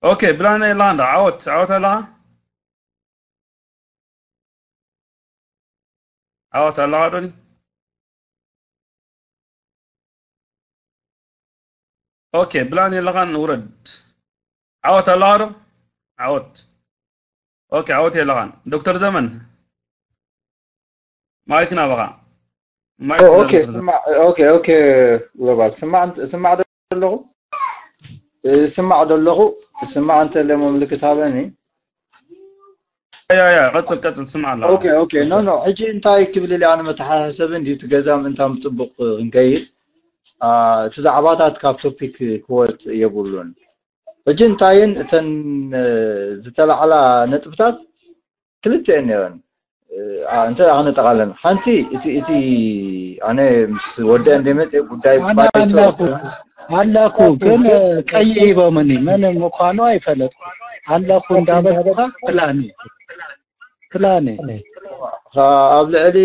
ኦኬ፣ ብላን ኣለኻ እንዶ? ዓወት፣ ዓወት ኣለኻ? ዓወት ኣለኻ ዶኒ? ኦኬ፣ ብላን ኣለኻን ውረድ። ዓወት ኣለኻ ዶ? ዓወት። ኦኬ፣ ዓወት የለኻን። ዶክተር ዘመን፣ ማይክ ናባኻ። ማይክ ኦ፣ ኦኬ፣ ዶክተር ዘመን። ስማዕ፣ ኦኬ፣ ኦኬ፣ ወባት፣ ስማዕ፣ እንት-፣ ስማዕ ዶ ኣለኹ? እ፣ ስማዕ ዶ ኣለኹ? ስማዕ እንተ ለሞ ምልክት ሃበኒ። ያ፣ ያ፣ ቀጽል፣ ቀጽል፣ ስማዕ ኣለኻ። ኦኬ፣ ኦኬ፣ ኖ፣ ኖ፣ ሕጂ እንታይ ክብል ኢለ ኣነ መተሓሳሰቢ እንድዩ፣ እቲ ገዛ ምእንታን ብጽቡቕ ክንከይድ፣ ኣ፣ እቲ ዛዕባታት ካብ ቶፒክ ክወጽእ የብሉን። ሕጂ እንታይን እተን፣ እ፣ ዝተላዕላ ነጥብታት ክልተ እየን ነይረን። እ፣ ኣ፣ እንተ ደኣ ክነጠቓለን፣ ሓንቲ እቲ፣ እቲ ኣነ ምስ ወደአ እንደ መጽእ ጉዳይ ኣነ ባይቶ ኣለኹ፣ ኣለኹ፣ ግን ቀይሂቦምኒ፣ መን ምዃኑ ኣይፈለጥኩ። ኣለኹ እንዳበልኩኻ ፕላን እዩ። ፕላን እዩ። ኣብ ልዕሊ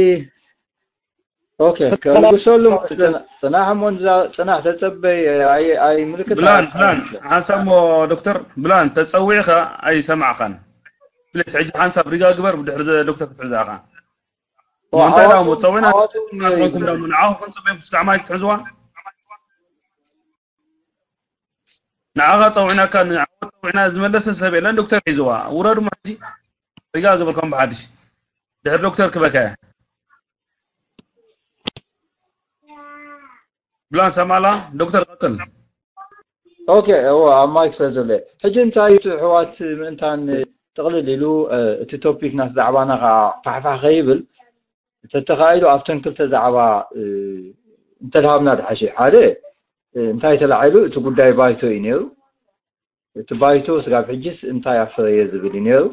ኦኬ፣ ከልግሰሉ ጽና-፣ ጽናሕ እሞ ንዛ-፣ ጽናሕ ተጸበይ፣ ኣይ-፣ ኣይ ምልክት ብላን፣ ኣይ-፣ ብላን፣ ሓንሳብ እሞ ዶክተር ብላን ተጸዊዕኻ ኣይሰማዕኻን። ፕሊስ፣ ሕጂ ሓንሳብ ሪጋ ግበር፣ ብድሕሪ ዘ-፣ ዶክተር ክትሕዛ ኢኻ። ዋ፣ እሞ እንታይ ደኣ ዓዋቱ፣ እሞ ጸዊዕና ዓዋቱ ንዓኹም ደኣ እሞ ንዓኹም ክንጽበየኩም ስጋዕ ማይክ ትሕዝዋ? ንዓኻ ጸዊዕናካ፣ ንዓኻ ጸዊዕና ዝመለሰ ሰብ የለን። ዶክተር ሒዝዋ። ውረዱ እሞ ሕጂ። ሪጋ ግበር ከም ብሓድሽ። ድሕሪ ዶክተር ክበካ እየ። ብላን ሰማላ፣ ዶክተር ቀጽል። ኦኬ፣ እወ፣ ኣብ ማይክ ስለ ዘሎ እየ። ሕጂ እንታይ እዩ እቲ ኣሕዋት ምእንታን ጥቕልል ኢሉ፣ እ፣ እቲ ቶፒክ ናት ዛዕባና ኸዓ ፋሕፋሕ ከይብል፣ እንተተኻኢሉ ኣብተን ክልተ ዛዕባ፣ እ፣ እንተድሃብና ድሓሽ እዩ። ሓደ፣ እ፣ እንታይ ተላዒሉ፣ እቲ ጉዳይ ባይቶ እዩ ነይሩ። እቲ ባይቶ ስጋብ ሕጂስ እንታይ ኣፈረየ ዝብል እዩ ነይሩ።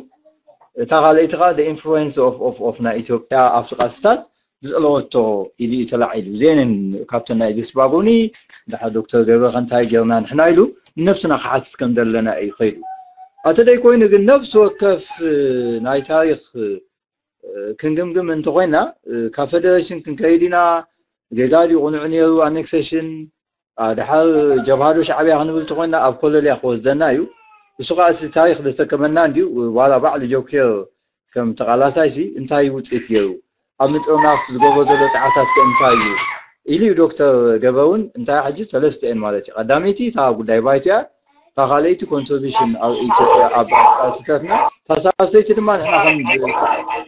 እታ ካልኣይቲ ኸዓ the influence of፣ of፣ of ናይ ኢትዮጵያ ኣብቲ ቃልስታት ዝጸለወቶ ኢሉ እዩ ተላዒሉ። እዚአን ካብተን ናይ ዲስባጎኒ፣ ድሓር ዶክተር ገብረ ከ እንታይ ጌርና ንሕና ኢሉ ንነብስና ክሓትት ከም ዘለና እዩ ኸይዱ። ኣተ ደይ ኮይኑ ግን ነፍሲ ወከፍ፣ እ፣ ናይ ታሪኽ፣ እ፣ ክንግምግም እንተኾይና፣ እ፣ ካብ ፌደሬሽን ክንከይድ ኢና፣ ጌጋ ድዩ ቅኑዕ ነይሩ፣ ኣኔክሴሽን፣ ኣ፣ ድሓር ጀብሃ ዶ ሻዕብያ ክንብል እንተኾይና ኣብ ኮለል እያ ክወስደና እዩ። እሱ ኸዓ እቲ ታሪኽ ዘሰከመና እንድዩ፣ ዋላ ባዕሉ ጆኬር ከም ተቓላሳይሲ እንታይ እዩ ውፅኢት ገይሩ? ኣብ ምጥርናፍ ዝገብሮ ዘሎ ፃዕርታት ከ እንታይ እዩ? ኢሉ እዩ ዶክተር ገበ እውን እንታይ ሕጂ ሰለስተ እየን ማለት እዩ። ቀዳመይቲ እታ ጉዳይ ባይቶ እያ፣ እታ ካልኣይቲ ኮንትሪቢሽን ኣብ ኢትዮጵያ ኣብ ቃልስታትና፣ እታ ሳልሰይቲ ድማ ንሕና ከም፣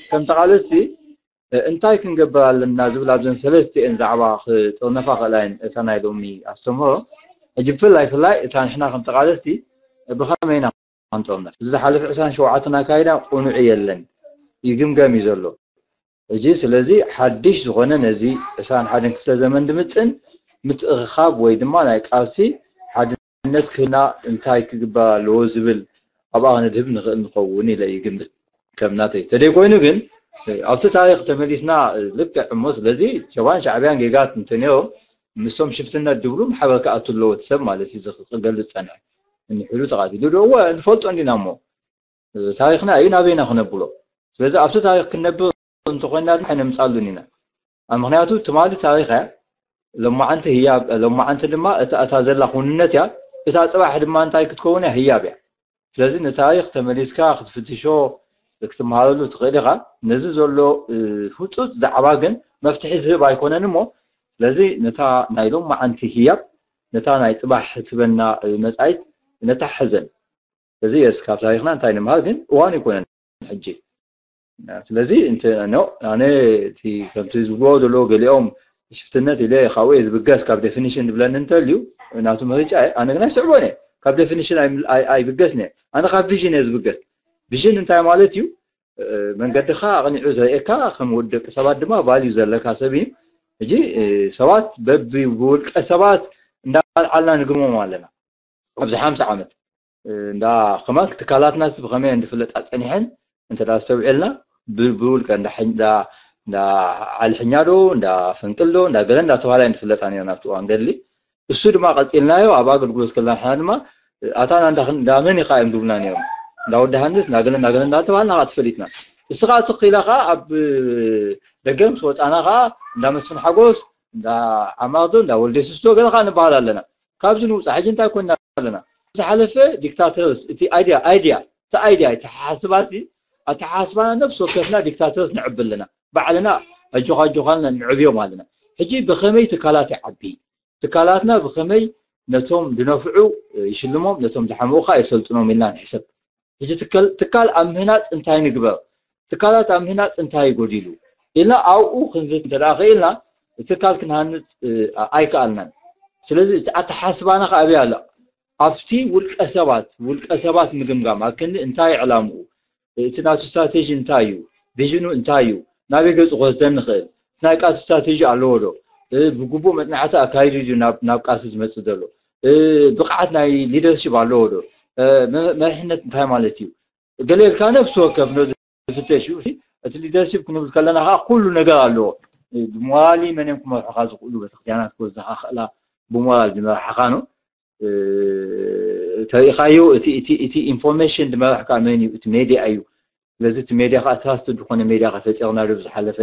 ከም ተቓለስቲ እንታይ ክንገብር ኣለና ዝብል ኣብዘን ሰለስቲኤን ዛዕባ ክጥርነፋ ክእላ እየን እታ ናይ ሎሚ ኣስተምህሮ። ሕጂ ብፍላይ ፍላይ እታ ንሕና ከም ተቓለስቲ ብኸመይ ኢና ክንጥርነፍ? እዚ ዝሓለፈ ዕስራን ሸውዓተን ኣካይዳ ቅኑዕ የለን፣ ይግምገም እዩ ዘሎ። ሕጂ ስለዚ ሓድሽ ዝኾነ ነዚ ዕስራን ሓደን ክፍለ ዘመን ድምጥን ምትእኽኻብ ወይ ድማ ናይ ቃልሲ ሓድነት ክህልና እንታይ ክግበር ኣለዎ ዝብል ኣብኣ ክንድህብ ንኽእል ንኸውን ኢለ ይግምት። ከም ናተይ ተደይ ኮይኑ ግን ኣብቲ ታሪኽ ተመሊስና ልክዕ እሞ ስለዚ ጀብሃን ሻዕብያን ጌጋት እንተነይሮም ምስቶም ሽፍትነት ድብሉ ማሕበር ክኣቱ ኣለዎ እቲ ሰብ ማለት እዩ። እዚ ክገልጽ ጸንሐ እንሕሉ ተቓቲሉ ዶ እወ ንፈልጦ እንዲና እሞ ታሪኽና እዩ ናበይና ክነብሎ። ስለዚ ኣብቲ ታሪኽ ክንነብር እንተኾይና ድማ ኣይነምጻሉን ኢና። ኣብ ምኽንያቱ ትማሊ ታሪኽ እያ፣ ሎማዓንቲ ህያብ፣ ሎማዓንቲ ድማ እታ፣ እታ ዘላ ኩንነት እያ፣ እታ ጽባሕ ድማ እንታይ ክትከውን እያ ህያብ እያ። ስለዚ ንታሪኽ ተመሊስካ ክትፍትሾ ክትመሃረሉ ትኽእል ኢኻ። ነዚ ዘሎ፣ እ፣ ህጹጽ ዛዕባ ግን መፍትሒ ዝህብ ኣይኮነን እሞ፣ ስለዚ ነታ ናይ ሎማዓንቲ ህያብ፣ ነታ ናይ ጽባሕ ትበና፣ እ፣ መጻኢት ነተሓሕዘን። እዚ የስ ካብ ታሪኽና እንታይ ንምሃር ግን እዋን ኣይኮነን ሕጂ። ስለዚ እንተ ኖ ኣነ እቲ ከምቲ ዝብልዎ ዘለዎ ገሊኦም ሽፍትነት ኢለ ካብኡ እየ ዝብገስ ካብ ዴፊኒሽን ዝብለኒ እንተልዩ ናቱ ምርጫ እየ። ኣነ ግን ኣይስዕቦን እየ። ካብ ዴፊኒሽን ኣይ-፣ ኣይ-፣ ኣይብገስን እየ። ኣነ ካብ ቪዥን እየ ዝብገስ። ቪዥን እንታይ ማለት እዩ? እ፣ መንገድኻ ኣቕኒዑ ዘርእየካ ከም ወዲ ደቂ ሰባት ድማ ቫልዩ ዘለካ ሰብ እዩ። ሕጂ፣ እ፣ ሰባት በቢ-፣ ብውልቀ ሰባት እንዳኣልዓልና ንግርሞም ኣለና። ኣብዚ ሓምሳ ዓመት፣ እ፣ እንዳ ከማን ትካላትናስ ብኸመይ እንድፍለጣ ጸኒሐን እንተ ደኣ ኣስተውዒልና ብ-፣ ብውልቀ እንዳ ሐ-፣ እንዳ፣ እንዳ ዓሊ ሕኛ ዶ፣ እንዳ ፈንቅል ዶ፣ እንዳ ገለ እንዳተባህላ እየን ዝፍለጣ ነይረን ኣብቲ እዋን ገድሊ። እሱ ድማ ቀጺልናዮ ኣብ ኣገልግሎት ከለና ንሕና ድማ፣ እ፣ ኣታ እንዳ ኽን-፣ እንዳ መን ኢኻ እዮም ዝብሉና ነይሮም። እንዳ ወዲ ሃንስ፣ እንዳ ገለ፣ እንዳ ገለ እንዳተባህልና ከዓ ተፈሊጥና። እስኻ ትኽ ኢላ ከዓ ኣብ ደገ ምስ ወጻና ከዓ እንዳ መስፍን ሓጎስ፣ እንዳ ዓማር ዶ፣ እንዳ ወልደ የሱስ ዶ ገለ ከዓ ንበሃል ኣለና። ካብዚ ንውጻእ ሕጂ እንታይ ኮይና ኣለና? ዝሓለፈ ዲክታተርስ፣ እቲ ኣይድያ ኣይድያ እቲ ኣይድያ ኣተሓሳስባሲ ኣተሓሳስባና ነብሲ ወከፍና ዲክታተርስ ንዕብ ኣለና። ባዕልና ኣጆኻ ኣጆኻ ንዕብዮም ኣለና። ሕጂ ብኸመይ ትካላት ይዓቢ፣ ትካላትና ብኸመይ ነቶም ዝነፍዑ ይሽልሞም፣ ነቶም ዝሓምቑ ከዓ የሰልጥኖም ኢልና ንሕሰብ። ሕጂ ትካል ኣብ ምህናፅ እንታይ ንግበር፣ ትካላት ኣብ ምህናፅ እንታይ ይጎዲሉ ኢልና ኣብኡ ክንዝት እንተ ክኢልና ትካል ክንሃንፅ ኣይከኣልናን። ስለዚ እቲ ኣተሓስባና ከዓ ኣበይ ኣሎ? ኣብቲ ውልቀ ሰባት ውልቀ ሰባት ምግምጋም ኣክኒ እንታይ ዕላምኡ፣ እቲ ናቱ ስትራቴጂ እንታይ እዩ፣ ቪዥኑ እንታይ እዩ፣ ናበይ ገፁ ክወስደን ንኽእል፣ ናይ ቃልሲ ስትራቴጂ ኣለዎ ዶ፣ ብግቡእ መፅናዕቲ ኣካይዱ እዩ ናብ ቃልሲ ዝመፅእ ዘሎ፣ ብቕዓት ናይ ሊደርሽፕ ኣለዎ ዶ፣ መርሕነት እንታይ ማለት እዩ፣ ገለ ኢልካ ነብሲ ወከፍ ነ ዝፍተሽ እዩ። እቲ ሊደርሽፕ ክንብል ከለና ከዓ ኩሉ ነገር ኣለዎ። ብሞራሊ መን እዮም ክመርሑካ ዝኽእሉ፣ ቤተክርስትያናት ክወስድካ ክእላ ብሞራል ዝመርሓኻ ነው። ተሪኢኻዮ እቲ ኢንፎርሜሽን ዝመርሕካ መን እዩ? እቲ ሜድያ እዩ። ስለዚ እቲ ሜድያ ከዓ ትራስት ዝኾነ ሜድያ ከፈጢርና ዶ ዝሓለፈ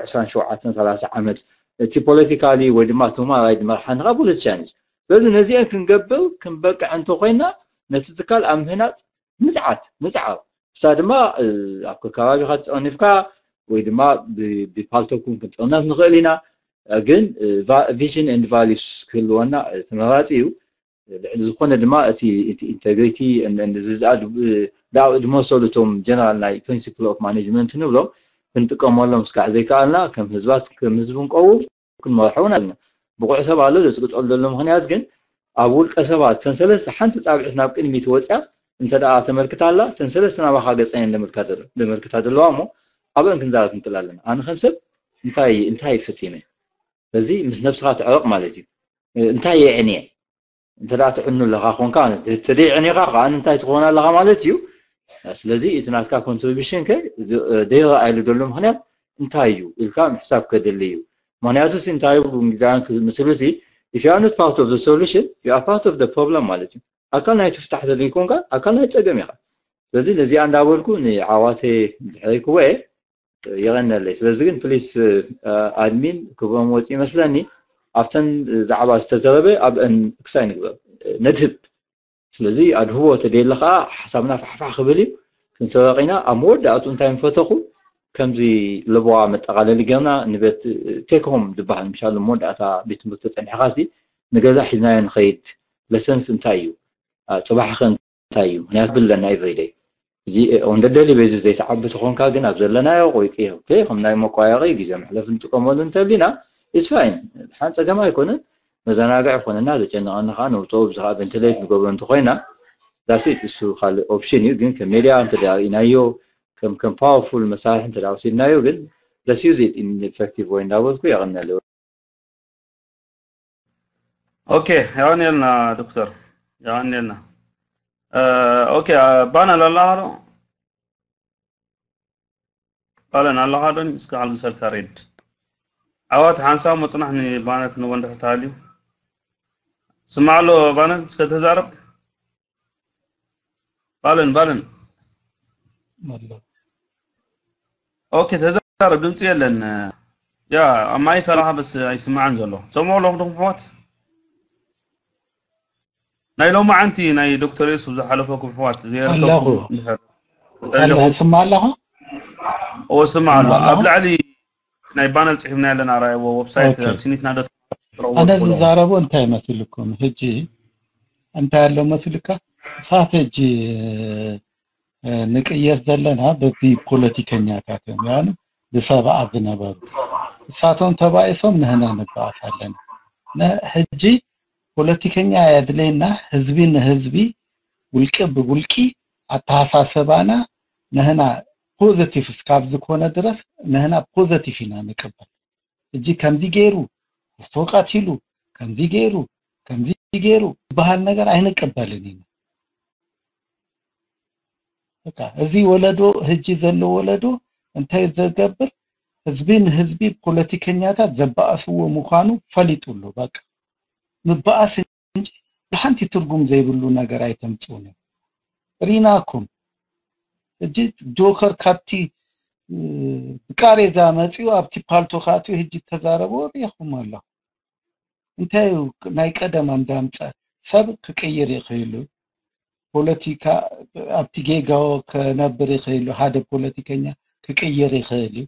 ዕስራን ሸውዓተን ሰላሳ ዓመት እቲ ፖለቲካሊ ወይ ድማ ቱማራይ ዝመርሓኒ ከዓ ፖለቲሻን እዩ። ስለዚ ነዚአን ክንገብር ክንበቅዕ እንተኮይና ነቲ ትካል ኣብ ምህናፅ ንፅዓት ንፅዓር እሳ ድማ ኣብ ከባቢካ ትጠርኒፍካ ወይ ድማ ብፓልቶኩም ክንጥርነፍ ንኽእል ኢና። ግን ቪዥን ኤንድ ቫሊስ ክህልወና ተመራፂ እዩ። ልዕሊ ዝኾነ ድማ እቲ ኢንቴግሪቲ ዝመሰሉ እቶም ጀነራል ናይ ፕሪንሲፕል ኦፍ ማኔጅመንት ንብሎም ክንጥቀመሎም ስካዕ ዘይከኣልና ከም ህዝባት ከም ህዝቢ ንቀውም ክንመርሖ እውን ኣለና። ብቑዕ ሰብ ኣሎ ዘፅግጠሉ ዘሎ ምክንያት ግን ኣብ ውልቀ ሰባት ተን ሰለስተ ሓንቲ ፃብዒት ናብ ቅድሚት ወፅያ እንተ ደኣ ተመልክታ ኣላ ተን ሰለስተ ናባኻ ገፀን ዘመልክታ ዘለዋ እሞ ኣብአን ክንዛረብ ክንክእል ኣለና። ኣነ ከም ሰብ እንታይ እንታይ ፈፂመ በዚ ምስ ነብስኻ ትዕረቕ ማለት እዩ። እንታይ የዕንየ እንተ ደኣ ትዕኑ ኣለኻ ኮንካ ተደይዕኒኻ ከዓ እንታይ ትኾን ኣለኻ ማለት እዩ። ስለዚ እቲ ናትካ ኮንትሪቢሽን ከ ደይረኣየሉ ዘሎ ምክንያት እንታይ እዩ ኢልካ ምሕሳብ ከድሊ እዩ። ምክንያቱ ሲ እንታይ ይብሉ እንግሊዛውያን ክብል ምስሉ ሲ if you are not part of the solution you are part of the problem ማለት እዩ። ኣካል ናይ ትፍታሕ ተደይ ኮንካ ኣካል ናይ ፀገም ኢኻ። ስለዚ ነዚኣ እንዳበልኩ ንዓዋተ ድሕረይ ክወ የቐነለይ። ስለዚ ግን ፕሊስ ኣድሚን ክብሮም ወፂ ይመስለኒ ኣብተን ዛዕባ ዝተዘረበ ኣብአን ክሳይ ንግበር ነድህብ። ስለዚ ኣድህቦ ተደየለ ከዓ ሓሳብና ፋሕፋሕ ክብል እዩ። ክንሰበቕ ኢና። ኣብ መወዳእቱ እንታይ ንፈተኹ ከምዚ ለበዋ መጠቓለሊ ገርና ንቤት ቴክሆም ዝበሃል ምሻሉ መወዳእታ ቤት ትምህርቲ ተፀኒሕኻ ሲ ንገዛ ሒዝናዮ ንኸይድ ለሰንስ እንታይ እዩ? ፅባሕኸ እንታይ እዩ? ምክንያቱ ብለና ኤቭሪደይ እዚ on the daily basis ዘይተዓቢ ተኾንካ ግን ኣብ ዘለናዮ ቆይቂ ከም ናይ መቋየቂ ግዜ መሕለፊ ንጥቀመሉ እንተሊና is fine። ሓን ፀገም ኣይኮነን። መዘናግዒ ይኮነና። ዘጨንቀኒ ከዓ ነውፅኦ ብዚ ከዓ ቨንቲሌት ንገብሮ እንተኮይና that's it። እሱ ካልእ ኦፕሽን እዩ። ግን ከም ሜድያ እንተደኣ ርኢናዮ ከም ከም ፓወርፉል መሳርሒ እንተደኣ ወሲድናዮ ግን let's use it in effective way እንዳበልኩ የቐነለ። ኦኬ የቐንየልና ዶክተር የቐንየልና። ኦኬ ባነል ኣለኻ ዶ? ባለን ኣለኻ ዶ? እስከ ኣልግሰልካ ሬድ ዓዋት ሓንሳብ መፅናሕ ንባነል ክንቦ እንድሕር ተሃልዩ ስማዕ ኣሎ። ባነል እስከ ተዛረብ። ባለን ባለን ኦኬ ተዛረብ፣ ድምፂ የለን። ያ ኣብ ማይክ ኣለኻ በስ ኣይስማዕን ዘሎ። ሰምዑ ኣለኹ ዶ ኣሕዋት? ናይ ሎማዓንቲ ናይ ዶክተር የሱፍ ዝሓለፈኩም ኣሕዋት ኣለኹ። ዘይረከብኩም እንድሕር ኣለኹ። ስማዕ ኣለኹ። እወ ስማዕ ኣሎ። ስማዕ ኣለኹ። ኣብ ላዕሊ ናይ ባነል ፅሒፍና ያለና ራእይዎ ዌብሳይት ኦኬ። ኣብ ሲኒትና ዶ ትረኽቦ ኣነ ትኽእሉ? ዝዛረቦ እንታይ መስልኩም? ሕጂ እንታይ ኣሎ መስልካ? ሳፍ ሕጂ ንቅየስ ዘለና በዚ ፖለቲከኛታት እዮም ያን ብሰብኣ ዝነበሩ እሳቶም ተባኢሶም ንህና ንበኣስ ኣለና። ሕጂ ፖለቲከኛ የድለየና ህዝቢ ንህዝቢ ውልቂ ብውልቂ ኣተሃሳሰባና ንህና ፖዘቲቭ እስካብ ዝኾነ ድረስ ንህና ፖዘቲቭ ኢና ንቅበል። እጂ ከምዚ ገይሩ እሱ ቀቲሉ ከምዚ ገይሩ ከምዚ ገይሩ ዝበሃል ነገር ኣይንቀበልን ኢና። በቃ እዚ ወለዶ ህጂ ዘሎ ወለዶ እንታይ ዘገብር ህዝቢ ንህዝቢ ፖለቲከኛታት ዘባእስዎ ምዃኑ ፈሊጡ ኣሎ። በቃ ምባኣስ እንጂ ሓንቲ ትርጉም ዘይብሉ ነገር ኣይተምፅኡን እዮም። ሪናኩም እጂ ጆከር ካብቲ ብቃሬዛ መፂኡ ኣብቲ ፓልቶ ካትኡ ህጂ ተዛረቦ ሪኢኹም ኣለኹ። እንታይ እዩ ናይ ቀደም እንዳምፀ ሰብ ክቅይር ይኽእሉ ፖለቲካ ኣብቲ ጌጋዎ ከነብር ይኽእል እዩ። ሓደ ፖለቲከኛ ክቅይር ይኽእል እዩ።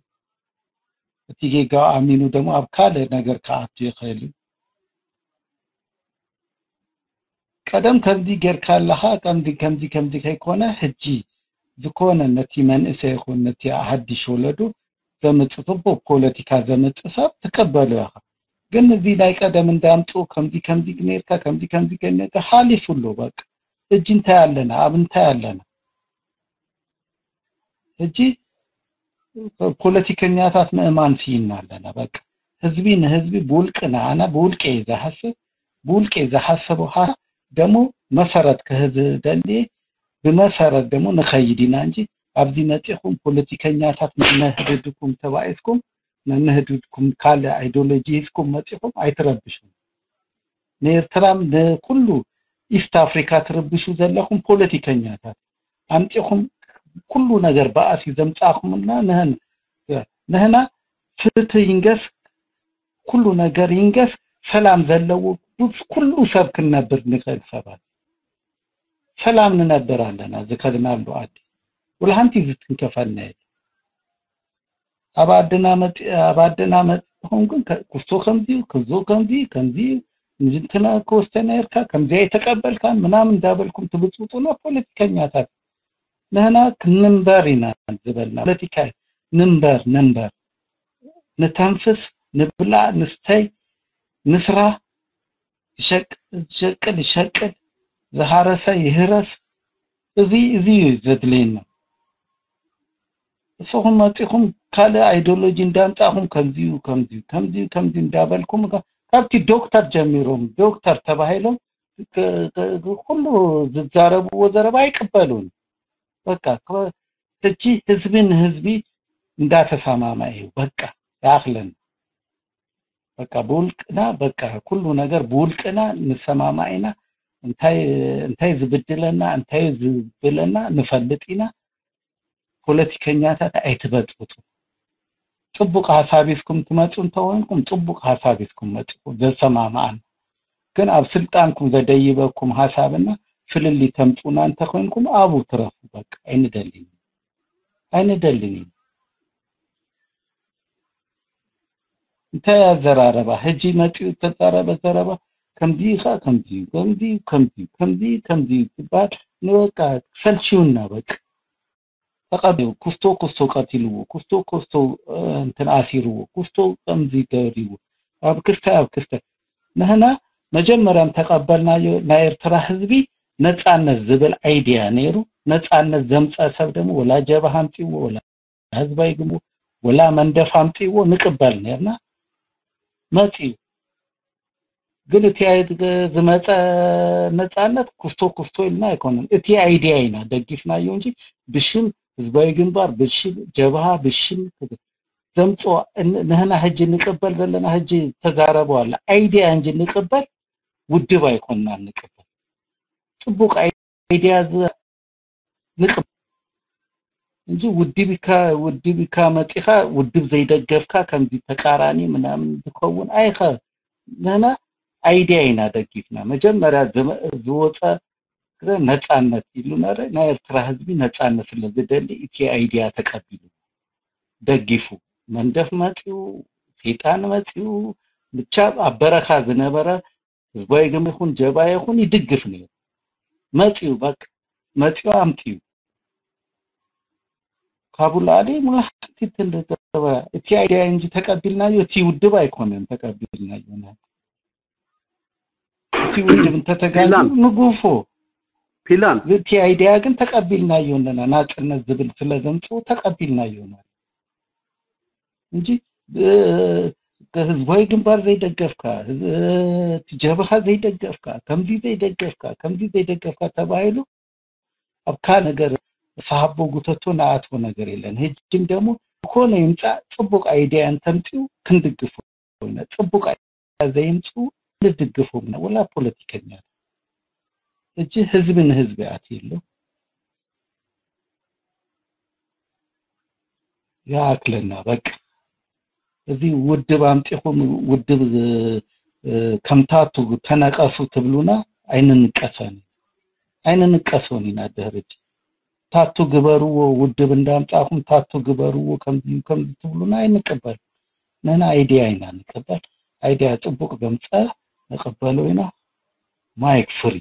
እቲ ጌጋዎ ኣሚኑ ደግሞ ኣብ ካልእ ነገር ክኣቱ ይኽእል እዩ። ቀደም ከምዚ ጌርካ ኣለኻ፣ ከምዚ ከምዚ ከምዚ ከይኮነ ሕጂ ዝኾነ ነቲ መንእሰይ ይኹን ነቲ ሓድሽ ወለዱ ዘምጽእ ጽቡቅ ፖለቲካ ዘምጽእ ሰብ ትቀበሎ ኢኻ። ግን እዚ ናይ ቀደም እንዳምጽኡ ከምዚ ከምዚ ጌርካ ከምዚ ከምዚ ጌርካ ሓሊፉ ኣሎ። በቃ ሕጂ እንታይ ኣለና? ኣብ እንታይ ኣለና? ሕጂ ፖለቲከኛታት ምእማን ስኢና ኣለና። በቃ ህዝቢ ንህዝቢ ብውልቅና ኣነ ብውልቀ ዝሓስብ ብውልቀ ዝሓሰቡ ሓሳብ ደሞ መሰረት ክህዝ ደሊ ብመሰረት ደሞ ንኸይድ ኢና እንጂ ኣብዚ መጺኹም ፖለቲከኛታት ነንህድድኩም ተባኢስኩም ነንህድድኩም ካልእ ኣይዲዮሎጂ ሂዝኩም መጺኹም ኣይትረብሹ። ንኤርትራም ንኩሉ ኢስት ኣፍሪካ ትርብሹ ዘለኹም ፖለቲከኛታት ኣምጺኹም ኩሉ ነገር ባእሲ ዘምጻእኩምልና ንህን ንህና ፍትህ ይንገስ ኩሉ ነገር ይንገስ ሰላም ዘለዎ ኩሉ ሰብ ክንነብር ንኽእል ሰባት ሰላም ንነብር ኣለና ዝኸድናሉ ዓዲ ወላ ሓንቲ ዝትንከፈና የለ ኣብ ዓድና መፂ ኣብ ዓድና መፂኹም ግን ኩስቶ ከምዚዩ ክዞ ከምዚ ከምዚ ምጅንትና ክወስተ ነርካ ከምዚ ኣይተቀበልካን ምናምን እንዳበልኩም ትብፅብፁና ፖለቲከኛታት ንህና ክንንበር ኢና ዝበልና ፖለቲካ እዩ። ንንበር ንንበር ንተንፍስ ንብላዕ ንስተይ ንስራ ዝሸቅል ይሸቅል ዝሃረሰ ይህረስ እዚ እዚ እዩ ዘድልየና እስኹም መፂኹም ካልእ ኣይዲዮሎጂ እንዳምፃእኹም ከምዚዩ ከምዚዩ ከምዚዩ ከምዚ እንዳበልኩም ካብቲ ዶክተር ጀሚሮም ዶክተር ተባሂሎም ኩሉ ዝዛረብዎ ዘረባ ኣይቅበሉን በቃ ሕጂ ህዝቢ ንህዝቢ እንዳተሰማማ እዩ በቃ ይኣኽለና በቃ ብውልቅና በቃ ኩሉ ነገር ብውልቅና ንሰማማ ኢና እንታይ እንታይ ዝብድለና እንታይ ዝብለና ንፈልጥ ኢና ፖለቲከኛታት ኣይትበጥብጡ ጽቡቅ ሀሳብ ይዝኩም ትመጹ እንተኮይንኩም ጽቡቅ ሀሳብ ይዝኩም መጽኩም ዘሰማማኣን ግን ኣብ ስልጣንኩም ዘደይበኩም ሀሳብና ፍልል ተምጹና እንተኮይንኩም ኣብኡ ትረፉ በቃ ኣይንደልን ኣይንደልን እዩ እንታይ ኣዘራረባ ሕጂ መጺኡ ተዛረበ ዘረባ ከምዚ ኢኻ ከምዚ ከምዚ ከምዚ ከምዚ ከምዚ ትባል ንበቃ ሰልችዩና በቃ ተቐቢሉ ኩስቶ ኩስቶ ቀቲልዎ ኩስቶ ኩስቶ እንትን ኣሲርዎ ኩስቶ ከምዚ ገሪዎ ኣብ ክስተ ኣብ ክስተ ንህና መጀመርያ ተቐበልናዮ ናይ ኤርትራ ህዝቢ ነፃነት ዝብል ኣይድያ ነይሩ ነፃነት ዘምፀ ሰብ ደግሞ ወላ ጀብሃ ኣምፅዎ ወላ ህዝባዊ ግንቡ ወላ መንደፍ ኣምፅዎ ንቅበል ነርና መፅዩ ግን እቲ ዝመፀ ነፃነት ኩስቶ ኩስቶ ኢልና ኣይኮነን እቲ ኣይድያ ኢና ደጊፍናዮ እንጂ ብሽም ህዝባዊ ግንባር ብሽም ጀብሃ ብሽም ዘምፅኦ ንህና ሕጂ ንቅበል ዘለና ሕጂ ተዛረቡ ኣለ ኣይድያ እንጂ ንቅበል ውድብ ኣይኮንና ንቅበል ፅቡቅ ኣይድያ ንቅብ እንጂ ውድብ ኢካ ውድብ ኢካ መፂኻ ውድብ ዘይደገፍካ ከምዚ ተቃራኒ ምናምን ዝኸውን ኣይኸ ንህና ኣይድያ ኢና ደጊፍና መጀመርያ ዝወፀ ነፃነት ኢሉ ነረ ናይ ኤርትራ ህዝቢ ነፃነት ስለ ዝደሊ እቲ ኣይድያ ተቀቢሉ ደጊፉ መንደፍ መፂኡ ሴጣን መፂኡ ብቻ ኣብ በረኻ ዝነበረ ህዝባዊ ግም ይኹን ጀባ ይኹን ይድግፍ ነይሩ መፂኡ በቃ መፂኡ ኣምፅኡ ካብኡ ላዕሊ ሙሉ ሓንቲ ትንገበ እቲ ኣይድያ እንጂ ተቀቢልናዮ እቲ ውድብ ኣይኮነን ተቀቢልናዮ እቲ ውድብ እንተተጋዩ ንጉፎ ፒላን እቲ ኣይድያ ግን ተቀቢልናዮ ኣለና ናፅነት ዝብል ስለ ዘምፅኡ ተቀቢልናዮ እንጂ ህዝባዊ ግንባር ዘይደገፍካ ጀብሃ ዘይደገፍካ ከምዚ ዘይደገፍካ ከምዚ ዘይደገፍካ ተባሂሉ ኣብ ካልእ ነገር ሳሃቦ ጉተቶ ንኣትዎ ነገር የለን። ህጅም ደሞ ዝኾነ ይምጻእ ጽቡቕ ኣይድያ እንተምጽኡ ክንድግፎ ኢና። ጽቡቕ ኣይድያ ዘይምጽኡ ንድግፎም ኢና። ወላ ፖለቲከኛታት። ሕጂ ህዝቢ ንህዝቢ ኣትዩ ኣሎ። ይኣክለና በቃ። እዚ ውድብ ኣምጺኹም ውድብ ከምታቱ ተነቀሱ ትብሉና ኣይንንቀሰን። ኣይንንቀሶን ኢና። ድሕርጂ ታቱ ግበርዎ፣ ውድብ እንዳምጻእኹም ታቱ ግበርዎ፣ ከምዚ እዩ፣ ከምዚ ትብሉና ኣይንቀበል። ንሕና ኣይድያ ኢና ንቀበል። ኣይድያ ጽቡቕ ዘምጸ ንቀበሎ ኢና። ማይክ ፍሪ።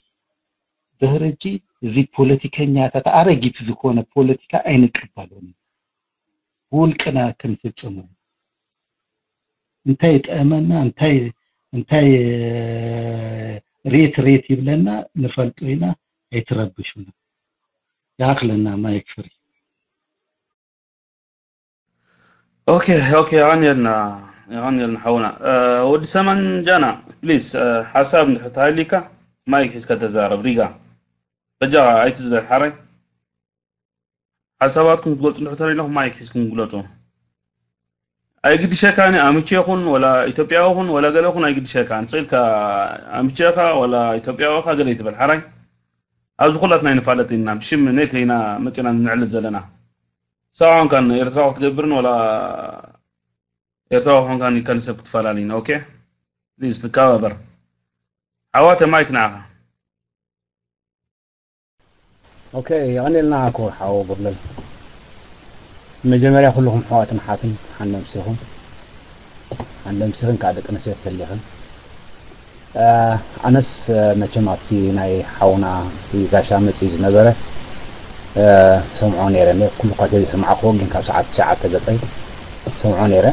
ድሕርጂ እዚ ፖለቲከኛታት ኣረጊት ዝኾነ ፖለቲካ ኣይንቀበሎን ኢና። ብውልቅና ክንፍጽሞ። እንታይ ጠእመና፣ እንታይ እንታይ ሬት ሬት ይብለና ንፈልጦ ኢና። ኣይትረብሹና። ይኣኽለና። ማይክ ፍሪ። ኦኬ ኦኬ፣ የቐንየልና፣ የቐንየልና ሓውና። ወዲ ሰመን ጃና፣ ፕሊስ፣ ሓሳብ እንድሕር ተሃልዩካ ማይክ ሒዝካ ተዛረብ። ሪጋ በጃ ኣይትዝለል ሓራይ። ሓሳባትኩም ክትገልጹ እንድሕር ተደሊኹም ማይክ ሒዝኩም ግለጹ። ኣይግድሸካን፣ ኣምቼ ይኹን ወላ ኢትዮጵያዊ ይኹን ወላ ገለ ይኹን ኣይግድሸካን። ስኢልካ ኣምቼኻ ወላ ኢትዮጵያዊ ኢኻ ገለ ይትበል ሓራይ። ኣብዚ ኩላትና ይንፋለጥ ኢና። ብሽም ኔክ ኢና መጺና ንዕልል ዘለና። ሰብኣውን ካን ኤርትራዊ ክትገብርን ወላ ኤርትራዊ ኾንካን ኢልካ ንሰብ ክትፈላለይና። ኦኬ፣ ፕሊዝ ንከባበር። ዓዋተ ማይክ ንዓኻ። ኦኬ፣ የቐንየልና እኮ ሓው ጎብለል። መጀመርያ ኩልኹም ኣሕዋትን ኣሓትን ሓንደምሲኹም፣ ሓንደምሲኽን ከዓ ደቂ ኣንስትዮ ተሊኽን። ኣነስ መቸም ኣብቲ ናይ ሓውና እቲ ጋሻ መፅዩ ዝነበረ ሰምዖ ነይረ። ኩሉ እኳ ዘይሰማዕክዎ ግን ካብ ሰዓት ትሽዓተ ገፀይ ሰምዖ ነይረ።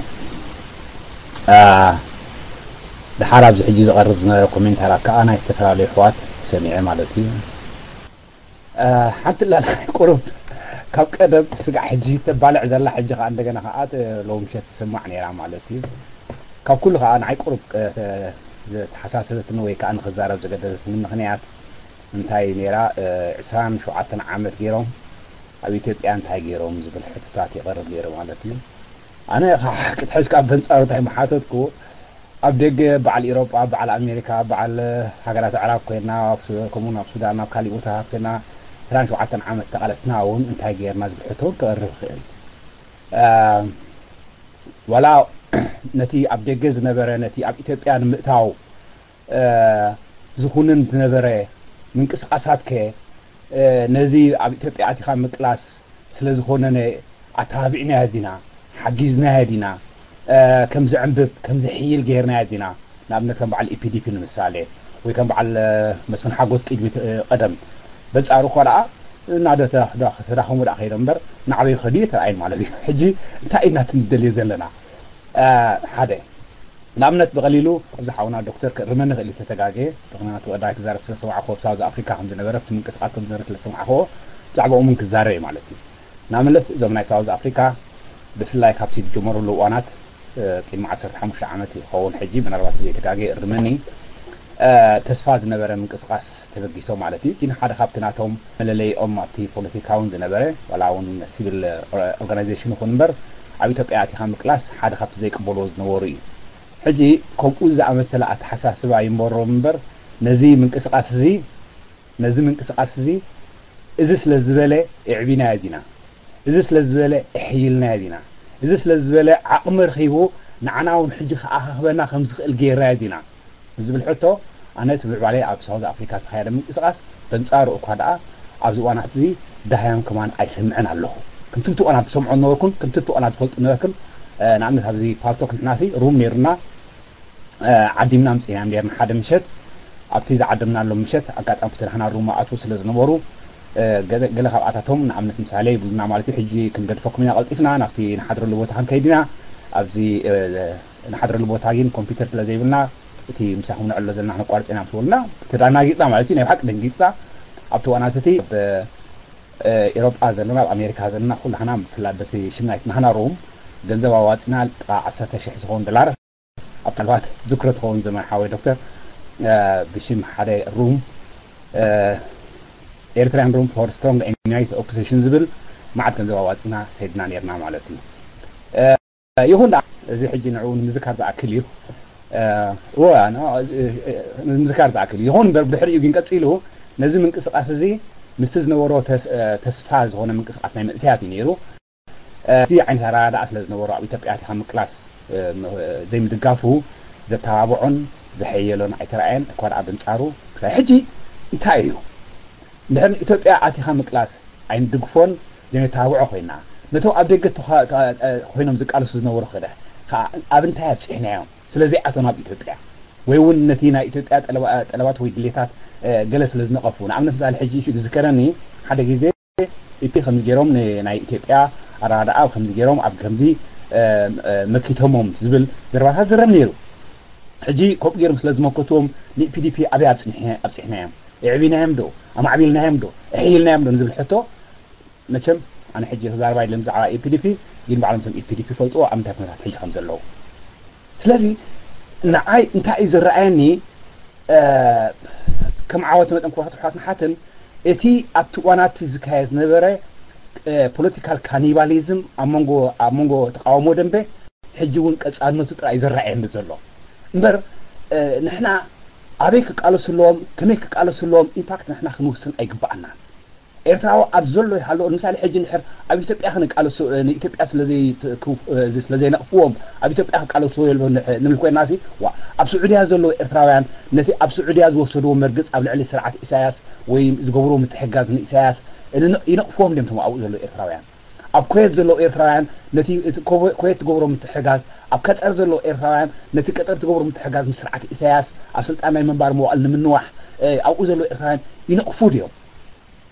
ድሓር ኣብዚ ሕጂ ዝቐርብ ዝነበረ ኮሜንታራት ከዓ ናይ ዝተፈላለዩ ኣሕዋት ሰሚዐ ማለት እዩ። ሓንቲ ላላ ቁሩብ ካብ ቀደም ስጋዕ ሕጂ ተባልዕ ዘላ ሕጂ ከዓ እንደገና ከዓ ሎምሸት ትስማዕ ነይራ ማለት እዩ። ካብ ኩሉ ከዓ ንዓይ ቁሩብ ዝተሓሳሰበትኒ ወይ ከዓ ንክዛረብ ዝገደደትኒ ምክንያት እንታይ ነይራ? ዕስራን ሸውዓተን ዓመት ገይሮም ኣብ ኢትዮጵያ እንታይ ገይሮም ዝብል ሕቶታት ይቐርብ ነይሩ ማለት እዩ። ኣነ ከዓ ክትሕዝ ካብ በንፃሩ እንታይ ምሓተትኩ? ኣብ ደገ በዓል ኢሮጳ፣ በዓል ኣሜሪካ፣ በዓል ሃገራት ኣዕራብ ኮይና፣ ከምኡ ናብ ሱዳን፣ ናብ ካሊእ ቦታታት ኮይና ዕስራን ሸውዓተን ዓመት ተቓለስትና እውን እንታይ ገይርና ዝብል ሕቶ እውን ክቐርብ ይኽእል። ዋላ ነቲ ኣብ ደገ ዝነበረ ነቲ ኣብ ኢትዮጵያ ንምእታው ዝኹንን ዝነበረ ምንቅስቃሳት ከ ነዚ ኣብ ኢትዮጵያ ኣቲኻ ምቅላስ ስለ ዝኾነነ ኣተባቢዕናዮ ዲና፣ ሓጊዝናዮ ዲና፣ ከም ዝዕንብብ ከም ዝሕይል ገይርናዮ ዲና። ንኣብነት ከም በዓል ኢፒዲፒ ንምሳሌ ወይ ከም በዓል መስፍን ሓጎስ ቅድሚ ቀደም በንጻሩ እኳ ደኣ እናደተ ተዳኸሙ ደኣ ከይዶም እምበር ናዕበይ ከዱ እየተረኣይን ማለት እዩ። ሕጂ እንታይ ኢና ትንደልዮ ዘለና? ሓደ ንኣብነት ብቐሊሉ ኣብዚ ሓውና ዶክተር ክእርመኒ ይኽእል እዩ ተተጋገየ። ምክንያቱ ቀዳማይ ክዛረብ ስለ ዝሰማዕኩዎ ኣብ ሳውዝ ኣፍሪካ ከም ዝነበረ ኣብቲ ምንቅስቃስ ከም ዝነበረ ስለ ዝሰማዕኩዎ ብዛዕባኦም እውን ክዛረብ እየ ማለት እዩ። ንኣብነት እዞም ናይ ሳውዝ ኣፍሪካ ብፍላይ ካብቲ ዝጀመሩሉ እዋናት ቅድሚ ዓሰርተ ሓሙሽተ ዓመት ይኸውን ሕጂ ምናልባት ዘይተጋገየ እርመኒ ተስፋ ዝነበረ ምንቅስቃስ ተበጊሶም ማለት እዩ። ግን ሓደ ካብቲ ናቶም መለለይኦም ኣብቲ ፖለቲካ እውን ዝነበረ ዋላ እውን ሲቪል ኦርጋናይዜሽን ይኹን እምበር ኣብ ኢትዮጵያ ኣቲኻ ምቅላስ ሓደ ካብቲ ዘይቅበልዎ ዝነበሩ እዩ። ሕጂ ከምኡ ዝኣመሰለ ኣተሓሳስባ ይንበሮም እምበር ነዚ ምንቅስቃስ እዚ ነዚ ምንቅስቃስ እዚ እዚ ስለ ዝበለ የዕቢናዮ ዲና፣ እዚ ስለ ዝበለ የሕይልናዮ ዲና፣ እዚ ስለ ዝበለ ዓቕሚ ረኺቡ ንዓና እውን ሕጂ ክኣኻኽበና ከም ዝኽእል ገይርናዮ ዲና ንዝብል ሕቶ ኣነ እቲ ምዕባለ ኣብ ሳውዝ ኣፍሪካ ዝተኻየደ ምንቅስቃስ በንጻሩ እኳ ደኣ ኣብዚ እዋናት እዚ ደሃዮም ከማን ኣይሰምዕን ኣለኹ። ከምቲ እቲ እዋናት ትሰምዖ ነበርኩን ከምቲ እቲ እዋናት ትፈልጡ ነበርክን ንኣብነት ኣብዚ ፓልቶክ ንሕናሲ ሩም ነይሩና ዓዲምና ኣምፂእናዮም ነርና ሓደ ምሸት ኣብቲ ዝዓደምናሎም ምሸት ኣጋጣሚ እቲ ናህና ሩም ኣትዉ ስለ ዝነበሩ ገለ ካብኣታቶም ንኣብነት ምሳሌ ይብሉና ማለት እዩ ሕጂ ክንገድፈኩም ኢና ቀልጢፍና ናብቲ ንሓድረሉ ቦታ ክንከይድ ኢና ኣብዚ ንሓድረሉ ቦታ ግን ኮምፒውተር ስለ ዘይብልና እቲ ምሳኹም ንዕሎ ዘለና ክነቋርፅ ኢና ምስ በሉና ተዳናጊፅና ማለት እዩ ናይ ብሓቂ ደንጊፅና ኣብቲ ዋናት እቲ ኣብ ኤሮጳ ዘለና ኣብ ኣሜሪካ ዘለና ኩላህና ብፍላይ በቲ ሽም ናይት ናህና ሩም ገንዘብ ኣዋፂና ጥቃ ዓሰርተ ሽሕ ዝኸውን ዶላር ኣብታ ልባት ትዝክሮ ትኸውን ዘመን ሓወይ ዶክተር ብሽም ሓደ ሩም ኤርትራያን ሩም ፎር ስትሮንግ ዩናይት ኦፖዚሽን ዝብል መዓት ገንዘብ ኣዋፂና ሰይድና ነርና ማለት እዩ። ይኹን ደኣ እዚ ሕጂ ንዕኡ ንምዝካር ዝኣክል እዩ ንምዝካር ዝኣክል እዩ። ይኹን እምበር ብድሕሪኡ ግን ቀፂሉ ነዚ ምንቅስቃስ እዚ ምስቲ ዝነበሮ ተስፋ ዝኾነ ምንቅስቃስ ናይ መንእሰያት እዩ ነይሩ። እቲ ዓይነት ኣረዳድኣ ስለ ዝነበሮ ኣብ ኢትዮጵያ ኣቲኻ ምቅላስ ዘይምድጋፉ ዘተባብዖን ዘሐየሎን ኣይተረኣየን። እኳ ደኣ በንጻሩ ክሳብ ሕጂ እንታይ እዩ እንድሕር ንኢትዮጵያ ኣቲኻ ምቅላስ ኣይንድግፎን፣ ዘይነተባብዖ ኮይና፣ ነቶም ኣብ ደገ ተኻ-፣ ተ-፣ ተ-፣ ኮይኖም ዝቃለሱ ዝነበሩ ክደ፣ ከኣ ኣብ እንታይ ኣብጺሕናዮም? ስለ ዘይኣተው ናብ ኢትዮጵያ፣ ወይ እውን ነቲ ናይ ኢትዮጵያ ጠለባ-፣ ጠለባት ወይ ድሌታት፣ እ፣ ገለ ስለ ዝነቐፉ። ንኣብነት፣ ምሳሌ፣ ሕጂ ዝዝከረኒ፣ ሓደ ግዜ ኢፒ ከምዚ ገይሮም ን-፣ ናይ ኢትዮጵያ ኣረዳድኣ ከምዚ ገይሮም ኣብ ከምዚ፣ እ፣ እ፣ መኪቶሞም ዝብል ዘረባታት ዝረብ ነይሩ። ሕጂ ከምኡ ገይሮም ስለ ዝመከትዎም፣ ንኢፒዲፒ ኣበይ ኣብጽንሐ-፣ ኣብጺሕናዮም? የዕቢናዮም ዶ? ኣማዕቢልናዮም ዶ? ኣሕይልናዮም ዶ ንዝብል ሕቶ፣ መቸም ኣነ ሕጂ ክዛረብ ኣይደልን ብዛዕባ ኢፒዲፒ፣ ግን ባዕሎም እቶም ኢፒዲፒ ይፈልጥዎ ኣብ ምንታይ ኩነታት ሕጂ ከም ዘለዉ። ስለዚ ንዓይ እንታይ እዩ ዝረኣየኒ፣ እ፣ ከም ዓወት መጠን ክቡራት ኣሕዋትን ኣሓትን፣ እቲ ኣብቲ እዋናት ዝካየድ ዝነበረ፣ እ፣ ፖለቲካል ካኒባሊዝም ኣብ መንጎ፣ ኣብ መንጎ ተቃውሞ ደንበ ሕጂ እውን ቀጻልነቱ ጥራይ እዩ ዝረኣየኒ ዘሎ። እምበር፣ እ፣ ንሕና ኣበይ ክቃለሱ ኣለዎም፣ ከመይ ክቃለሱ ኣለዎም፣ ኢንፋክት ንሕና ክንውስን ኣይግባኣናን። ኤርትራዊ ኣብ ዘሎ ይሃሎ፣ ንምሳሌ፣ ሕጂ እንድሕር ኣብ ኢትዮጵያ ክንቃለሱ፣ እ፣ ንኢትዮጵያ ስለ ዘይት-፣ ክው-፣ እ፣ ስለ ዘይነቕፍዎም፣ ኣብ ኢትዮጵያ ክቃለሱ የልቦን ንሕ-፣ ንብል ኮይና ሲ፣ ዋ፣ ኣብ ስዑድያ ዘለዉ ኤርትራውያን ነቲ ኣብ ስዑድያ ዝወሰድዎ መርግጽ ኣብ ልዕሊ ስርዓት ኢሳያስ ወይ ዝገብርዎ ምትሕግጋዝ ንኢሳያስ፣ እ፣ ንነ-፣ ይነቕፍዎም ድዮም እቶም ኣብኡ ዘለዉ ኤርትራውያን? ኣብ ኩዌት ዘለዉ ኤርትራውያን ነቲ እቲ ኮ-፣ ኩዌት ትገብሮ ምትሕግጋዝ፣ ኣብ ቀጠር ዘለዉ ኤርትራውያን ነቲ ቀጠር ትገብሮ ምትሕግጋዝ ምስ ስርዓት ኢሳያስ ኣብ ስልጣን ናይ ምንባር መዋእል ንምንዋሕ፣ እ፣ ኣብኡ ዘለዉ ኤርትራውያን ይነቕፉ ድዮም?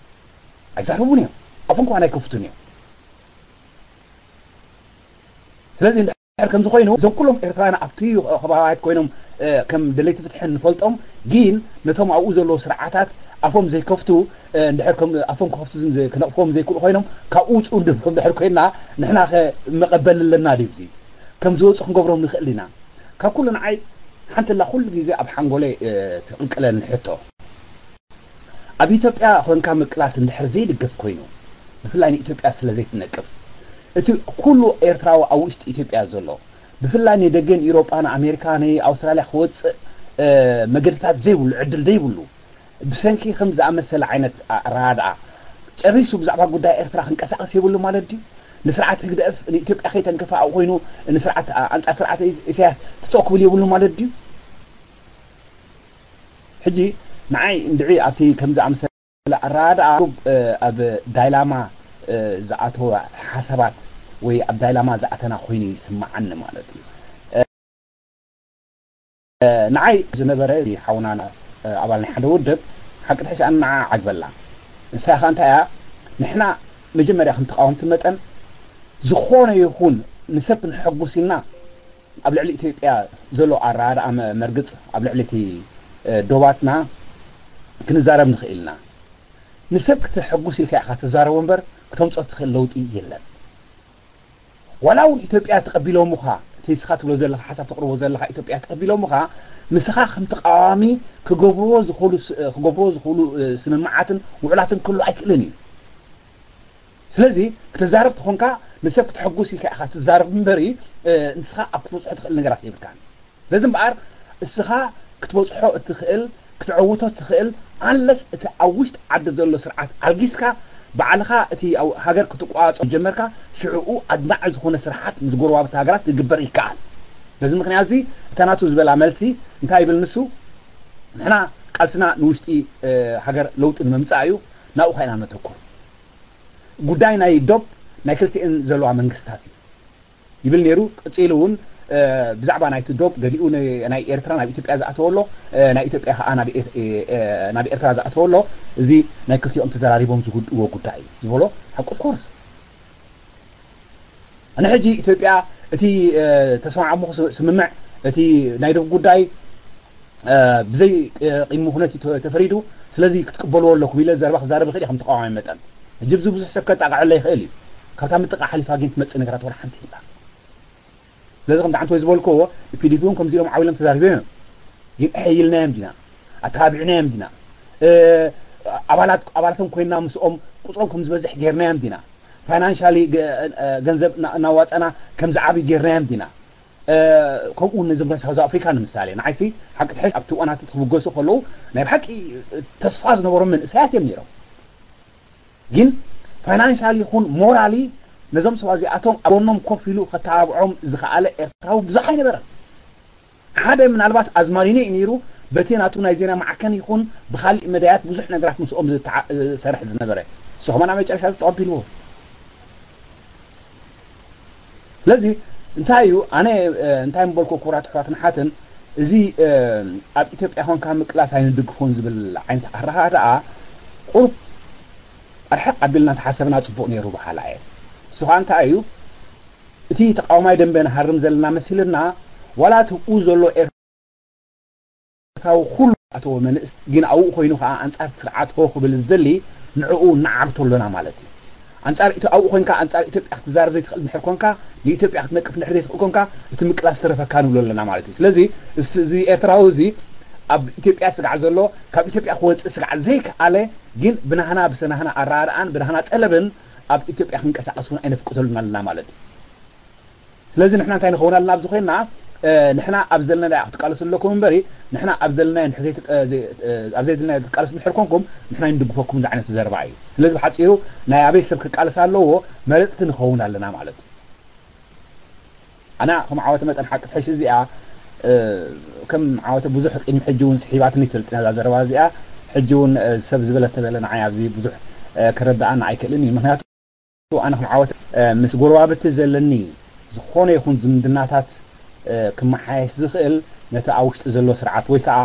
ኣይዛረቡን እዮም። ኣፎም ከማን ኣይከፍቱን እዮም። ስለዚ እንድሕር ከምዚ ኮይኑ፣ እዞም ኩሎም ኤርትራውያን ኣብቲ ከባቢያት ኮይኖም፣ እ፣ ከም ደለይቲ ፍትሒ ንፈልጦም፣ ግን ነቶም ኣብኡ ዘለዉ ስርዓታት ኣፎም ዘይከፍቱ፣ እ፣ እንድሕር ከም ኣፎም ክኸፍቱ ዝን-፣ ክነቕፍዎም ዘይክእሉ ኮይኖም፣ ካብኡ ውጽኡ እንድብሎም እንድሕር ኮይና፣ ንሕናኸ መቐበሊ ኣለና ድዩ? እዚ ከም ዝወጹ ክንገብሮም ንኽእል ኢና። ካብ ኩሉ ንዓይ ሓንቲ ኣላ ኩሉ ግዜ ኣብ ሓንጎለይ፣ እ፣ ትቕንቅለኒ ሕቶ። ኣብ ኢትዮጵያ ኮንካ ምቅላስ እንድሕር ዘይድገፍ ኮይኑ፣ ብፍላይ ንኢትዮጵያ ስለ ዘይትነቅፍ፣ እቲ ኩሉ ኤርትራዊ ኣብ ውሽጢ ኢትዮጵያ ዘሎ፣ ብፍላይ ንደገን ኢሮጳ፣ ንኣሜሪካ፣ ንኣውስትራልያ ክወጽእ፣ እ፣ መገድታት ዘይብሉ፣ ዕድል ዘይብሉ፣ ብሰንኪ ከም ዝኣመሰለ ዓይነት ኣረዳድኣ፣ ጨሪሱ ብዛዕባ ጉዳይ ኤርትራ ክንቀሳቐስ የብሉ ማለት ድዩ? ንስርዓት ህግደፍ ንኢትዮጵያ ከይተንከፈ ኣብኡ ኮይኑ ንስርዓት፣ ኣንጻር ስርዓት ኢሳያስ ትጸው ክብል የብሉ ማለት ድዩ? ሕጂ ንዓይ እንድዒ ኣብቲ ከም ዝኣመሰለ ኣረዳድኣ፣ እ፣ ኣብ ዳይላማ፣ እ፣ ዝኣተወ ሓሳባት ወይ ኣብ ዳይላማ ዝኣተና ኮይኑ ይስምዓኒ ማለት እዩ። እ፣ እ፣ ንዓይ ዝነበረ ሓውና፣ እ፣ ኣባል ናይ ሓደ ውድብ ሓቂ ትሕሻ ንዓ ዓግበላ። ንሳ ኸኣ እንታይ እያ? ንሕና መጀመርያ ከም ተቃወምቲ መጠን ዝኾነ ይኹን ንሰብ ክንሐጉስ ኢልና ኣብ ልዕሊ ኢትዮጵያ ዘሎ ኣረዳድኣ መ-፣ መርግጽ ኣብ ልዕሊ እቲ፣ እ፣ ዶባትና ክንዛረብ ንኽእል ኢና። ንሰብ ክተሐጉስ ኢልካ ኢኻ ትዛረቦ እምበር ክተምጾ ትኽእል ለውጢ የለን። ዋላ እውን ኢትዮጵያ ተቐቢሎምኻ፣ እቲ ንስኻ ትብሎ ዘለኻ ሓሳብ ተቕርቦ ዘለኻ ኢትዮጵያ ተቐቢሎምኻ፣ ንስኻ ከም ተቃዋሚ ክገብርዎ ዝኽእሉ ስ-፣ ክገብርዎ ዝኽእሉ፣ እ፣ ስምምዓትን ውዕላትን ክህሉ ኣይክእልን እዩ። ስለዚ ክትዛረብ ተኾንካ ንሰብ ክትሐጉስ ኢልካ ኢኻ ትዛረብ እምበሪ፣ እ፣ ንስኻ ኣብ ክትበጽሖ ትኽእል ነገራት የብልካን። ስለዚ እምበኣር እስኻ ክትበጽሖ እትኽእል፣ ክትዕውቶ እትኽእል፣ ኣንለስ እቲ ኣብ ውሽጢ ዓዲ ዘሎ ስርዓት ኣልጊስካ ባዕልኻ እቲ ኣብ ሃገር ክትቋጾ ጀመርካ፣ ሽዕኡ ኣድማዒ ዝኾነ ስርሓት ምስ ጎረባብቲ ሃገራት ክግበር ይከኣል። በዚ ምኽንያት እዚ እታ ናቱ ዝበላ መልሲ እንታይ ይብል ንሱ? ንሕና ቃልስና ንውሽጢ፣ እ፣ ሃገር ለውጢ ንምምጻእ እዩ፣ ናብኡ ኸኣ ኢና ነተኩር። ጉዳይ ናይ ዶብ ናይ ክልቲኤን ዘለዋ መንግስታት እዩ ይብል ነይሩ። ቀጺሉ እውን፣ እ፣ ብዛዕባ ናይቲ ዶብ ገሊኡ ን-፣ ናይ ኤርትራ ናብ ኢትዮጵያ ዝኣተወ ኣሎ፣ እ፣ ናይ ኢትዮጵያ ኸኣ ናብ ኤ-፣ እ፣ ናብ ኤርትራ ዝኣተወ ኣሎ። እዚ ናይ ክልቲኦም ተዘራሪቦም ዝውድእዎ ጉዳይ እዩ ዝበሎ ሓቂ ኦፍ ኮርስ። ኣነ ሕጂ ኢትዮጵያ እቲ፣ እ፣ ተስማዕሙኹ ስ-፣ ስምምዕ እቲ ናይ ዶብ ጉዳይ፣ እ፣ ብዘይ፣ እ፣ ቅድሚ ኩነት እዩ ተ-፣ ተፈሪዱ፣ ስለዚ ክትቅበልዎ ኣለኩም ኢለ ዘረባ ክዛረብ ይኽእል እየ ከም ተቃዋሚ መጠን። ሕጂ ብዚ ብዙሕ ሰብ ከጣቕዐለ ይኽእል እዩ። ካብታ ምጥቃዕ ሓሊፋ ግን ትመጽእ ነገራት ወላ ሓንቲ የላ። ስለዚ ከምቲ ዓንተወይ ዝበልክዎ፣ ፒዲፒ እውን ከምዚኦም ዓው ኢሎም ተዛሪቦም እዮም። ግን ኣሐይልናዮም ዲና? ኣተባቢዕናዮም ዲና? እ፣ ኣባላት፣ ኣባላቶም ኮይንና ምስኦም ቁጽሮም ከም ዝበዝሕ ጌርናዮም ዲና? ፋይናንሻሊ ገ-፣ እ፣ ገንዘብ እና-፣ እናዋጸና ከም ዝዓብዩ ጌርናዮም ዲና? እ፣ ከምኡ እውን ነዞም ናይ ሳውዝ ኣፍሪካ ንምሳሌ፣ ንዓይሲ ሓቂ ትሕሽ ኣብቲ እዋናት እቲ ክብገሱ ከለዉ ናይ ብሓቂ ተስፋ ዝነበሮም መንእሰያት እዮም ነይሮም። ግን ፋይናንሻሊ ይኹን ሞራሊ ነዞም ሰባት እዚኣቶም ኣብ ጎኖም ኮፍ ኢሉ ከተባብዖም ዝኸኣለ ኤርትራዊ ብዙሕ ኣይነበረን። ሓደ ምናልባት ኣዝማሪኖ እዩ ነይሩ፣ በቲ ናቱ ናይ ዜና ማዕከን ይኹን ብኻሊእ መዳያት ብዙሕ ነገራት ምስኦም ዝተዓ- ዝሰርሕ ዝነበረ፣ እሱ ከማን ኣብ መጨረሻ ተቐቢልዎ። ስለዚ እንታይ እዩ፣ ኣነ እንታይ ምበልኩ፣ ክቡራት ኣሕዋትን ኣሓትን፣ እዚ ኣብ ኢትዮጵያ ኮንካ ምቅላስ ኣይንድግፎን ዝብል ዓይነት ኣረኣእያ ደኣ ቁሩብ ኣርሕቕ ኣቢልና እንተሓሰብና ጽቡቕ ነይሩ በሃላ እየ። እሱ ከዓ እንታይ እዩ፣ እቲ ተቃዋማይ ደንበ ንሃርም ዘለና መሲልና፣ ዋላ እቲ ብኡ ዘሎ ኤርትራዊ ኩሉ ኣተወ መንእስ ግን ኣብኡ ኮይኑ ከዓ ኣንጻር ስርዓት ሆ ክብል ዝደሊ፣ ንዕኡ ንዓግቶ ኣሎና ማለት እዩ። ኣንጻር ኢትዮ ኣብኡ ኮንካ ኣንጻር ኢትዮጵያ ክትዛረብ ዘይትኽእል እንድሕር ኮንካ፣ ንኢትዮጵያ ክትነቅፍ እንድሕር ዘይትኽእል ኮንካ፣ እቲ ምቅላስ ተረፈካ ንብሎ ኣለና ማለት እዩ። ስለዚ እስ- እዚ ኤርትራዊ እዚ ኣብ ኢትዮጵያ ስጋዕ ዘሎ፣ ካብ ኢትዮጵያ ክወፅእ ስጋዕ ዘይከኣለ፣ ግን ብናህና ብሰናህና ኣረኣእያን ብናህና ጠለብን ኣብ ኢትዮጵያ ክንቀሳቀስ እውን ኣይነፍቅደሉን ኣለና ማለት እዩ። ስለዚ ንሕና እንታይ ንኸውን ኣለና ኣብዚ ኮይና፣ ንሕና ኣብ ዘለና ክትቃለሱ ኣለኩም እምበሪ፣ ንሕና ኣብ ዘለና ኣብ ዘይደልና ትቃለሱ እንድሕር ኮንኩም ንሕና ንድግፈኩም ዝዓይነቱ ዘረባ እዩ። ስለዚ ብሓፂሩ ናይ ኣበይ ሰብ ክቃለስ ኣለዎ መረፅቲ ንኸውን ኣለና ማለት እዩ። ኣና ከም ዓወተ መጠን ሓቂ ትሕሽ እዚኣ ከም ዓወተ ብዙሕ ቅድሚ ሕጂ እውን ስሒባትኒ ትፈልጥ ነዛ ዘረባ እዚኣ። ሕጂ እውን ሰብ ዝበለ ተበለ ንዓይ ኣብዚ ብዙሕ ክረዳኣና ኣይክእልን እዩ። ምክንያቱ ኣነ ከም ዓወተ ምስ ጎረባብቲ ዘለኒ ዝኾነ ይኹን ዝምድናታት ክመሓየስ ዝኽእል ነቲ ኣብ ውሽጢ ዘሎ ስርዓት ወይ ከዓ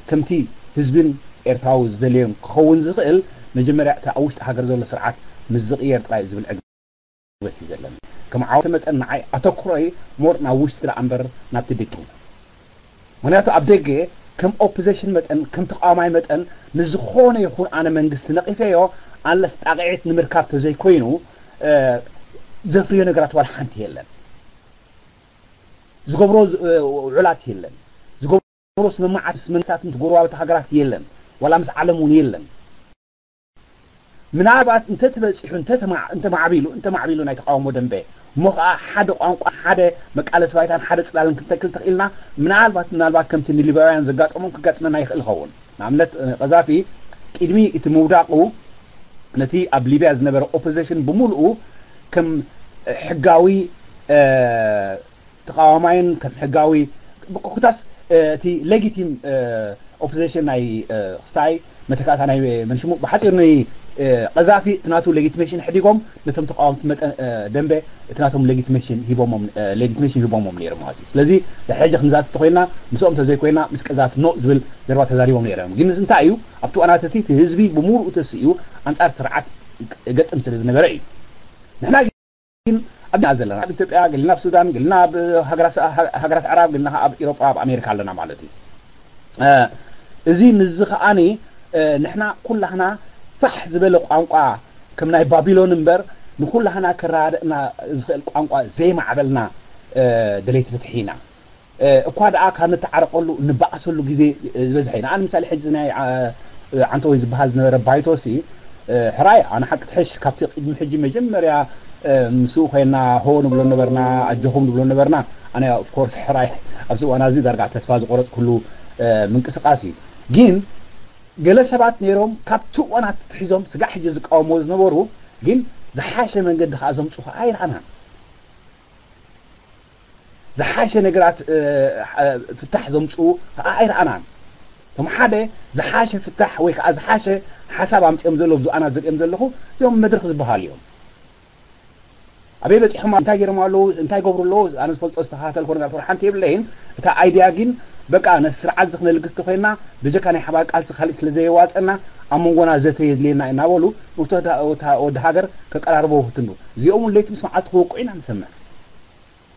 ከምቲ ህዝብን ኤርትራዊ ዝደልዮን ክኸውን ዝኽእል መጀመርያ እቲ ኣብ ውሽጢ ሃገር ዘሎ ስርዓት ምስ ዝቕየር ጥራይ ዝብል ዕግበት እዩ ዘለኒ። ከም ዓወተ መጠን ንዓይ ኣተኩሮይ ሞር ናብ ውሽጢ ደኣ እምበር ናብቲ ደገ። ምክንያቱ ኣብ ደገ ከም ኦፖዚሽን መጠን ከም ተቃዋማይ መጠን ንዝኾነ ይኹን ኣነ መንግስቲ ነቒፈዮ ኣንለስ ጣቕዒት ንምርካብ ተዘይኮይኑ ዘፍርዮ ነገራት ዋላ ሓንቲ የለን። ዝገብሮ ውዕላት የለን። ዝገብሮ ስምምዓት ምስ መንግስታት ምስ ጎረባብቲ ሃገራት የለን። ዋላ ምስ ዓለም እውን የለን። ምናልባት እንተተበፂሑ እንተማዕቢሉ እንተማዕቢሉ ናይ ተቃውሞ ደንበ እሞ ከዓ ሓደ ቋንቋ ሓደ መቃለሲ ባይታን ሓደ ፅላልን ክንተክል ተኽኢልና ምናልባት ምናልባት ከምቲ ንሊባውያን ዘጋጠሞም ክጋጥመና ይኽእል ይኸውን። ንኣብነት ቀዛፊ ቅድሚ እቲ ምውዳቁ ነቲ ኣብ ሊብያ ዝነበረ ኦፖዚሽን ብምሉኡ ከም ሕጋዊ ተቃዋማይን ከም ሕጋዊ ኮታስ እቲ ሌጊቲም ኦፖዚሽን ናይ ክስታይ መተካእታ ናይ መንሽሙ ብሓፂር ናይ ቀዛፊ እቲ ናቱ ሌጊቲሜሽን ሕዲጎም ነቶም ተቃወምቲ መጠን ደንበ እቲ ናቶም ሌጊቲሜሽን ሂቦሞም ሌጊቲሜሽን ሂቦሞም ነይሮም ማለት እዩ። ስለዚ ድሕሪ ሕጂ ክንዛተት ተኮይና ምስኦም ተዘይኮይና ምስ ቀዛፊ ኖ ዝብል ዘረባ ተዛሪቦም ነይሮም። ግን እዚ እንታይ እዩ ኣብቲ ዋናት እቲ ህዝቢ ብምሉኡ ተስኡ ኣንፃር ስርዓት ገጥም ስለ ዝነበረ እዩ። ንሕና ግን ኣብና ዘለና ኣብ ኢትዮጵያ ገልና ኣብ ሱዳን ገልና ኣብ ሃገራት ኣዕራብ ገልና ኣብ ኢሮጳ ኣብ ኣሜሪካ ኣለና ማለት እዩ። እዚ ምስዚ ከዓኒ ንሕና ኩላህና ፋሕ ዝበለ ቋንቋ ከም ናይ ባቢሎን እምበር ንኩላህና ከረዳድእና ዝኽእል ቋንቋ ዘይማዕበልና ደለይቲ ፍትሒ ኢና። እኳ ደኣ ካብ ንተዓረቀሉ ንበኣሰሉ ግዜ ዝበዝሐ ኢና። ኣነ ምሳሌ ሕጂ ናይ ዓንተወይ ዝበሃል ዝነበረ ባይቶሲ ሕራይ ኣነ ሓቂ ትሕሽ ካብቲ ቅድሚ ሕጂ መጀመርያ ምስኡ ኮይና ሆ ንብሎ ነበርና ኣጆኹም ንብሎ ነበርና። ኣነ ኦፍኮርስ ሕራይ ኣብዚ እዋን እዚ ዳርጋ ተስፋ ዝቆረፅኩሉ ምንቅስቃስ እዩ። ግን ገለ ሰባት ነይሮም ካብቲ እዋናት ትሒዞም ስጋዕ ሕጂ ዝቃወምዎ ዝነበሩ ግን ዝሓሸ መንገዲ ከዓ ዘምፁ ከዓ ኣይረኣናን። ዝሓሸ ነገራት ፍታሕ ዘምፅኡ ከዓ ኣይረኣናን። እቶም ሓደ ዝሓሸ ፍታሕ ወይ ከዓ ዝሓሸ ሓሳብ ኣምፅኦም ዘለዉ ብዙኣናት ዝሪኦም ዘለኹ እዚኦም መድረክ ዝበሃሉ እዮም። ኣበይ በፂሖም እንታይ ገይሮም ኣለዉ እንታይ ገብሩ ኣለዉ ኣነ ዝፈልጦ ዝተኸታተልኮ ነገር ሓንቲ የብለይን። እታ ኣይድያ ግን በቃ ነቲ ስርዓት ዝክነልግስ ተኮይና ብጀካ ናይ ሓባር ቃልሲ ካሊእ ስለ ዘየዋፀና ኣብ መንጎና ዘተ የድልየና እናበሉ ወዲ ሃገር ከቀራርቦ ክትኑ እዚኦም እውን ለይቲ ምስ መዓልቲ ክወቅዑ ኢና ንሰምዕ።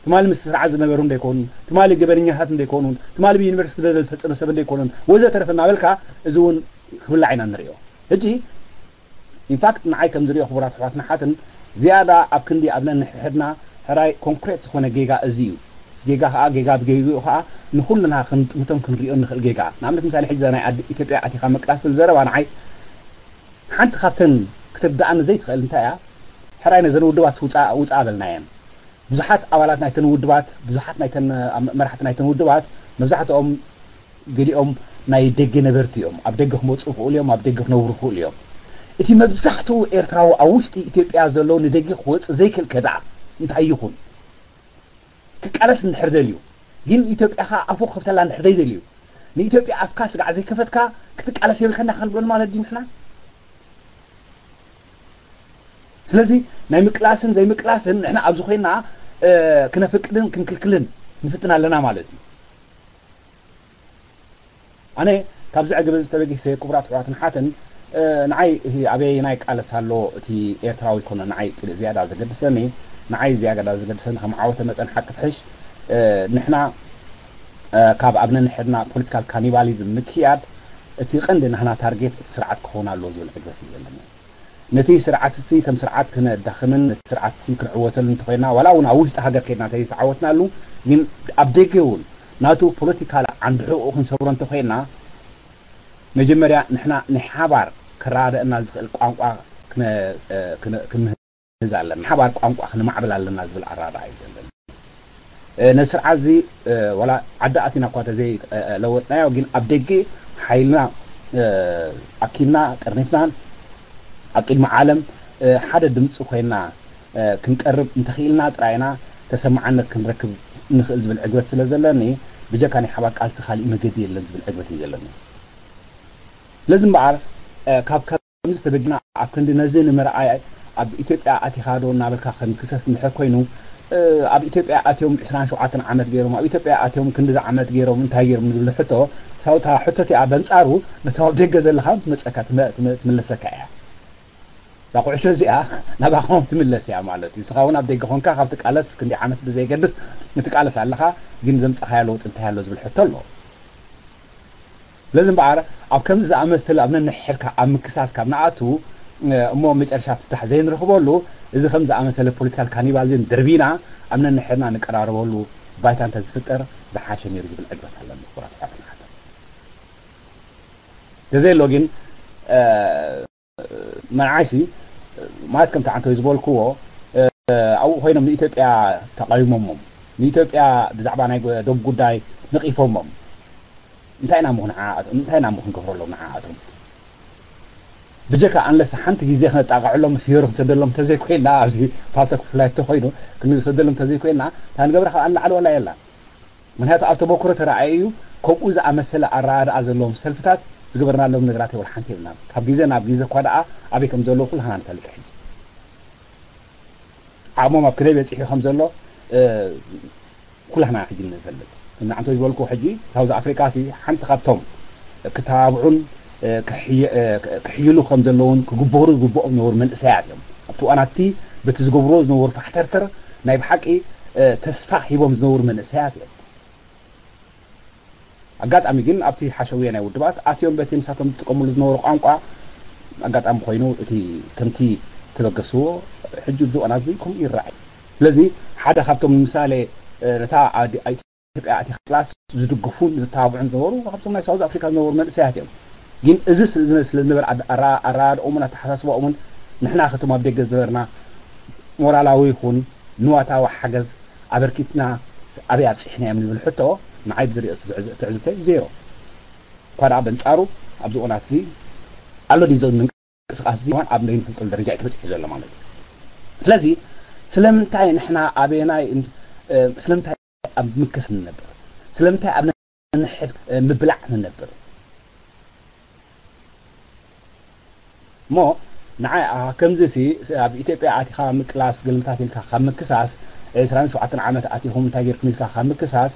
ትማሊ ምስ ስርዓት ዝነበሩ እንደይኮኑን ትማሊ ገበነኛታት እንደይኮኑን ትማሊ ብዩኒቨርሲቲ በደል ዝፈፀመ ሰብ እንደይኮኑን ወዘተረፈ እናበልካ እዚ እውን ክብላዕ ኢና ንሪኦ። ሕጂ ኢንፋክት ንዓይ ከም ዝሪኦ ክቡራት ኣሕዋትን ኣሓትን ዝያዳ ኣብ ክንዲ ኣብ ነንሕድሕድና ሕራይ ኮንክሬት ዝኾነ ጌጋ እዚ እዩ። ጌጋ ከዓ ጌጋ ብጌግኡ ከዓ ንኩልና ክንጥምቶም ክንሪኦ ንኽእል ጌጋ ንኣብነት ምሳሌ ሕጂ ናይ ዓዲ ኢትዮጵያ ኣቲኻ ምቅላስ ዝብል ዘረባ ንዓይ ሓንቲ ካብተን ክትርድኣኒ ዘይትኽእል እንታይ እያ ሕራይ ነዘን ውድባት ውፃ በልናየን ብዙሓት ኣባላት ናይተን ውድባት ብዙሓት ናይተን መራሕቲ ናይተን ውድባት መብዛሕትኦም ገሊኦም ናይ ደገ ነበርቲ እዮም። ኣብ ደገ ክመፁ ይኽእሉ እዮም፣ ኣብ ደገ ክነብሩ ይኽእሉ እዮም። እቲ መብዛሕትኡ ኤርትራዊ ኣብ ውሽጢ ኢትዮጵያ ዘሎ ንደገ ክወፅእ ዘይክእል ከ ደኣ እንታይ ይኹን? ክቃለስ እንድሕር ደልዩ ግን ኢትዮጵያ ከዓ ኣፉ ክኸፍተላ እንድሕር ዘይደልዩ ንኢትዮጵያ ኣፍካ ስጋዕ ዘይከፈትካ ክትቃለስ የብልከና ክንብሎ ማለት ድዩ ንሕና? ስለዚ ናይ ምቅላስን ዘይምቅላስን ንሕና ኣብዚ ኮይና ክነፍቅድን ክንክልክልን ንፍትን ኣለና ማለት እዩ። ኣነ ካብዚ ዕግብ እዚ ተበጊሰ ክቡራት ኣሕዋትን ኣሓትን ንዓይ ኣበየናይ ይቃለስ ኣሎ እቲ ኤርትራዊ ይኮነ ንዓይ ዝያዳ ዘገድሰኒ ንዓይ ዝያዳ ዘገድሰኒ ከም ዓወተ መጠን ሓቂ ትሕሽ ንሕና ካብ ኣብ ነንሕድና ፖለቲካል ካኒባሊዝም ምክያድ እቲ ቀንዲ ናህና ታርጌት እቲ ስርዓት ክኸውን ኣለዎ ዝብል ዕግበት እዩ ዘለኒ። ነቲ ስርዓት እዚ ከም ስርዓት ክነዳኽምን ነቲ ስርዓት እዚ ክንዕወተሉ እንተኮይና ዋላ እውን ኣብ ውሽጢ ሃገር ከይድና ተይተዓወትናሉ ግን ኣብ ደገ እውን ናቱ ፖለቲካል ዓንዲ ሕቑ ክንሰብሮ እንተኮይና መጀመርያ ንሕና ናይ ሓባር ክረዳደእና ዝኽእል ቋንቋ ክምህዝ ኣለና፣ ሓባር ቋንቋ ክነማዕብል ኣለና ዝብል ኣረዳድኣ እዩ ዘለኒ። ነዚ ስርዓት እዚ ዋላ ዓዲ ኣቲና እኳ ተዘይለወጥናዮ ግን ኣብ ደገ ሓይልና ኣኪብና ጠርኒፍናን ኣብ ቅድሚ ዓለም ሓደ ድምፂ ኮይና ክንቀርብ እንተኽኢልና ጥራይና ተሰማዓነት ክንረክብ ንኽእል ዝብል ዕግበት ስለ ዘለኒ ብጀካ ናይ ሓባር ቃልሲ ካሊእ መገዲ የለን ዝብል ዕግበት እዩ ዘለኒ። ስለዚ እምበኣር ካብ ከምዚ ተበጊና ኣብ ክንዲ ነዚ ንምርኣይ ኣብ ኢትዮጵያ ኣቲኻ ዶ እናበልካ ከም ክሰስ እንድሕር ኮይኑ ኣብ ኢትዮጵያ ኣትዮም ዕስራን ሸውዓተን ዓመት ገይሮም ኣብ ኢትዮጵያ ኣትዮም ክንዲዚ ዓመት ገይሮም እንታይ ገይሮም ዝብል ሕቶ ሳውታ ሕቶ እቲኣ በንጻሩ ነቶም ኣብ ደገ ዘለኻ ትመፀካ ትምለሰካ እያ። እዛ ኩዕሾ እዚኣ ናባኹም ትምለስ እያ ማለት እዩ። ንስኻ እውን ኣብ ደገ ኮንካ ካብ ትቃለስ ክንደይ ዓመት ብዘይገድስ ንትቃለስ ኣለኻ፣ ግን ዘምጻኻዮ ለውጢ እንታይ ኣሎ ዝብል ሕቶ ኣሎ። ስለዚ እምበኣር ኣብ ከምዚ ዝኣመሰለ ኣብ ነንሕድካ ኣብ ምክሳስ ካብ ንኣቱ እሞ መጨረሻ ፍታሕ ዘይንረኽበሉ እዚ ከም ዝኣመሰለ ፖለቲካል ካኒባሊዝም ደርቢና ኣብ ነንሕድና ንቀራረበሉ ባይታ እንተዝፍጠር ዝሓሸ ነይሩ ዝብል ዕግበት ኣለኒ። ክቡራት ኣሕዋትን ኣሓትን። ተዘይሎ ግን መርዓይሲ ማለት ከምቲ ዓንተወይ ዝበልክዎ ኣብኡ ኮይኖም ንኢትዮጵያ ተቃዊሞሞም ንኢትዮጵያ ብዛዕባ ናይ ደቡብ ጉዳይ ነቂፎሞም እንታይ ኢና ምኹ ንዓኣቶም እንታይ ኢና ምኹ ንገብረሎም ንዓኣቶም ብጀካ ኣንለስ ሓንቲ ግዜ ክነጣቅዐሎም ፍዮሪ ክንሰደሎም እንተዘይኮይና ኣብዚ ፓልቶክ ብፍላይ እንተኮይኑ ክንሰደሎም እንተዘይኮይና እታ ንገብራ ካብ ኣንላዕሊ ወላ የላን። ምክንያቱ ኣብ ተመክሮ ተረኣየ እዩ። ከምኡ ዝኣመሰለ ኣረኣድኣ ዘለዎም ሰልፍታት ዝገበርናሎም ነገራት ወላ ሓንቲ የብልናን። ካብ ግዜ ናብ ግዜ እኳ ደኣ ኣበይ ከም ዘለዉ ኩላህና ንፈልጥ ሕጂ። ዓቕሞም ኣብ ክንደይ በጺሑ ከም ዘሎ ኩላህና ሕጂ ንፈልጥ። ንዓንቶ ዝበልኩ ሕጂ ሳውዝ ኣፍሪቃ ሲ ሓንቲ ካብቶም ክተባብዑን ክሕይሉ ከም ዘለውን ክግበሩ ዝግብኦም ዝነበሩ መንእሰያት እዮም። ኣብቲ እዋናት እቲ በቲ ዝገብርዎ ዝነበሩ ፋሕተርተር ናይ ብሓቂ ተስፋ ሂቦም ዝነበሩ መንእሰያት እዮም። ኣጋጣሚ ግን ኣብቲ ሓሸውየ ናይ ውድባት ኣትዮም በቲ ንሳቶም ዝጥቀምሉ ዝነበሩ ቋንቋ ኣጋጣሚ ኮይኑ እቲ ከምቲ ተበገስዎ ሕጂ ኣብዚ እዋናት እዚ ከምኡ ይረኣይ። ስለዚ ሓደ ካብቶም ንምሳሌ ነታ ኢትዮጵያ ኣቲ ክላስ ዝድግፉን ዝተባብዑን ዝነበሩ ካብቶም ናይ ሳውዝ ኣፍሪካ ዝነበሩ መንእሰያት እዮም። ግን እዚ ስለ ዝነበረ ኣረዳድኦምን ኣተሓሳስባኦምን ንሕና ከቶም ኣብ ደገ ዝነበርና ሞራላዊ ይኹን ንዋታዊ ሓገዝ ኣበርኪትና ኣበይ ኣብፂሕናዮም ዝብል ሕቶ ንዓይ ብዝሪኦ ትዕዝብተይ ዜሮ። እኳ ደኣ በንፃሩ ኣብዚ እዋናት እዚ ኣሎ ድዩ ዘሎ ምንቅስቃስ እዚ እዋን ኣብ ዘይንፈልጠሉ ደረጃ እዩ ተበፂሑ ዘሎ ማለት እዩ። ስለዚ ስለምንታይ ንሕና ኣበየናይ ስለምንታይ ኣብ ምክስ ንነብር ስለምንታይ ኣብ ንሕድ ምብላዕ ንነብር እሞ ንዓይ ከምዚ ሲ ኣብ ኢትዮጵያ ኣቲኻ ምቅላስ ገልምታት ኢልካ ካብ ምክሳስ ዕስራን ሸውዓተን ዓመት ኣቲኹም እንታይ ጌርኩም ኢልካ ካብ ምክሳስ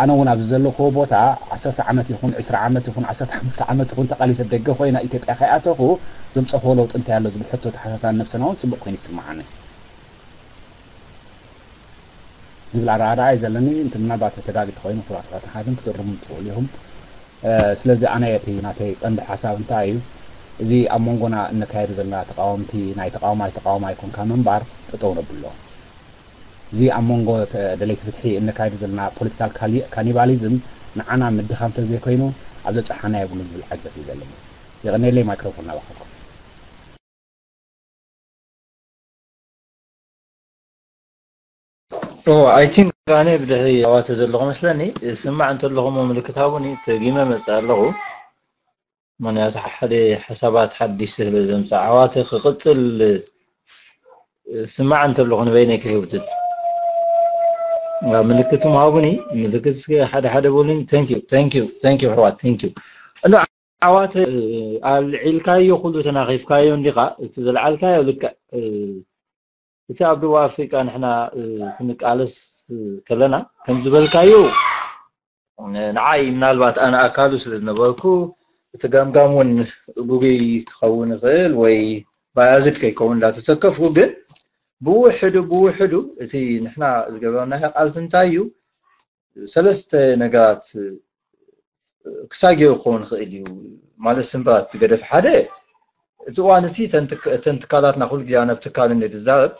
ኣነ እውን ኣብዚ ዘለኹዎ ቦታ ዓሰርተ ዓመት ይኹን ዕስራ ዓመት ይኹን ዓሰርተ ሓሙሽተ ዓመት ይኹን ተቓሊሰ ደገ ኮይና ኢትዮጵያ ከይኣተኹ ዘምፀኽዎ ለውጢ እንታይ ኣሎ ዝብል ሕቶ ተሓታታን ነብስና እውን ፅቡቅ ኮይኑ ይስምዓኒ። ዝብል ኣረኣእያ እዩ ዘለኒ። እንተ ምናልባት ተጋጊ ተኮይኑ ክቡራት ኣሕዋትን ሓትን ክትእርሙኒ ትኽእሉ ኢኹም። ስለዚ ኣነ እቲ ናተይ ቀንዲ ሓሳብ እንታይ እዩ፣ እዚ ኣብ መንጎና እነካየዱ ዘለና ተቃወምቲ ናይ ተቃዋማይ ተቃዋማይ ኮንካ ምንባር ጠጠው ነብሎ። እዚ ኣብ መንጎ ደለይቲ ፍትሒ እነካየዱ ዘለና ፖለቲካል ካኒባሊዝም ንዓና ምድኻም ተዘይኮይኑ ኣብ ዘብፅሓና የብሉን ዝብል ዕግበት እዩ ዘለኒ። የቐንየለይ። ማይክሮፎን ናባኻትኩም። I think ኣነ ብድሕሪ ኣዋተ ዘለኹ መስለኒ ስማዕ እንተለኹ እሞ ምልክት ሃቡኒ ተጊመ መፅእ ኣለኹ። ምክንያቱ ሓደ ሓሳባት ሓዲሽ ስለ ዘምፅእ ኣዋተ ክቕፅል ስማዕ እንተለኹ ንበይነይ ከይውትት ምልክት ሃቡኒ። ምልክት እስኪ ሓደ ሓደ በሉኒ። Thank you, thank you, thank you ኣሕዋት, thank you። እንዶ ዓዋተ ኣልዒልካዮ፣ ኩሉ ተናኺፍካዮ እንዲኻ? እቲ ዘልዓልካዮ ልክዕ እቲ ኣብ ደቡብ ኣፍሪቃ ንሕና ክንቃለስ ከለና ከም ዝበልካዮ ንዓይ ምናልባት ኣነ ኣካሉ ስለ ዝነበርኩ እቲ ገምጋም እውን ግጉይ ክኸውን ይኽእል ወይ ባያዝድ ከይከውን እንዳተሰከፍኩ፣ ግን ብውሕዱ ብውሕዱ እቲ ንሕና ዝገበርናዮ ቃልሲ እንታይ እዩ? ሰለስተ ነገራት ክሳብ ገይሩ ክኸውን ይኽእል እዩ። ማለት ስምብራት ገደፍ ሓደ እቲ እዋን እቲ እተን ትካላትና ኩሉ ግዜ ኣነ ብትካል እንድዛረብ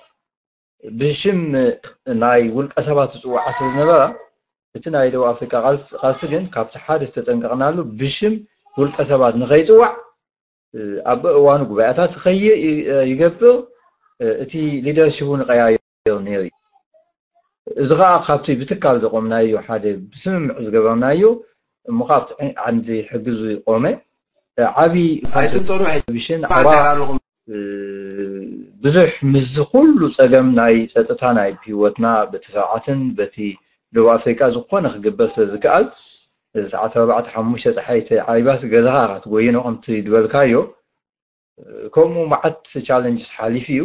ብሽም ናይ ውልቀ ሰባት ዝፅዋዓ ስለ ዝነበራ እቲ ናይ ደቡብ ኣፍሪካ ቃልሲ ግን ካብቲ ሓደ ዝተጠንቀቕናሉ ብሽም ውልቀ ሰባት ንኸይፅዋዕ ኣብ እዋኑ ጉባኤታት ይገብር፣ እቲ ሊደርሽፕ እውን ይቀያየር ነይሩ። እዚ ከዓ ካብቲ ብትካል ዘቆምናዮ ሓደ ብስምምዕ ዝገበርናዮ እሞ ካብቲ ዓንዲ ሕጊ ዝቆመ ዓብዪ ኮንትሪቢሽን ዓባ ብዙሕ ምስዚ ኩሉ ፀገም ናይ ፀጥታ ናይ ህይወትና በቲ ሰብዓትን በቲ ደቡብ ኣፍሪቃ ዝኾነ ክግበር ስለ ዝከኣል ሰዓት ኣርባዕተ ሓሙሽተ ፀሓይ ተዓሪባስ ገዛኻ ክትጎይኖ ከምቲ ዝበልካዮ ከምኡ መዓት ቻለንጅስ ሓሊፉ እዩ።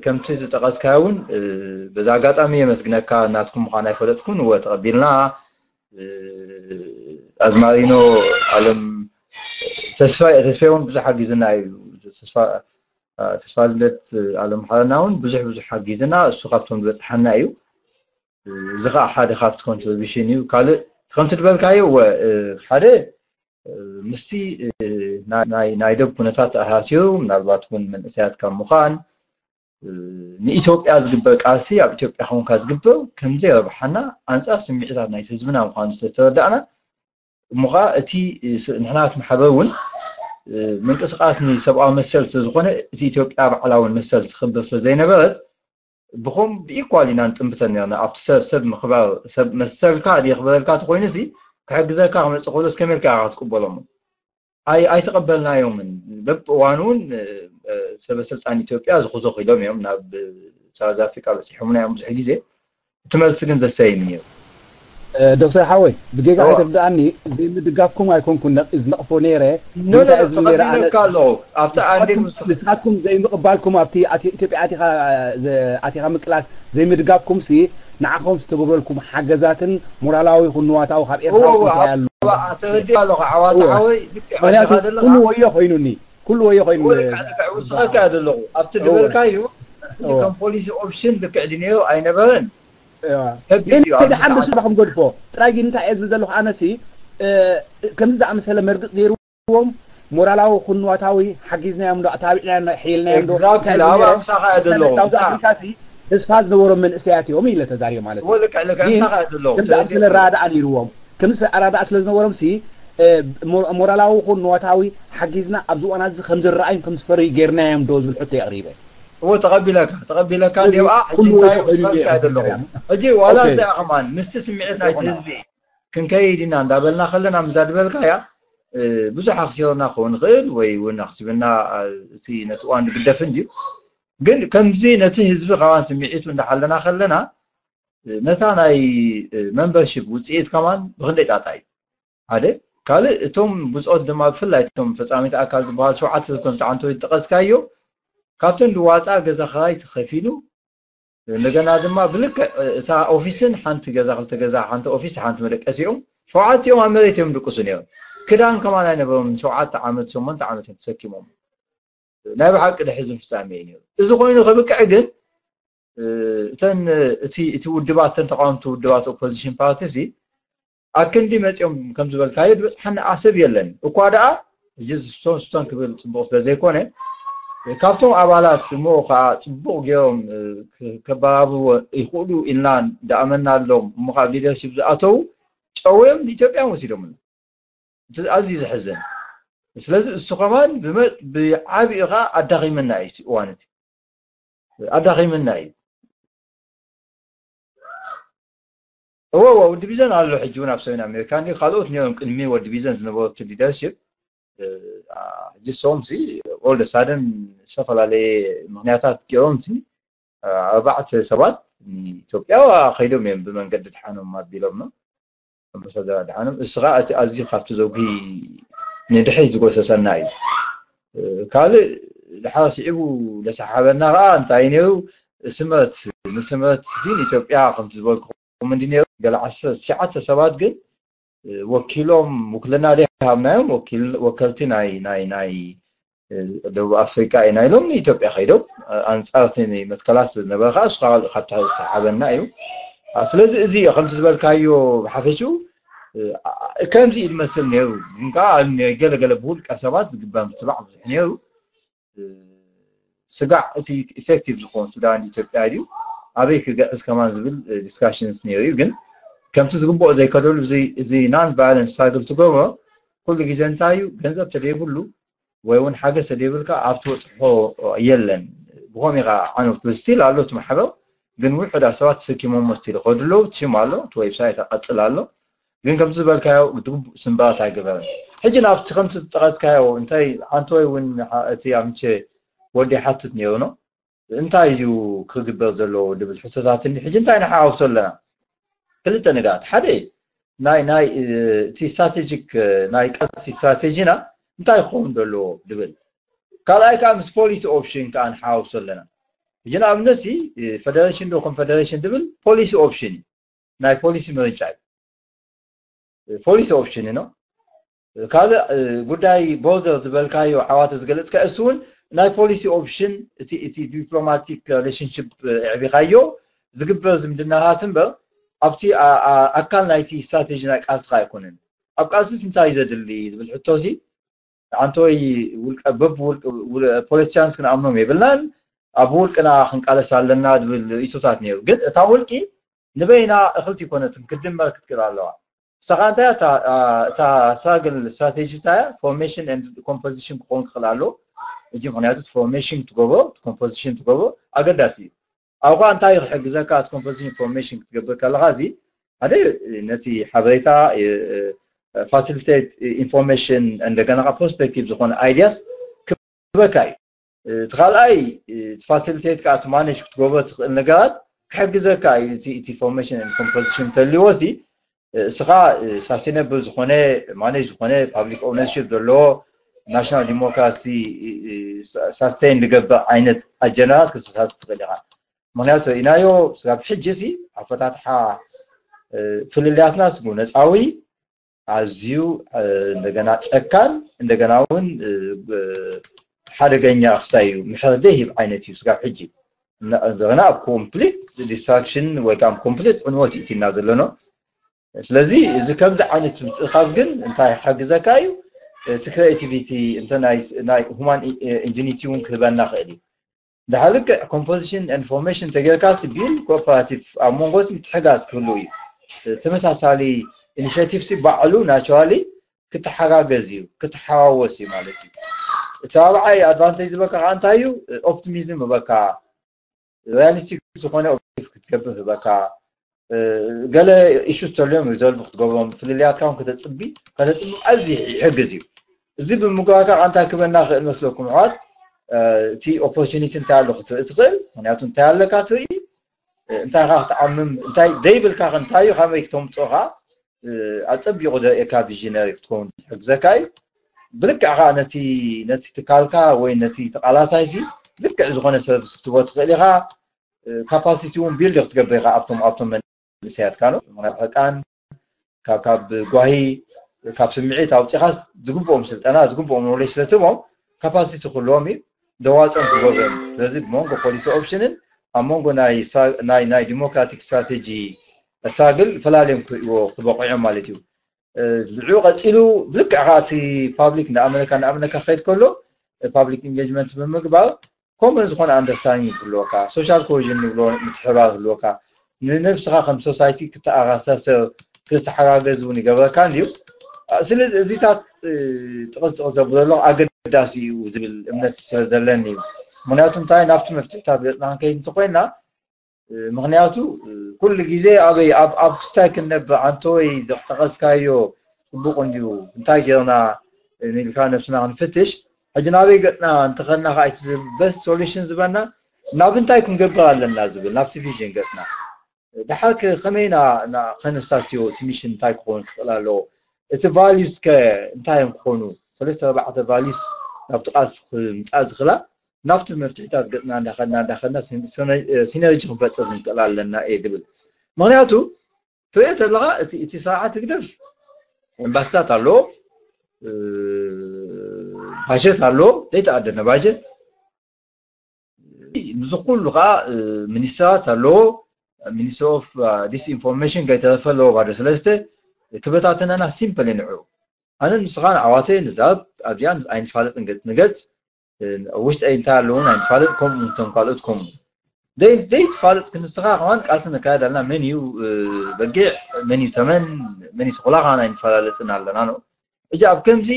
ከምቲ ዝጠቐስካዮ እውን በዛ ኣጋጣሚ የመስግነካ። ናትኩም ምዃን ኣይፈለጥኩን እወ ተቐቢልና። ኣዝማሪኖ ኣለም ተስፋ ተስፋ እውን ብዙሕ ሓጊዝና እዩ። ተስፋ ልደት ኣለም ሓረና እውን ብዙሕ ብዙሕ ሓጊዝና። እሱ ካብቶም ዝበፅሓና እዩ። እዚ ከዓ ሓደ ካብቲ ኮንትሪቢሽን እዩ። ካልእ ከምቲ ዝበልካዮ እወ ሓደ ምስቲ ናይ ደብ ኩነታት ተኣሳሲሩ ምናልባት እውን መንእሰያት ካብ ምዃን ንኢትዮጵያ ዝግበር ቃልሲ ኣብ ኢትዮጵያ ከውንካ ዝግበር ከምዘይረብሓና ኣንፃር ስምዒታት ናይቲ ህዝብና ምዃኑ ስለዝተረዳእና እሞ ከዓ እቲ ንሕና እቲ ማሕበር እውን ምንቅስቃስ ንሰብኣዊ መሰል ስለዝኾነ እቲ ኢትዮጵያ ባዕላውን መሰል ዝኽብር ስለዘይነበረት ብኸም ብኢኳል ኢና ንጥምብተን ነርና ኣብቲ ሰብ ሰብ ምኽባር ሰብ መሰልካ የኽብረልካ ተኮይኑ ሲ ክሕግዘካ ክመፅእ ከሎ እስከመልካ ኢኻ ክትቅበሎም ኣይተቐበልናዮምን። በብእዋኑ እውን ሰበ ስልጣን ኢትዮጵያ ዝኹዞ ኪሎም እዮም ናብ ሳውዝ ኣፍሪካ በፂሖምና እዮም ብዙሕ ግዜ። እቲ መልሲ ግን ዘሰይም ነይሩ። ዶክተር ሓወይ ብጌጋ ኣይትርድኣኒ። ዘይምድጋፍኩም ኣይኮንኩን ዝነቕፎ ነይረ። ተቐቢለካ ኣለኹ ኣብቲ ኣንዴ ንስኻትኩም ዘይምቕባልኩም ኣብቲ ኢትዮጵያ ኣቲኻ ምቅላስ ዘይምድጋፍኩም ሲ ንዓኹም ዝተገብረልኩም ሓገዛትን ሞራላዊ ይኹን ንዋታዊ ካብ ኤርትራ እንታይ ኣሎ? ተረዲእ ኣለኹ ዓዋተ ሓወይ። ምክንያቱ ኩሉ ወዮ ኮይኑኒ ኩሉ ወዮ ኮይኑ ወስኸካ ዘለኹ ኣብቲ ዝበልካዩ ከም ፖሊሲ ኦፕሽን ልክዕ ድነዮ ኣይነበረን። ደሓን ብስባ ከም ገድፎ ጥራይ ግን እንታይ እየ ዝብል ዘለኹ ኣነሲ ከምዚ ዝኣመሰለ መርግፅ ገይርዎም ሞራላዊ ኩንዋታዊ ሓጊዝናዮም ዶ ኣታቢዕናዮም ሕልናዮም ዶ ምሳኻ እየ ዘለኹ ሳውዝ ኣፍሪካ ሲ ተስፋ ዝነበሮም መንእሰያት እዮም ኢለ ተዛሪበ ማለት እዩ። ልክዕ ልክዕ ምሳኻ እየ ዘለኹ ከምዚ ዝኣመሰለ ራዳኣ ነይርዎም ከምዚ ኣራዳኣ ስለ ዝነበሮም ሲ ሞራላዊ ኩን ንዋታዊ ሓጊዝና ኣብዚ እዋን እዚ ከም ዝረኣዩን ከም ዝፈረዩ ጌርናዮም ዶ ዝብል ሕቶ የቕሪበ። እዎ ተቐቢለካ ተቐቢለካ ዲብኣ ሕጂ እንታይ ውሳንካ ዘለኹ ሕጂ ዋላ እዚኣ ከማን ምስቲ ስምዒት ናይቲ ህዝቢ ክንከይድ ኢና እንዳበልና ከለና ምዛ ድበልካያ ብዙሕ ኣኽሲርና ክኸውን ይኽእል ወይ እውን ኣኽሲብና እቲ ነቲ እዋን ዝግደፍን ድዩ ግን ከምዚ ነቲ ህዝቢ ከማን ስምዒቱ እንዳሓለና ከለና ነታ ናይ መንበርሽፕ ውፅኢት ከማን ብክንደይ ጣጣ እዩ ሓደ ካልእ እቶም ብፆት ድማ ብፍላይ እቶም ፈፃሚት ኣካል ዝበሃሉ ሸውዓተ ሰብ ከምቲ ዓንቶ ዝጠቐስካዮ ካብተን ዝዋፃ ገዛ ክራይ ተኸፊሉ እንደገና ድማ ብልክዕ እታ ኦፊስን ሓንቲ ገዛ ክልተ ገዛ ሓንቲ ኦፊስ ሓንቲ መደቀሲኦም ሸውዓቲኦም ኣብ መሬት እዮም ድቅሱ ነይሮም። ክዳን ከማን ኣይነበሮም ሸውዓተ ዓመት ሸሞንተ ዓመት እዮም ተሰኪሞም። ናይ ብሓቂ ደሕዝን ፍፃሜ እዩ ነይሩ። እዚ ኮይኑ ከብቅዕ ግን እተን እቲ እቲ ውድባት እተን ተቃወምቲ ውድባት ኦፖዚሽን ፓርቲ ሲ ኣክንዲ መፂኦም ከም ዝበልካዮ ዝበፅሓና ዓሰብ የለን እኳ ደኣ ሕጂ ስቶን ስቶን ክብል ፅቡቅ ስለ ዘይኮነ ካብቶም ኣባላት እሞ ከዓ ፅቡቅ ገይሮም ከባራብዎ ይኽእሉ ኢልና ዳኣመናሎም እሞ ከዓ ሊደርሽፕ ዝኣተው ጨውዮም ንኢትዮጵያን ወሲዶምና ኣዝዩ ዘሕዝን ስለዚ እሱ ከማን ብዓቢኡ ከዓ ኣዳኺመና እዩ እቲ እዋን እቲ ኣዳኺምና እዩ። እወ እወ ወዲ ቢዘን ኣሎ ሕጂ እውን ኣብ ሰሜን ኣሜሪካ እንዲ ካልኦት ነይሮም ቅድሚ ወዲ ቢዘን ዝነበሩ እቲ ሊደርሽፕ ሕጂ ሰዎም ሲ ኦል ሳደን ዝተፈላለየ ምክንያታት ገይሮም ሲ ኣርባዕተ ሰባት ንኢትዮጵያ ከይዶም እዮም ብመንገዲ ድሓኖም ኣቢሎም ነው ኣምባሳደር ኣድሓኖም። እሱ ከዓ እቲ ኣዝዩ ካብቲ ዘጉሂ ንድሕሪት ዝጎሰሰና እዩ። ካልእ ድሓር ስዒቡ ለሰሓበና ከዓ እንታይ ነይሩ? ስምረት ንስምረት እዚ ንኢትዮጵያ ከምቲ ዝበልኩኹም እንዲ ነይሩ ገለ ዓሰርተ ትሽዓተ ሰባት ግን ወኪሎም ውክልና ደይ ሃብናዮም ወከልቲ ናይ ናይ ናይ ደቡብ ኣፍሪቃ ኢና ኢሎም ንኢትዮጵያ ከይዶም ኣንጻር እቲ መትከላት ዝነበረ ከዓ እሱ ካብታ ዝሰሓበና እዩ። ስለዚ እዚ ከምቲ ዝበልካዮ ብሓፈሽኡ ከምዚ እዩ ዝመስል ነይሩ። ግን ከዓ ገለገለ ብውልቀ ሰባት ዝግበር ምትባዕ ብዙሕ ነይሩ። ስጋዕ እቲ ኢፌክቲቭ ዝኾን ሱዳን ኢትዮጵያ ድዩ ኣበይ ክግዕዝ ከማን ዝብል ዲስካሽንስ ነይሩ እዩ። ግን ከምቲ ዝግብኦ ዘይከደሉ እዚ ናን ቫዮለንስ ስትራግል ትገብሮ ኩሉ ግዜ እንታይ እዩ ገንዘብ ተደይብሉ ወይ እውን ሓገዝ ተደይብልካ ኣብ ትበፅሖ የለን። ብኸም ኢኻ ዓኖት ስቲል ኣሎ እቲ ማሕበር ግን ውሑዳ ሰባት ተሰኪሞሞ ስቲል ከድሎ ሽም ኣሎ እቲ ዌብሳይት ቀፅል ኣሎ። ግን ከምቲ ዝበልካዮ ግቡእ ስምብራት ኣይገበረን። ሕጂ ናብቲ ከምቲ ዝጠቐስካዮ እንታይ ሓንቲ ወይ እውን እቲ ኣምቼ ወዲ ሓትት ነይሩ ነው እንታይ እዩ ክግበር ዘለዎ ድብል ሕቶታት እንዲ ሕጂ እንታይ ንሓዋውሶ ኣለና ክልተ ነገራት ሓደ ናይ ናይ እቲ ስትራቴጂክ ናይ ቃልሲ ስትራቴጂና እንታይ ክኸውን ዘለዎ ድብል ካልኣይ ከዓ ምስ ፖሊሲ ኦፕሽን ከዓ ንሓዋውሶ ኣለና ሕጂ ንኣብነት ሲ ፌደሬሽን ዶ ኮንፌደሬሽን ድብል ፖሊሲ ኦፕሽን እዩ ናይ ፖሊሲ ምርጫ እዩ ፖሊሲ ኦፕሽን ነው ካልእ ጉዳይ ቦርደር ዝበልካዮ ዓዋተ ዝገለፅካ እሱ እውን ናይ ፖሊሲ ኦፕሽን እቲ ዲፕሎማቲክ ሪሌሽንሽፕ ኣዕቢኻዮ ዝግበር ዝምድናታት እምበር ኣብቲ ኣካል ናይቲ ስትራቴጂ ናይ ቃልስኻ ኣይኮነን ኣብ ቃልስስ እንታይ ዘድሊ ዝብል ሕቶ እዚ ኣንተ ወይ ውልቀ በብ ውልቅ ፖለቲሻንስ ክንኣምኖም የብልናን ኣብ ውልቅና ክንቃለስ ኣለና ዝብል ርእቶታት ነይሩ ግን እታ ውልቂ ንበይና እኽልቲ ይኮነትን ክድመር ክትክእል ኣለዋ ንስኻ እንታይ እታ ስትራግል ስትራቴጂ እንታይ ፎርሜሽን ኮምፖዚሽን ክኾን ክኽእል ኣሎ እጂ ምክንያቱ ፎርሜሽን ትገብሮ ኮምፖዚሽን ትገብሮ ኣገዳሲ እዩ ኣብኳ እንታይ ክሕግዘካ እቲ ኮምፖዚሽን ፎርሜሽን ክትገብር ከለካ እዚ ሓደ ነቲ ሓበሬታ ፋሲሊቴት ኢንፎርሜሽን እንደገና ፕሮስፔክቲቭ ዝኾነ ኣይዲያስ ክበካ እዩ እቲ ካልኣይ ፋሲሊቴት ከዓ ማኔጅ ክትገብሮ ትኽእል ነገራት ክሕግዘካ እዩ እቲ ኢንፎርሜሽን ኮምፖዚሽን ተልዎ ሲ እስኻ ሳስቴነብል ዝኾነ ማኔጅ ዝኾነ ፓብሊክ ኦነርሽፕ ዘለዎ ናሽናል ዲሞክራሲ ሳስቴን ዝገብር ዓይነት ኣጀንዳታት ክተሳሲ ትኽእል ኢኻ ምክንያቱ ርኢናዮ ስጋብ ሕጂ ሲ ኣፈታትሓ ፍልልያትና ስጉ ነፃዊ ኣዝዩ እንደገና ጨካን እንደገና እውን ሓደገኛ ክሳይ እዩ ምሕረት ዘይህብ ዓይነት እዩ ስጋብ ሕጂ እንደገና ኣብ ኮምፕሊት ዲስትራክሽን ወይ ከዓ ኮምፕሊት ዕንወት ይእቲና ዘሎ ነው ስለዚ እዚ ከምዚ ዓይነት ምትእኻብ ግን እንታይ ክሕግዘካ እዩ እቲ ክሬቲቪቲ እንተ ናይ ሁማን ኢንጂኒቲ እውን ክህበና ክእል እዩ ድሓ ልክዕ ኮምፖዚሽን ኢንፎርሜሽን ተጌርካ ቢል ኮኦፐራቲቭ ኣብ መንጎ ምትሕጋዝ ክህሉ እዩ ተመሳሳሊ ኢኒሽቲቭ ባዕሉ ናቹራሊ ክተሓጋገዝ እዩ ክተሓዋወስ እዩ ማለት እዩ እቲ ኣብዓይ ኣድቫንቴጅ ዝበካ ከዓ እንታይ እዩ ኦፕቲሚዝም ዝበካ ሪያሊስቲክ ዝኾነ ኦብጀክቲቭ ክትገብር ህበካ ገለ ኢሹስ ተልዮም ሪዞልቭ ክትገብሮም ፍልልያትካ እውን ከተፅቢ ከተፅቢ ኣዝዩ ይሕግዝ እዩ እዚ ብምግባርካ እንታይ ክበና ክእል መስለኩም ኣሕዋት እቲ ኦፖርቹኒቲ እንታይ ኣሎ ክትርኢ ትኽእል ምክንያቱ እንታይ ኣለካ ትርኢ እንታይ ካ ክትዓምም እንታይ ደይብልካ እንታይ እዩ ካበይ ክተምፅኦ ካ ኣፀቢቑ ዘርእየካ ቪዥነሪ ክትከውን ዝሕግዘካ እዩ ብልክዕ ከዓ ነቲ ነቲ ትካልካ ወይ ነቲ ተቃላሳይሲ ልክዕ ዝኾነ ሰርቪስ ክትቦ ትኽእል ኢኻ ካፓሲቲ እውን ቢልድ ክትገብር ኢኻ ኣብቶም ኣብቶም መንእሰያትካ ነው ምክንያቱ ሕቃን ካብ ካብ ጓሂ ካብ ስምዒት ኣውፂኻስ ዝግብኦም ስልጠና ዝግብኦም ኖሌጅ ስለትቦም ካፓሲቲ ክህልዎም እዩ ደዋፅኦም ክገብሮም ስለዚ ብመንጎ ፖሊሲ ኦፕሽንን ኣብ መንጎ ናይ ናይ ናይ ዲሞክራቲክ ስትራቴጂ ስትራግል ፈላልዮም ክርእዎ ክበቑዖም ማለት እዩ ንዑ ቀፂሉ ብልክዕ ከዓ እቲ ፓብሊክ ንኣመሪካ ንኣመሪካ ክኸይድ ከሎ ፓብሊክ ኢንጌጅመንት ብምግባር ኮመን ዝኾነ ኣንደርስታንዲንግ ክህልወካ ሶሻል ኮዥን ንብሎ ምትሕባር ክህልወካ ንነብስኻ ከም ሶሳይቲ ክተኣሳሰር ክተሓጋገዝ እውን ይገብረካ እንድዩ ስለዚ እዚታት ጥቕስ ጥቕስ ዘብሎ ኣለኹ ኣገዳሲ እዩ ዝብል እምነት ስለ ዘለኒ እዩ ምክንያቱ እንታይ ናብቲ መፍትሕታት ገፅና ክንከይድ እንተኮይና ምክንያቱ ኩሉ ግዜ ኣበይ ኣብ ክስታይ ክንነብር ኣንተ ወይ ዝጠቐስካዮ ፅቡቅ እንድዩ እንታይ ጌርና ኢልካ ነብስና ክንፍትሽ ሕጂ ናበይ ገፅና እንተኸድና ከዓ እቲ በስት ሶሉሽን ዝበና ናብ እንታይ ክንገብር ኣለና ዝብል ናብቲ ቪዥን ገፅና። ድሓር ከመይ ኢና ከነስታትዮ? እቲ ሚሽን እንታይ ክኸውን ክኽእል ኣለዎ? እቲ ቫሉስ ከ እንታይ እዮም ክኾኑ? ሰለስተ ኣርባዕተ ቫሉስ ናብቲ ቃልሲ ክምፃእ ዝኽላ ናብቲ መፍትሒታት ገፅና እንዳኸድና እንዳኸድና ሲነርጂ ክንፈጥር ንክእል ኣለና እየ ዝብል። ምክንያቱ ትሪኦ ተለካ እቲ ስርዓት ህግደፍ ኤምባሲታት ኣለዎ፣ ባጀት ኣለዎ፣ ዘይተኣደነ ባጀት። ምስዚ ኩሉ ከዓ ሚኒስትራት ኣለዎ። ሚኒስትሪ ኦፍ ዲስኢንፎርሜሽን ከይተረፈ ኣለዎ ባዶ ሰለስተ። ክበታተነና ሲምፕል ንዑ ኣነ ንስኻን ዓዋተ ንዛብ ኣብዚኣን ኣይንፋለጥን ገፅ ንገፅ። ውሽጢ እንታይ ኣለውን ኣይንፋለጥ። ከምኡ እንቶም ካልኦት ከምኡ ዘይትፋለጥ ክንስኻ ከማን ቃልሲ ነካየድ ኣለና። መን እዩ በጊዕ፣ መን እዩ ተመን፣ መን እዩ ተኹላ ከማን ኣይንፈላለጥን ኣለና ነው። ሕጂ ኣብ ከምዚ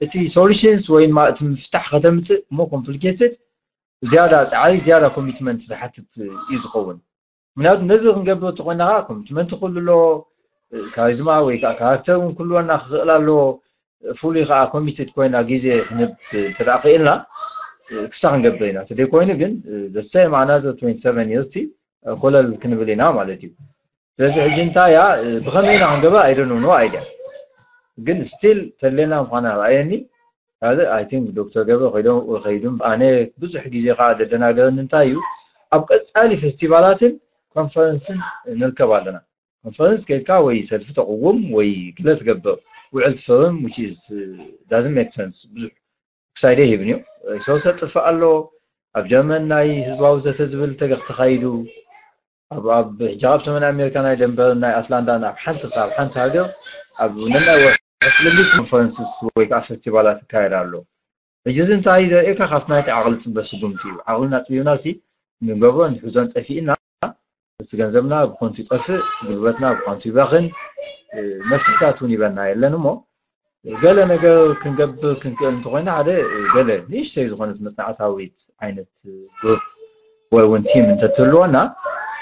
እቲ ሶሉሽንስ ወይ ድማ እቲ ምፍታሕ ከተምፅእ እሞ ኮምፕሊኬትድ ዝያዳ ፃዕሪ ዝያዳ ኮሚትመንት ዝሓትት እዩ ዝኸውን። ምክንያቱ ነዚ ክንገብር እንተኮይና ከዓ ኮሚትመንት ክህሉ ኣለዎ፣ ካሪዝማ ወይ ከዓ ካራክተር እውን ክህልወና ክኽእል ኣለዎ። ፍሉይ ከዓ ኮሚትድ ኮይና ግዜ ክንብ እንተደኣ ክኢልና ክሳ ክንገብር ኢና። ተደይ ኮይኑ ግን the same another twenty seven years ኮለል ክንብል ኢና ማለት እዩ። ስለዚ ሕጂ እንታይ እያ ብኸመይ ኢና ክንገብር ኣይደንኖ ኣይድያ ግን ስቲል ተድሌና ምኳና ረኣየኒ። ካልእ ኣይ ቲንክ ዶክተር ገብረ ከይዶም ከይዱም ኣነ ብዙሕ ግዜ ከዓ ደደናገረኒ እንታይ እዩ ኣብ ቀፃሊ ፌስቲቫላትን ኮንፈረንስን ንርከብ ኣለና። ኮንፈረንስ ከይድካ ወይ ሰልፊ ተቕውም ወይ ግለ ትገብር ውዕል ትፈርም which is doesn't make sense ብዙሕ ክሳይደ ይህብን እዩ። ሪሶርስ ጥፍእ ኣሎ። ኣብ ጀርመን ናይ ህዝባዊ ዘተ ዝብል ተገኽ ተኻይዱ ኣብ ኣብ ሕጂ ኣብ ሰሜን ኣሜሪካ ናይ ደንቨር ናይ ኣትላንታ ኣብ ሓንቲ ኣብ ሓንቲ ሃገር ኣብ ነናይ ወርሒ ኮንፈረንስስ ወይ ከዓ ፌስቲቫላት ይካየድ ኣሎ። ሕጂ እዚ እንታይ ዘርእየካ ካብቲ ናይቲ ዓቕሊ ፅበ ስጉምቲ እዩ። ዓቕልና ፅቢብና ሲ ንገብሮ ንሕዞን ጠፊእና እቲ ገንዘብና ብኾንቱ ይጠፍእ፣ ጉልበትና ብኾንቱ ይባኽን፣ መፍትሕታት እውን ይበና የለን እሞ ገለ ነገር ክንገብር ክንክእል እንተኮይና ሓደ ገለ ንእሽተይ ዝኾነት መፅናዕታዊት ዓይነት ግሩፕ ወይ እውን ቲም እንተትህልወና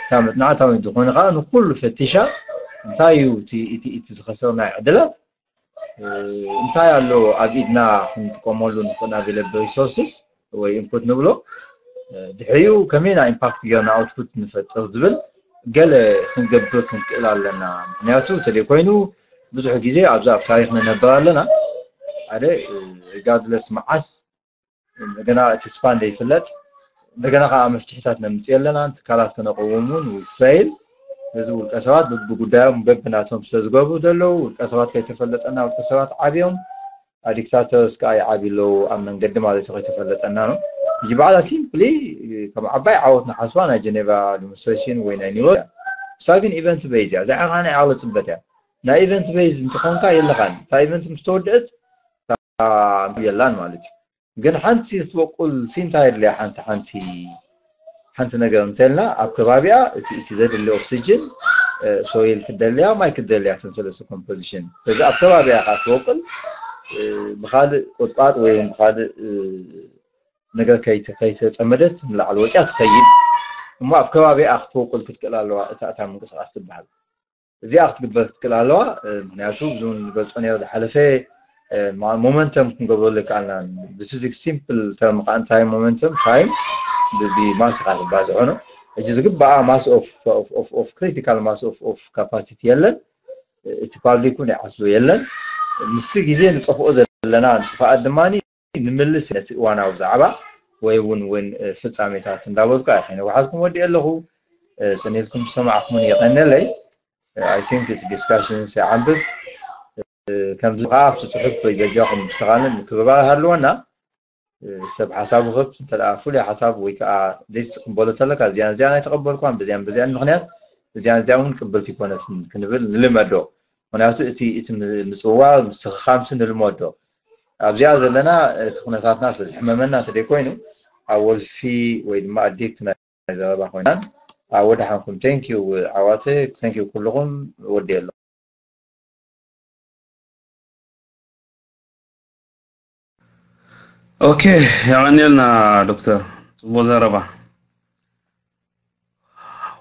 እታ መፅናዕታዊት ዝኾነ ከዓ ንኩሉ ፈቲሻ እንታይ እዩ እቲ ዝኸሰርናይ ዕድላት እንታይ ኣሎ ኣብ ኢድና ክንጥቀመሉ ንኽእል available resources ወይ ኢንፑት ንብሎ ድሕሪኡ ከመይና ኢምፓክት ጌርና ኣውትፑት ንፈጥር ዝብል ገለ ክንገብር ክንክእል ኣለና። ምክንያቱ ተደይ ኮይኑ ብዙሕ ግዜ ኣብዚ ኣብ ታሪክ ንነብር ኣለና። ሓደ ሪጋርድለስ መዓስ እንደገና እቲ ስፓን ዘይፍለጥ እንደገና ከዓ መፍትሒታት ነምፅእ ኣለና። ትካላት ከነቀውም እውን ፌል ነዚ ውልቀ ሰባት ብጉዳዮም በብናቶም ስለዝገብሩ ዘለዉ ውልቀ ሰባት ከይተፈለጠና ውልቀ ሰባት ዓብዮም ዲክታተርስ ከዓ ይዓብዩ ኣለዉ ኣብ መንገዲ ማለት እዩ ከይተፈለጠና ነው። ሕጂ በዓላ ሲምፕሊ ከም ዓባይ ዓወት ንሓስባ ናይ ጀኔቫ ዲሞንስትሬሽን ወይ ናይ ኒውዮርክ እሳ ግን ኢቨንት ቤዝ እያ። እዚኣ ከዓ ናይ ዓቕሊ ፅበት እያ። ናይ ኢቨንት ቤዝ እንተኾንካ የለኻን። እታ ኢቨንት ምስ ተወደአት የላን ማለት እዩ። ግን ሓንቲ ትበቁል ሲንታ የድልያ ሓንቲ ሓንቲ ሓንቲ ነገር እንተልና ኣብ ከባቢኣ እቲ እቲ ዘድሊ ኦክሲጅን ሶይል ክደልያ ማይ ክደልያ ተን ሰለስተ ኮምፖዚሽን ስለዚ ኣብ ከባቢኣ ከዓ ትበቁል ብካልእ ቁጥቋጥ ወይ ብካልእ ነገር ከይተፀመደት ንላዕሊ ወፅያ ትኸይድ እሞ ኣብ ከባቢኣ ክትበቁል ክትክእል ኣለዋ እታ እታ ምንቅስቃስ ትበሃል እዚኣ ክትግበር ክትክእል ኣለዋ ምክንያቱ ብዙ ንገልፆ ነረ ዝሓለፈ ሞመንተም ክንገብረሉ ይከኣልና ብፊዚክስ ሲምፕል ተርም ከዓ እንታይ ሞመንተም ታይም ብማስ ከዓ ትባዝሖ ነው ሕጂ ዝግባኣ ማስ ኦፍ ክሪቲካል ማስ ኦፍ ካፓሲቲ የለን እቲ ፓብሊክ እውን ይዓስሉ የለን ምስቲ ግዜ ንጠፍኦ ዘለና ጥፋኣት ድማ ንምልስ ነቲ እዋናዊ ዛዕባ ወይ እውን እውን ፍጻሜታት እንዳበልኩ ኣይ ከይነውሓዝኩም ወዲእ ኣለኹ ጽኒልኩም ዝሰማዕኩምን የቐነለይ I think it's discussions ይዓንብብ ከምዚ ከዓ ኣብቲ ፅሑፍ ወይ በጃኹም ምስተኻልን ምክብባር ሃለወና ሰብ ሓሳቡ ክብ እንተ ፍሉይ ሓሳብ ወይ ከዓ ዘይትቅበሎ ተለካ እዚያን እዚያን ኣይተቀበልኳን በዚያን በዚያን ምክንያት እዚያን እዚያን እውን ቅብልቲ ይኮነትን ክንብል ንልመዶ ምክንያቱ እቲ እቲ ምፅዋር ምስትክካምሲ ንልመዶ ኣብዚኣ ዘለና እቲ ኩነታትና ስለዝሕመመና እንተደይኮይኑ ኣብ ወልፊ ወይ ድማ ኣዲክት ናይ ዘረባ ኮይናን ኣብ ወደ ሓንኩም thank you ዓዋተ thank you ኩልኹም ወዲ ኣሎ ኦኬ የቐንየልና ዶክተር ፅቡቅ ዘረባ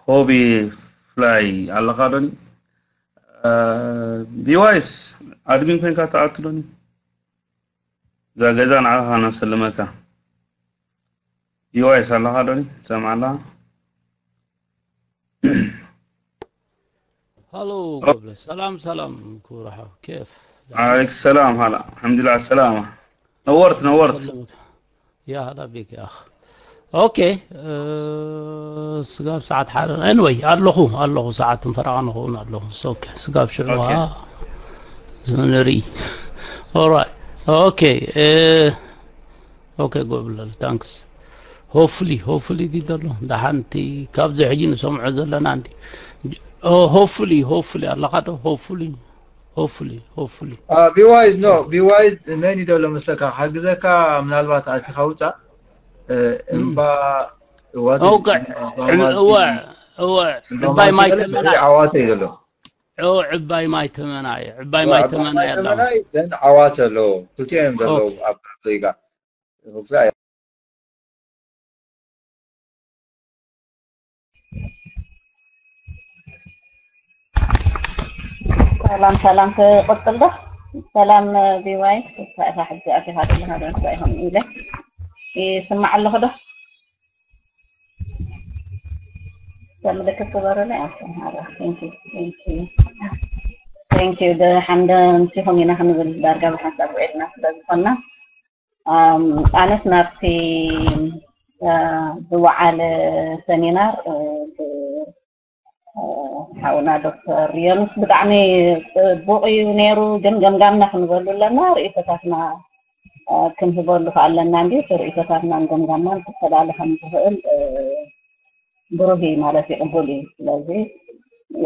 ሆቢ ፍላይ ኣለኻ ዶኒ ቢዋይስ ኣድሚን ኮይንካ ተኣቱ ዶኒ እዛ ገዛ ንዓኻ ነሰልመካ ዩኤስ ኣለኻ ዶኒ? ትሰምዓላ? ሃሎ ጎብለ፣ ሰላም ሰላም ክቡር ሓው፣ ኬፍ ዓለይክ ሰላም። ሃላ፣ ኣልሓምዱሊላህ ሰላማ። ነወርት ነወርት። ሰላም። ያ ሃላ ቢክ ያ ኣኽ። ኦኬ፣ እ፣ ስጋብ ሰዓት ሓደ፣ ኤንወይ፣ ኣለኹ፣ ኣለኹ፣ ሰዓት ፈረቓ ንኸውን ኣለኹ። ኦኬ፣ ስጋብ ሽዑ ኦኬ። ንርኢ። ኦራይት። ኦኬ፣ እ፣ ኦኬ፣ ጎብለል፣ ታንክስ። ሆፍሊ፣ ሆፍሊ ዲ ዘሎ፣ ደሓንቲ፣ ካብዚ ሕጂ ንሰምዖ ዘለና እንዲ። ኦ፣ ሆፍሊ፣ ሆፍሊ፣ ኣለኻ ዶ? ሆፍሊ፣ ሆፍሊ፣ ሆፍሊ። ቢዋይዝ ኖ፣ ቢዋይዝ መን እዩ ዘሎ መስለካ? ክሕግዘካ ምናልባት ኣቲኻ ውፃእ። እ፣ እምባ ዋት ኦኬ፣ እምባ እም-፣ ማልቲ፣ እወ፣ እወ፣ እምባ ዕባይ ማልቲ ማይ ገለ ተመና። ብሕሪ ዓዋተ እዩ ዘሎ። ኦ፣ ዕባይ ማይ ተመና እዩ። ዕባይ እወ፣ ማይ ዕባይ ተመና ማይ እዩ ኣለዎ። ተመና እዩ፣ ዘን ዓዋተ ኣለዎ። ክልቲኦም እዮም ዘለዉ ኦኬ። ኣብ ኣፍሪቃ። ክልቲኦም እዮም። ሰላም ሰላም፣ ክቕጽል ዶ? ሰላም ቢዋይ፣ እንታይ ኢኻ ሕጂ ኣቲኻ ዘለኻ ዶ? እንታይ ኢኹም ኢለ ይስማዕ ኣለኹ ዶ? ምልክት ክበሩለይ። ቴንክ ዩ ደሓን ዶ ምሲኹም ኢና ክንብል ዳርጋ ብሓንሳብ ውዒልና ስለ ዝኾንና፣ ኣም፣ ኣነስ ናብቲ እ፣ ዝወዓለ ሰሚናር እ፣ ብ- እ፣ ሓውና ዶክተር ዮኑስ ብጣዕሚ ጽቡቕ እዩ ነይሩ፣ ግን ገምጋምና ክንበሉ ኣለና፣ ርእይቶታትና እ፣ ክንህበሉ ከ ኣለና። እንዲ እቲ ርእይቶታትናን ገምጋምናን ክፈላለ ከም ዝኽእል እ፣ ብሩህ እዩ ማለት እዩ፣ ቅቡል እዩ። ስለዚ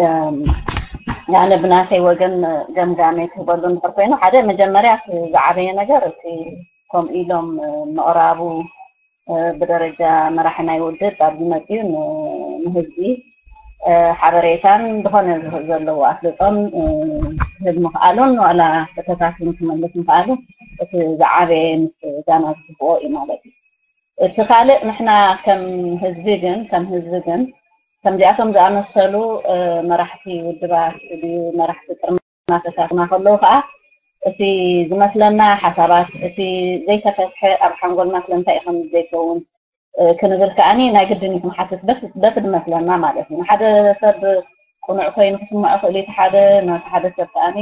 እም፣ ኣነ ብናተይ ወገን ገምጋመይ ክህበሉ እንድሕር ኮይኑ፣ ሓደ መጀመርያ እቲ ዝዓበየ ነገር እቲ ከምኡ ኢሎም ምቕራቡ እ፣ ብደረጃ መራሒ ናይ ውድብ ኣብዚ መፅዩ ን- ንህዝቢ እ፣ ሓበሬታን ዝኾነ ዝኽእል ዘለዎ ኣፍልጦን እ፣ ክህብ ምኽኣሉን ዋላ ሕቶታት እውን ክመልስ ምኽኣሉ እቲ ዝዓበየ ምስጋና ዝግብኦ እዩ ማለት እዩ። እቲ ካልእ ንሕና ከም ህዝቢ ግን ከም ህዝቢ ግን ከምዚኣቶም ዝኣመሰሉ እ፣ መራሕቲ ውድባት ድዩ መራሕቲ ጥርናፈታት ክኾና ከለዉ ከዓ እቲ ዝመስለና ሓሳባት እቲ ዘይተፈትሐ ኣብ ሓንጎልና ስለምንታይ እዩ ከም ዘይከውን እ፣ ክንብል ከዓኒ ናይ ግድን እዩ ክንሓትት በቲ በቲ ዝመስለና ማለት እዩ። ንሓደ ሰብ ቅኑዕ ኮይኑ ክስምዖ ክእል እዩ፣ እቲ ሓደ ነቲ ሓደ ሰብ ከዓኒ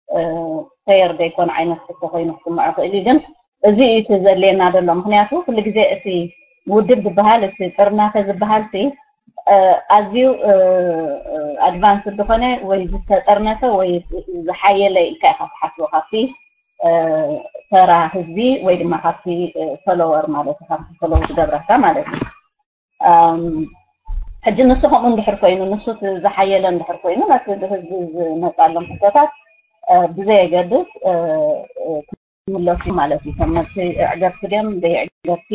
እ፣ ፌር ዘይኮነ ዓይነት ሕቶ ኮይኑ ክስምዖ ክእል እዩ። ግን እዚ እዩ እቲ ዘድልየና ዘሎ። ምክንያቱ ኩሉ ግዜ እቲ ውድብ ዝበሃል እቲ ጥርናፈ ዝበሃል ሲ እ፣ ኣዝዩ እ፣ እ፣ ኣድቫንስድ ዝኾነ ወይ ዝተጠርነፈ ወይ ዝሓየለ ኢልካ ኢኻ ትሓስቦ ካብቲ እ፣ ተራ ህዝቢ ወይ ድማ ካብቲ እ፣ ፎሎወር ማለት እዩ፣ ካብቲ ፎሎው ዝገብረካ ማለት እዩ። ኣም፣ ሕጂ ንሱ ከምኡ እንድሕር ኮይኑ ንሱ እቲ ዝሓየለ እንድሕር ኮይኑ ነቲ ብህዝቢ ዝመፃሎም ሕቶታት እ፣ ብዘየገድስ እ፣ እ፣ ክምለሱ ማለት እዩ። ከም እቲ ኣዕገብቲ ድዮም ዘየዕገብቲ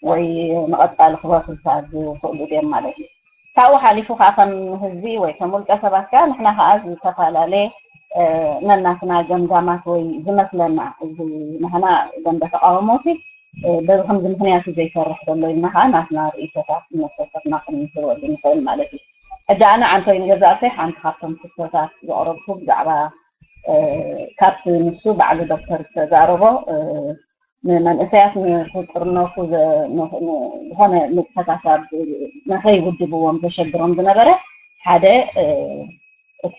ወይ ንቐፃሊ ክበርቱልካ ዝኽእሉ ድዮም ማለት እዩ። ካብኡ ሓሊፉ ከዓ ከም ህዝቢ ወይ ከም ውልቀ ሰባት ከዓ ንሕና ከዓ ዝተፈላለየ እ፣ ነናትና ገምጋማት ወይ ዝመስለና እዚ ንሕና ደንበ ተቃውሞ ሲ እ፣ በዚ ከምዚ ምክንያት እዩ ዘይሰርሕ ዘሎ ኢልና ከዓ ናትና ርእይቶታት ነሰሰትና ክንህበሉ ንኽእል ማለት እዩ። ሕጂ ኣነ ዓንቶይ ንገዛእተይ ሓንቲ ካብቶም ክስቶታት ዘቕረብኩ ብዛዕባ እ፣ ካብቲ ንሱ ባዕሉ ዶክተር ዝተዛረቦ እ፣ ንመንእሰያት ንክጥርነፉ ዘ- ን- ን- ዝኾነ ንጥፈታት ኣብ ንኸይውድብዎም ዘሸግሮም ዝነበረ ሓደ እ፣ እቲ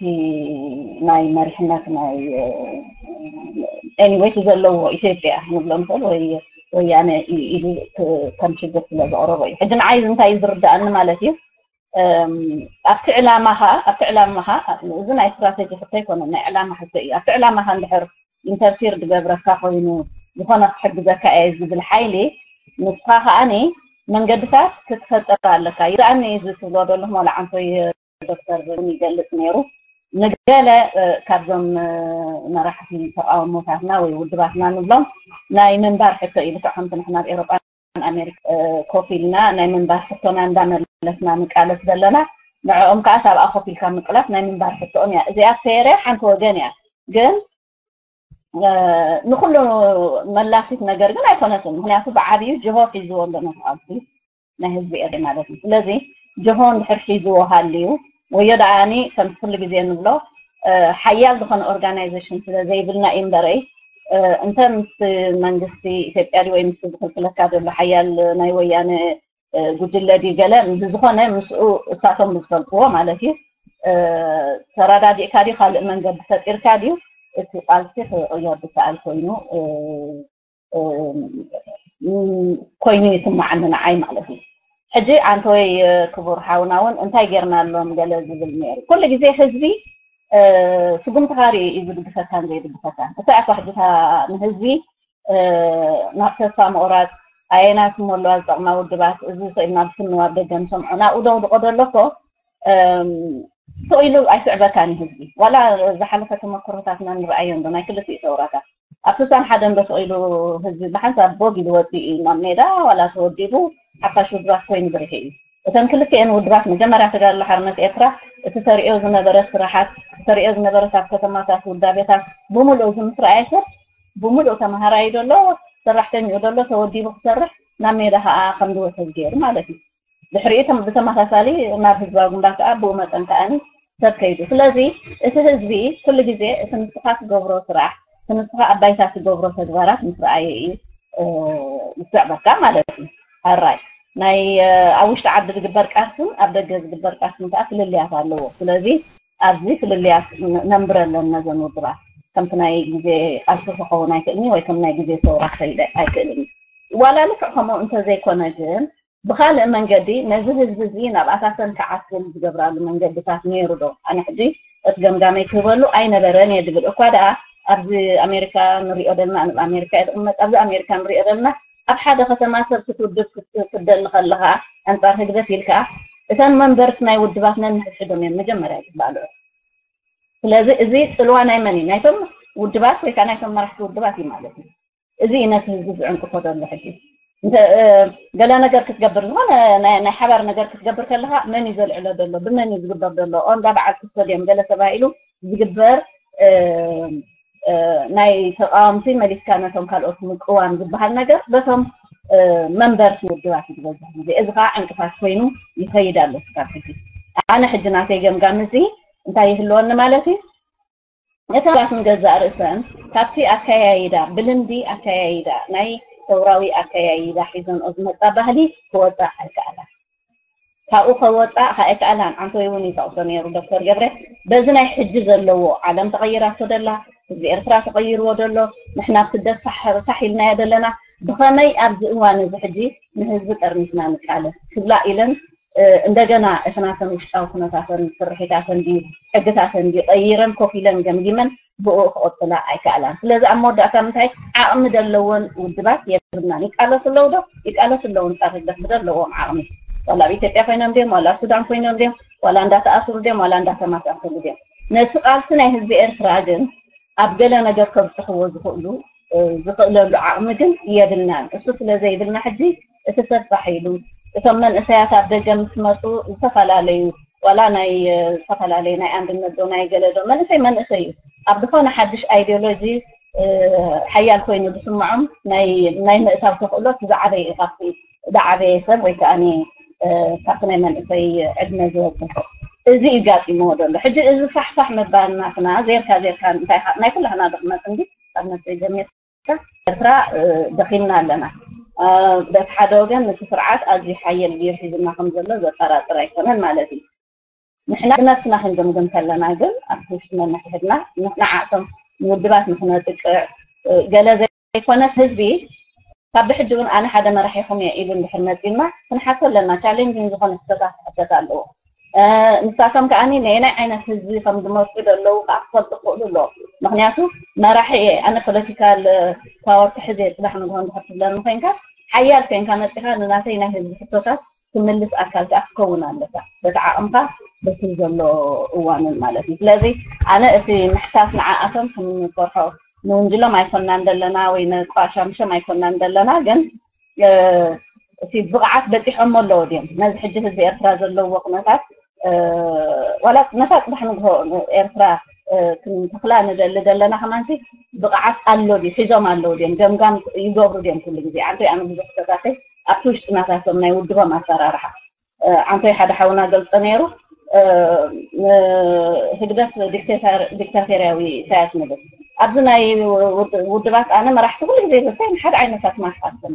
ናይ መሪሕነት ናይ ኤኒወይ እቲ ዘለዎ ኢትዮጵያ ንብሎ ንኽእል ወይ ወያነ ኢ- ኢሉ ክ- ከም ሽግር ስለ ዘቕረቦ እዩ። ሕጂ ንዓይ እዚ እንታይ እዩ ዝርድኣኒ ማለት እዩ። እም፣ ኣብቲ ዕላማኻ ኣብቲ ዕላማኻ እዚ ናይ ስትራቴጂ ሕቶ ኣይኮነን፣ ናይ ዕላማ ሕቶ እዩ። ኣብቲ ዕላማኻ እንድሕር ኢንተርፊር ዝገብረካ ኮይኑ ዝኾነ ክሕግዘካ እየ ዝብል ሓይሊ ንስኻ ከዓኒ መንገድታት ክትፈጥር ኣለካ። ይርኣኒ እዚ ትብሎ ዘለኹ መላዓንቶይ ዶክተር እውን ይገልጽ ነይሩ። ንገለ እ፣ ካብዞም እ፣ መራሕቲ ተቃውሞታትና ወይ ውድባትና ንብሎም ናይ ምንባር ሕቶ እዩ። ልክዕ ከምቲ ንሕና ኣብ ኤሮጳን ኣሜሪካ እ፣ ኮፍ ኢልና ናይ ምንባር ሕቶና እንዳመለስና ንቃለስ ዘለና ንዕኦም ከዓ ሳብኣ ኮፍ ኢልካ ምቅላስ ናይ ምንባር ሕቶኦም እያ። እዚኣ ፌር እያ፣ ሓንቲ ወገን እያ። ግን እ፣ ንኩሉ መላሲት ነገር ግን ኣይኮነትን። ምክንያቱ ብዓብዩ ጅሆ ሒዝዎ ኣሎ ነቲ ኣብዚ ናይ ህዝቢ ኤርትራ ማለት እዩ። ስለዚ ጅሆ እንድሕር ሒዝዎ ሃልዩ ወዮ ደኣኒ ከምቲ ኩሉ ግዜ ንብሎ እ፣ ሓያል ዝኾነ ኦርጋናይዜሽን ስለ ዘይብልና እዩ እምበረይ እንተ ምስ መንግስቲ ኢትዮጵያ ድዩ ወይ ምስ ዝኽልክለካ ዘሎ ሓያል ናይ ወያነ ጉጅለ ድዩ ገለ፣ ብዝኾነ ምስኡ እሳቶም ዝፈልጥዎ ማለት እዩ፣ ተረዳዲእካ ድዩ ካልእ መንገዲ ፈጢርካ ድዩ እቲ ቃልሲ ክቕየር ዝከኣል ኮይኑ ኮይኑ ይስማዓኒ ንዓይ ማለት እዩ። ሕጂ ኣንተ ወይ ክቡር ሓውና እውን እንታይ ጌርናሎም ገለ ዝብል ነይሩ። ኩሉ ግዜ ህዝቢ ስጉምትኻ ርኢ እዩ ዝድግፈካን ዘይድግፈካን። እታ እኳ ሕጂ እታ ንህዝቢ ናብ ተስፋ ምቑራፅ ኣየናት እሞ ኣለዋ ዝጠቕማ ውድባት፣ እዚ ሰኢልና ብስኑ ኣብ ደገ ንሰምዖ ናብኡ ደውድቆ ዘሎ እኮ ስቕ ኢሉ ኣይስዕበካን እዩ ህዝቢ። ዋላ ዝሓለፈ ተመክሮታትና ንረኣዮ እንዶ ናይ ክልቲኡ ሰውራታት ኣብ ስሳን ሓደን ዶ ስቕ ኢሉ ህዝቢ ብሓንሳብ ቦግ ኢሉ ወፂኡ እዩ ናብ ሜዳ ዋላ ተወዲቡ ሓፋሽ ውድባት ኮይኑ ብሪሑ እዩ። እተን ክልቲኤን ውድባት መጀመርያ ተጋድሎ ሓርነት ኤርትራ እቲ ተሪኦ ዝነበረ ስራሓት እቲ ተሪኦ ዝነበረት ኣብ ከተማታት ውዳቤታት ብምሉእ እዚ ምስ ረኣየ ሰብ ብምሉእ ተምሃራይ ደሎ ሰራሕተኛኡ ደሎ ተወዲቡ ክሰርሕ ናብ ሜዳ ከዓ ከም ዝውሕዝ ገይሩ ማለት እዩ። ድሕሪኡ ተም- ብተመሳሳሊ ናብ ህዝባዊ ግንባር ከዓ ብኡ መጠን ከዓኒ ሰብ ከይዱ። ስለዚ እቲ ህዝቢ ኩሉ ግዜ እቲ ንስኻ ትገብሮ ስራሕ እቲ ንስኻ ኣብ ባይታ ትገብሮ ተግባራት ምስ ረኣየ እዩ ዝስዕበካ ማለት እዩ። ኣራይ ናይ ኣብ ውሽጢ ዓዲ ዝግበር ቃልስን ኣብ ደገ ዝግበር ቃልስን ከዓ ፍልልያት ኣለዎ። ስለዚ ኣብዚ ፍልልያት ነንብረለን ነዘን ውድባት ከምቲ ናይ ግዜ ቃልሲ ክኸውን ኣይክእልኒ ወይ ከም ናይ ግዜ ሰውራ ክኸይደ ኣይክእልኒ። ዋላ ልክዕ ከምኡ እንተዘይኮነ ግን ብኻልእ መንገዲ ነዚ ህዝቢ እዚ ናብ ኣሳሰን ክዓስል ዝገብራሉ መንገድታት ነይሩ ዶ? ኣነ ሕጂ እቲ ገምጋመይ ክህበሉ ኣይነበረን እየ ዝብል እኳ ደኣ ኣብዚ ኣሜሪካ ንሪኦ ዘለና ኣነ ኣብ ኣሜሪካ እየ ዝቕመጥ ኣብዚ ኣሜሪካ ንሪኦ ዘለና ኣብ ሓደ ከተማ ሰብ ክትውድብ ክትደሊ ከለኻ ኣንፃር ህግደፍ ኢልካ እተን መንበርት ናይ ውድባት ነንሕድሕዶም እዮም መጀመርያ ዝባልዑ። ስለዚ እዚ ፅልዋ ናይ መን እዩ? ናይቶም ውድባት ወይ ከዓ ናይቶም መራሕቲ ውድባት እዩ ማለት እዩ። እዚ እዩ ነቲ ህዝቢ ዝዕንቅፎ ዘሎ ሕጂ። ገለ ነገር ክትገብር ዝኾነ ናይ ሓባር ነገር ክትገብር ከለካ መን እዩ ዘልዕሎ ዘሎ ብመን እዩ ዝግበር ዘሎ ኦንዳ በዓል ክስቶ ድዮም ገለ ተባሂሉ ዝግበር ናይ ተቃወምቲ መሊስካ ነቶም ካልኦት ምቅዋም ዝበሃል ነገር በቶም መንበርቲ ውድባት እዩ ዝበዝሕ ግዜ እዚ ከዓ ዕንቅፋት ኮይኑ ይኸይድ ኣሎ ስካብ ሕጂ ኣነ ሕጂ ናተይ ገምጋም እዚ እንታይ ይህልወኒ ማለት እዩ እተባት ንገዛእ ርእሰን ካብቲ ኣከያይዳ ብልምዲ ኣከያይዳ ናይ ሰውራዊ ኣከያይዳ ሒዘንኦ ዝመፃ ባህሊ ክወፃእ ኣይከኣላን። ካብኡ ከወፃእ ከኣይከኣላን ዓንቶይ እውን ይጠቕሶ ነይሩ ዶክተር ገብረ በዚ ናይ ሕጂ ዘለዎ ዓለም ተቐይራቶ ደላ ህዝቢ ኤርትራ ተቐይርዎ ደሎ ንሕና ኣብ ስደት ፋሕ ኢልናዮ ዘለና ብኸመይ ኣብዚ እዋን እዚ ሕጂ ንህዝቢ ጠርኒፍና ንቃለስ ክብላ ኢለን እንደገና እቲ ናተን ውሽጣዊ ኩነታተን ስርሒታተን ድዩ ሕግታተን ድዩ ቀይረን ኮፍ ኢለን ገምጊመን ብኡ ክቕፅላ ኣይከኣላን ስለዚ ኣብ መወዳእታ ምንታይ ዓቕሚ ዘለወን ውድባት የብልናን ይቃለሱ ኣለዉ ዶ ይቃለሱ ኣለዉ ንፃር ህግደፍ ብዘለዎም ዓቕሚ ዋላ ኣብ ኢትዮጵያ ኮይኖም ድዮም ዋላ ኣብ ሱዳን ኮይኖም ድዮም ዋላ እንዳተኣስሩ ድዮም ዋላ እንዳተማሳሰሉ ድዮም ነቲ ቃልሲ ናይ ህዝቢ ኤርትራ ግን ኣብ ገለ ነገር ከብፅሕዎ ዝኽእሉ ዝኽእለሉ ዓቕሚ ግን የብልናን እሱ ስለዘይብልና ሕጂ እቲ ሰብ ፋሕ ኢሉ እቶም መንእሰያት ኣብ ደገ ምስ መፁ ዝተፈላለዩ ዋላ ናይ ዝተፈላለዩ ናይ ኣንድነት ዶ ናይ ገለ ዶ መንእሰይ መንእሰይ እዩ ኣብ ዝኾነ ሓድሽ ኣይዲዮሎጂ ሓያል ኮይኑ ዝስምዖም ናይ ምእታው ተኽእሎት ዝዓበየ እዩ ካብቲ ዝዓበየ ሰብ ወይ ከዓ ካብቲ ናይ መንእሰይ ዕድመ ዝበፅሑ እዚ እዩ ጋጢምዎ ዘሎ ሕጂ እዚ ፋሕፋሕ ምባል ናትና ዜርካ ዜርካ እንታይ ናይ ኩላህና ድኽመት እንዲ ካብ ነብሰይ ጀሚርካ ኤርትራ ደኺምና ኣለና በቲ ሓደ ወገን ነቲ ስርዓት ኣዝዩ ሓየል ጌር ሒዝና ከም ዘሎ ዘጠራጥር ኣይኮነን ማለት እዩ ንሕና ብነብስና ክንግምግም ከለና ግን ኣብቲ ውሽጢ ነንሕድሕድና ንዓእቶም ንውድባት ንክነጥቅዕ ገለ ዘይኮነስ ህዝቢ ካብ ብሕጂ እውን ኣነ ሓደ መራሒኹም እየ ኢሉ እንድሕር መፂና ክንሓቶ ኣለና ቻሌንጅን ዝኾነ ሕቶታት ክሕተት ኣለዎ ንሳቶም ከዓ ነየናይ ዓይነት ህዝቢ ከም ዝመርሑ ዘለዉ ከዓ ክፈልጡ ክኽእሉ ኣለዎ ምክንያቱ መራሒ እየ ኣነ ፖለቲካል ፓወር ክሕዝ እየ ፅባሕ ንግሆ እንድሕር ትብለኒ ኮይንካ ሓያል ኮይንካ መፂኻ ንናተይ ናይ ህዝቢ ሕቶታት ትምልስ ኣካል ከዓ ክትከውን ኣለካ በቲ ዓቕምካ በቲ ዘሎ እዋንን ማለት እዩ ስለዚ ኣነ እቲ ምሕታት ንዓኣቶም ክንፈርሖ ንውንጅሎም ኣይኮናን ዘለና ወይ ነቋሻምሾም ኣይኮናን ዘለና ግን እቲ ብቕዓት በፂሖሞ ኣለዎ ድዮም ነዚ ሕጂ ህዝቢ ኤርትራ ዘለዎ ኩነታት ዋላ ነታ ፅባሕ ንግሆ ኤርትራ ክንተኽላ ንደሊ ዘለና ከማንሲ ብቕዓት ኣሎ ድዩ ሒዞም ኣለዉ ድዮም ገምጋም ይገብሩ ድዮም ኩሉ ግዜ ዓንተይ ኣነ ብዙሕ ተታተይ ኣብቲ ውሽጢ ናታቶም ናይ ውድቦም ኣሰራርሓ ዓንተይ ሓደ ሓውና ገልፀ ነይሩ ህግደፍ ዲክታተርያዊ ኢሳያስ ንብል ኣብዚ ናይ ውድባት ኣነ መራሕቲ ኩሉ ግዜ ዘሳይ ንሓደ ዓይነታት ማስካትን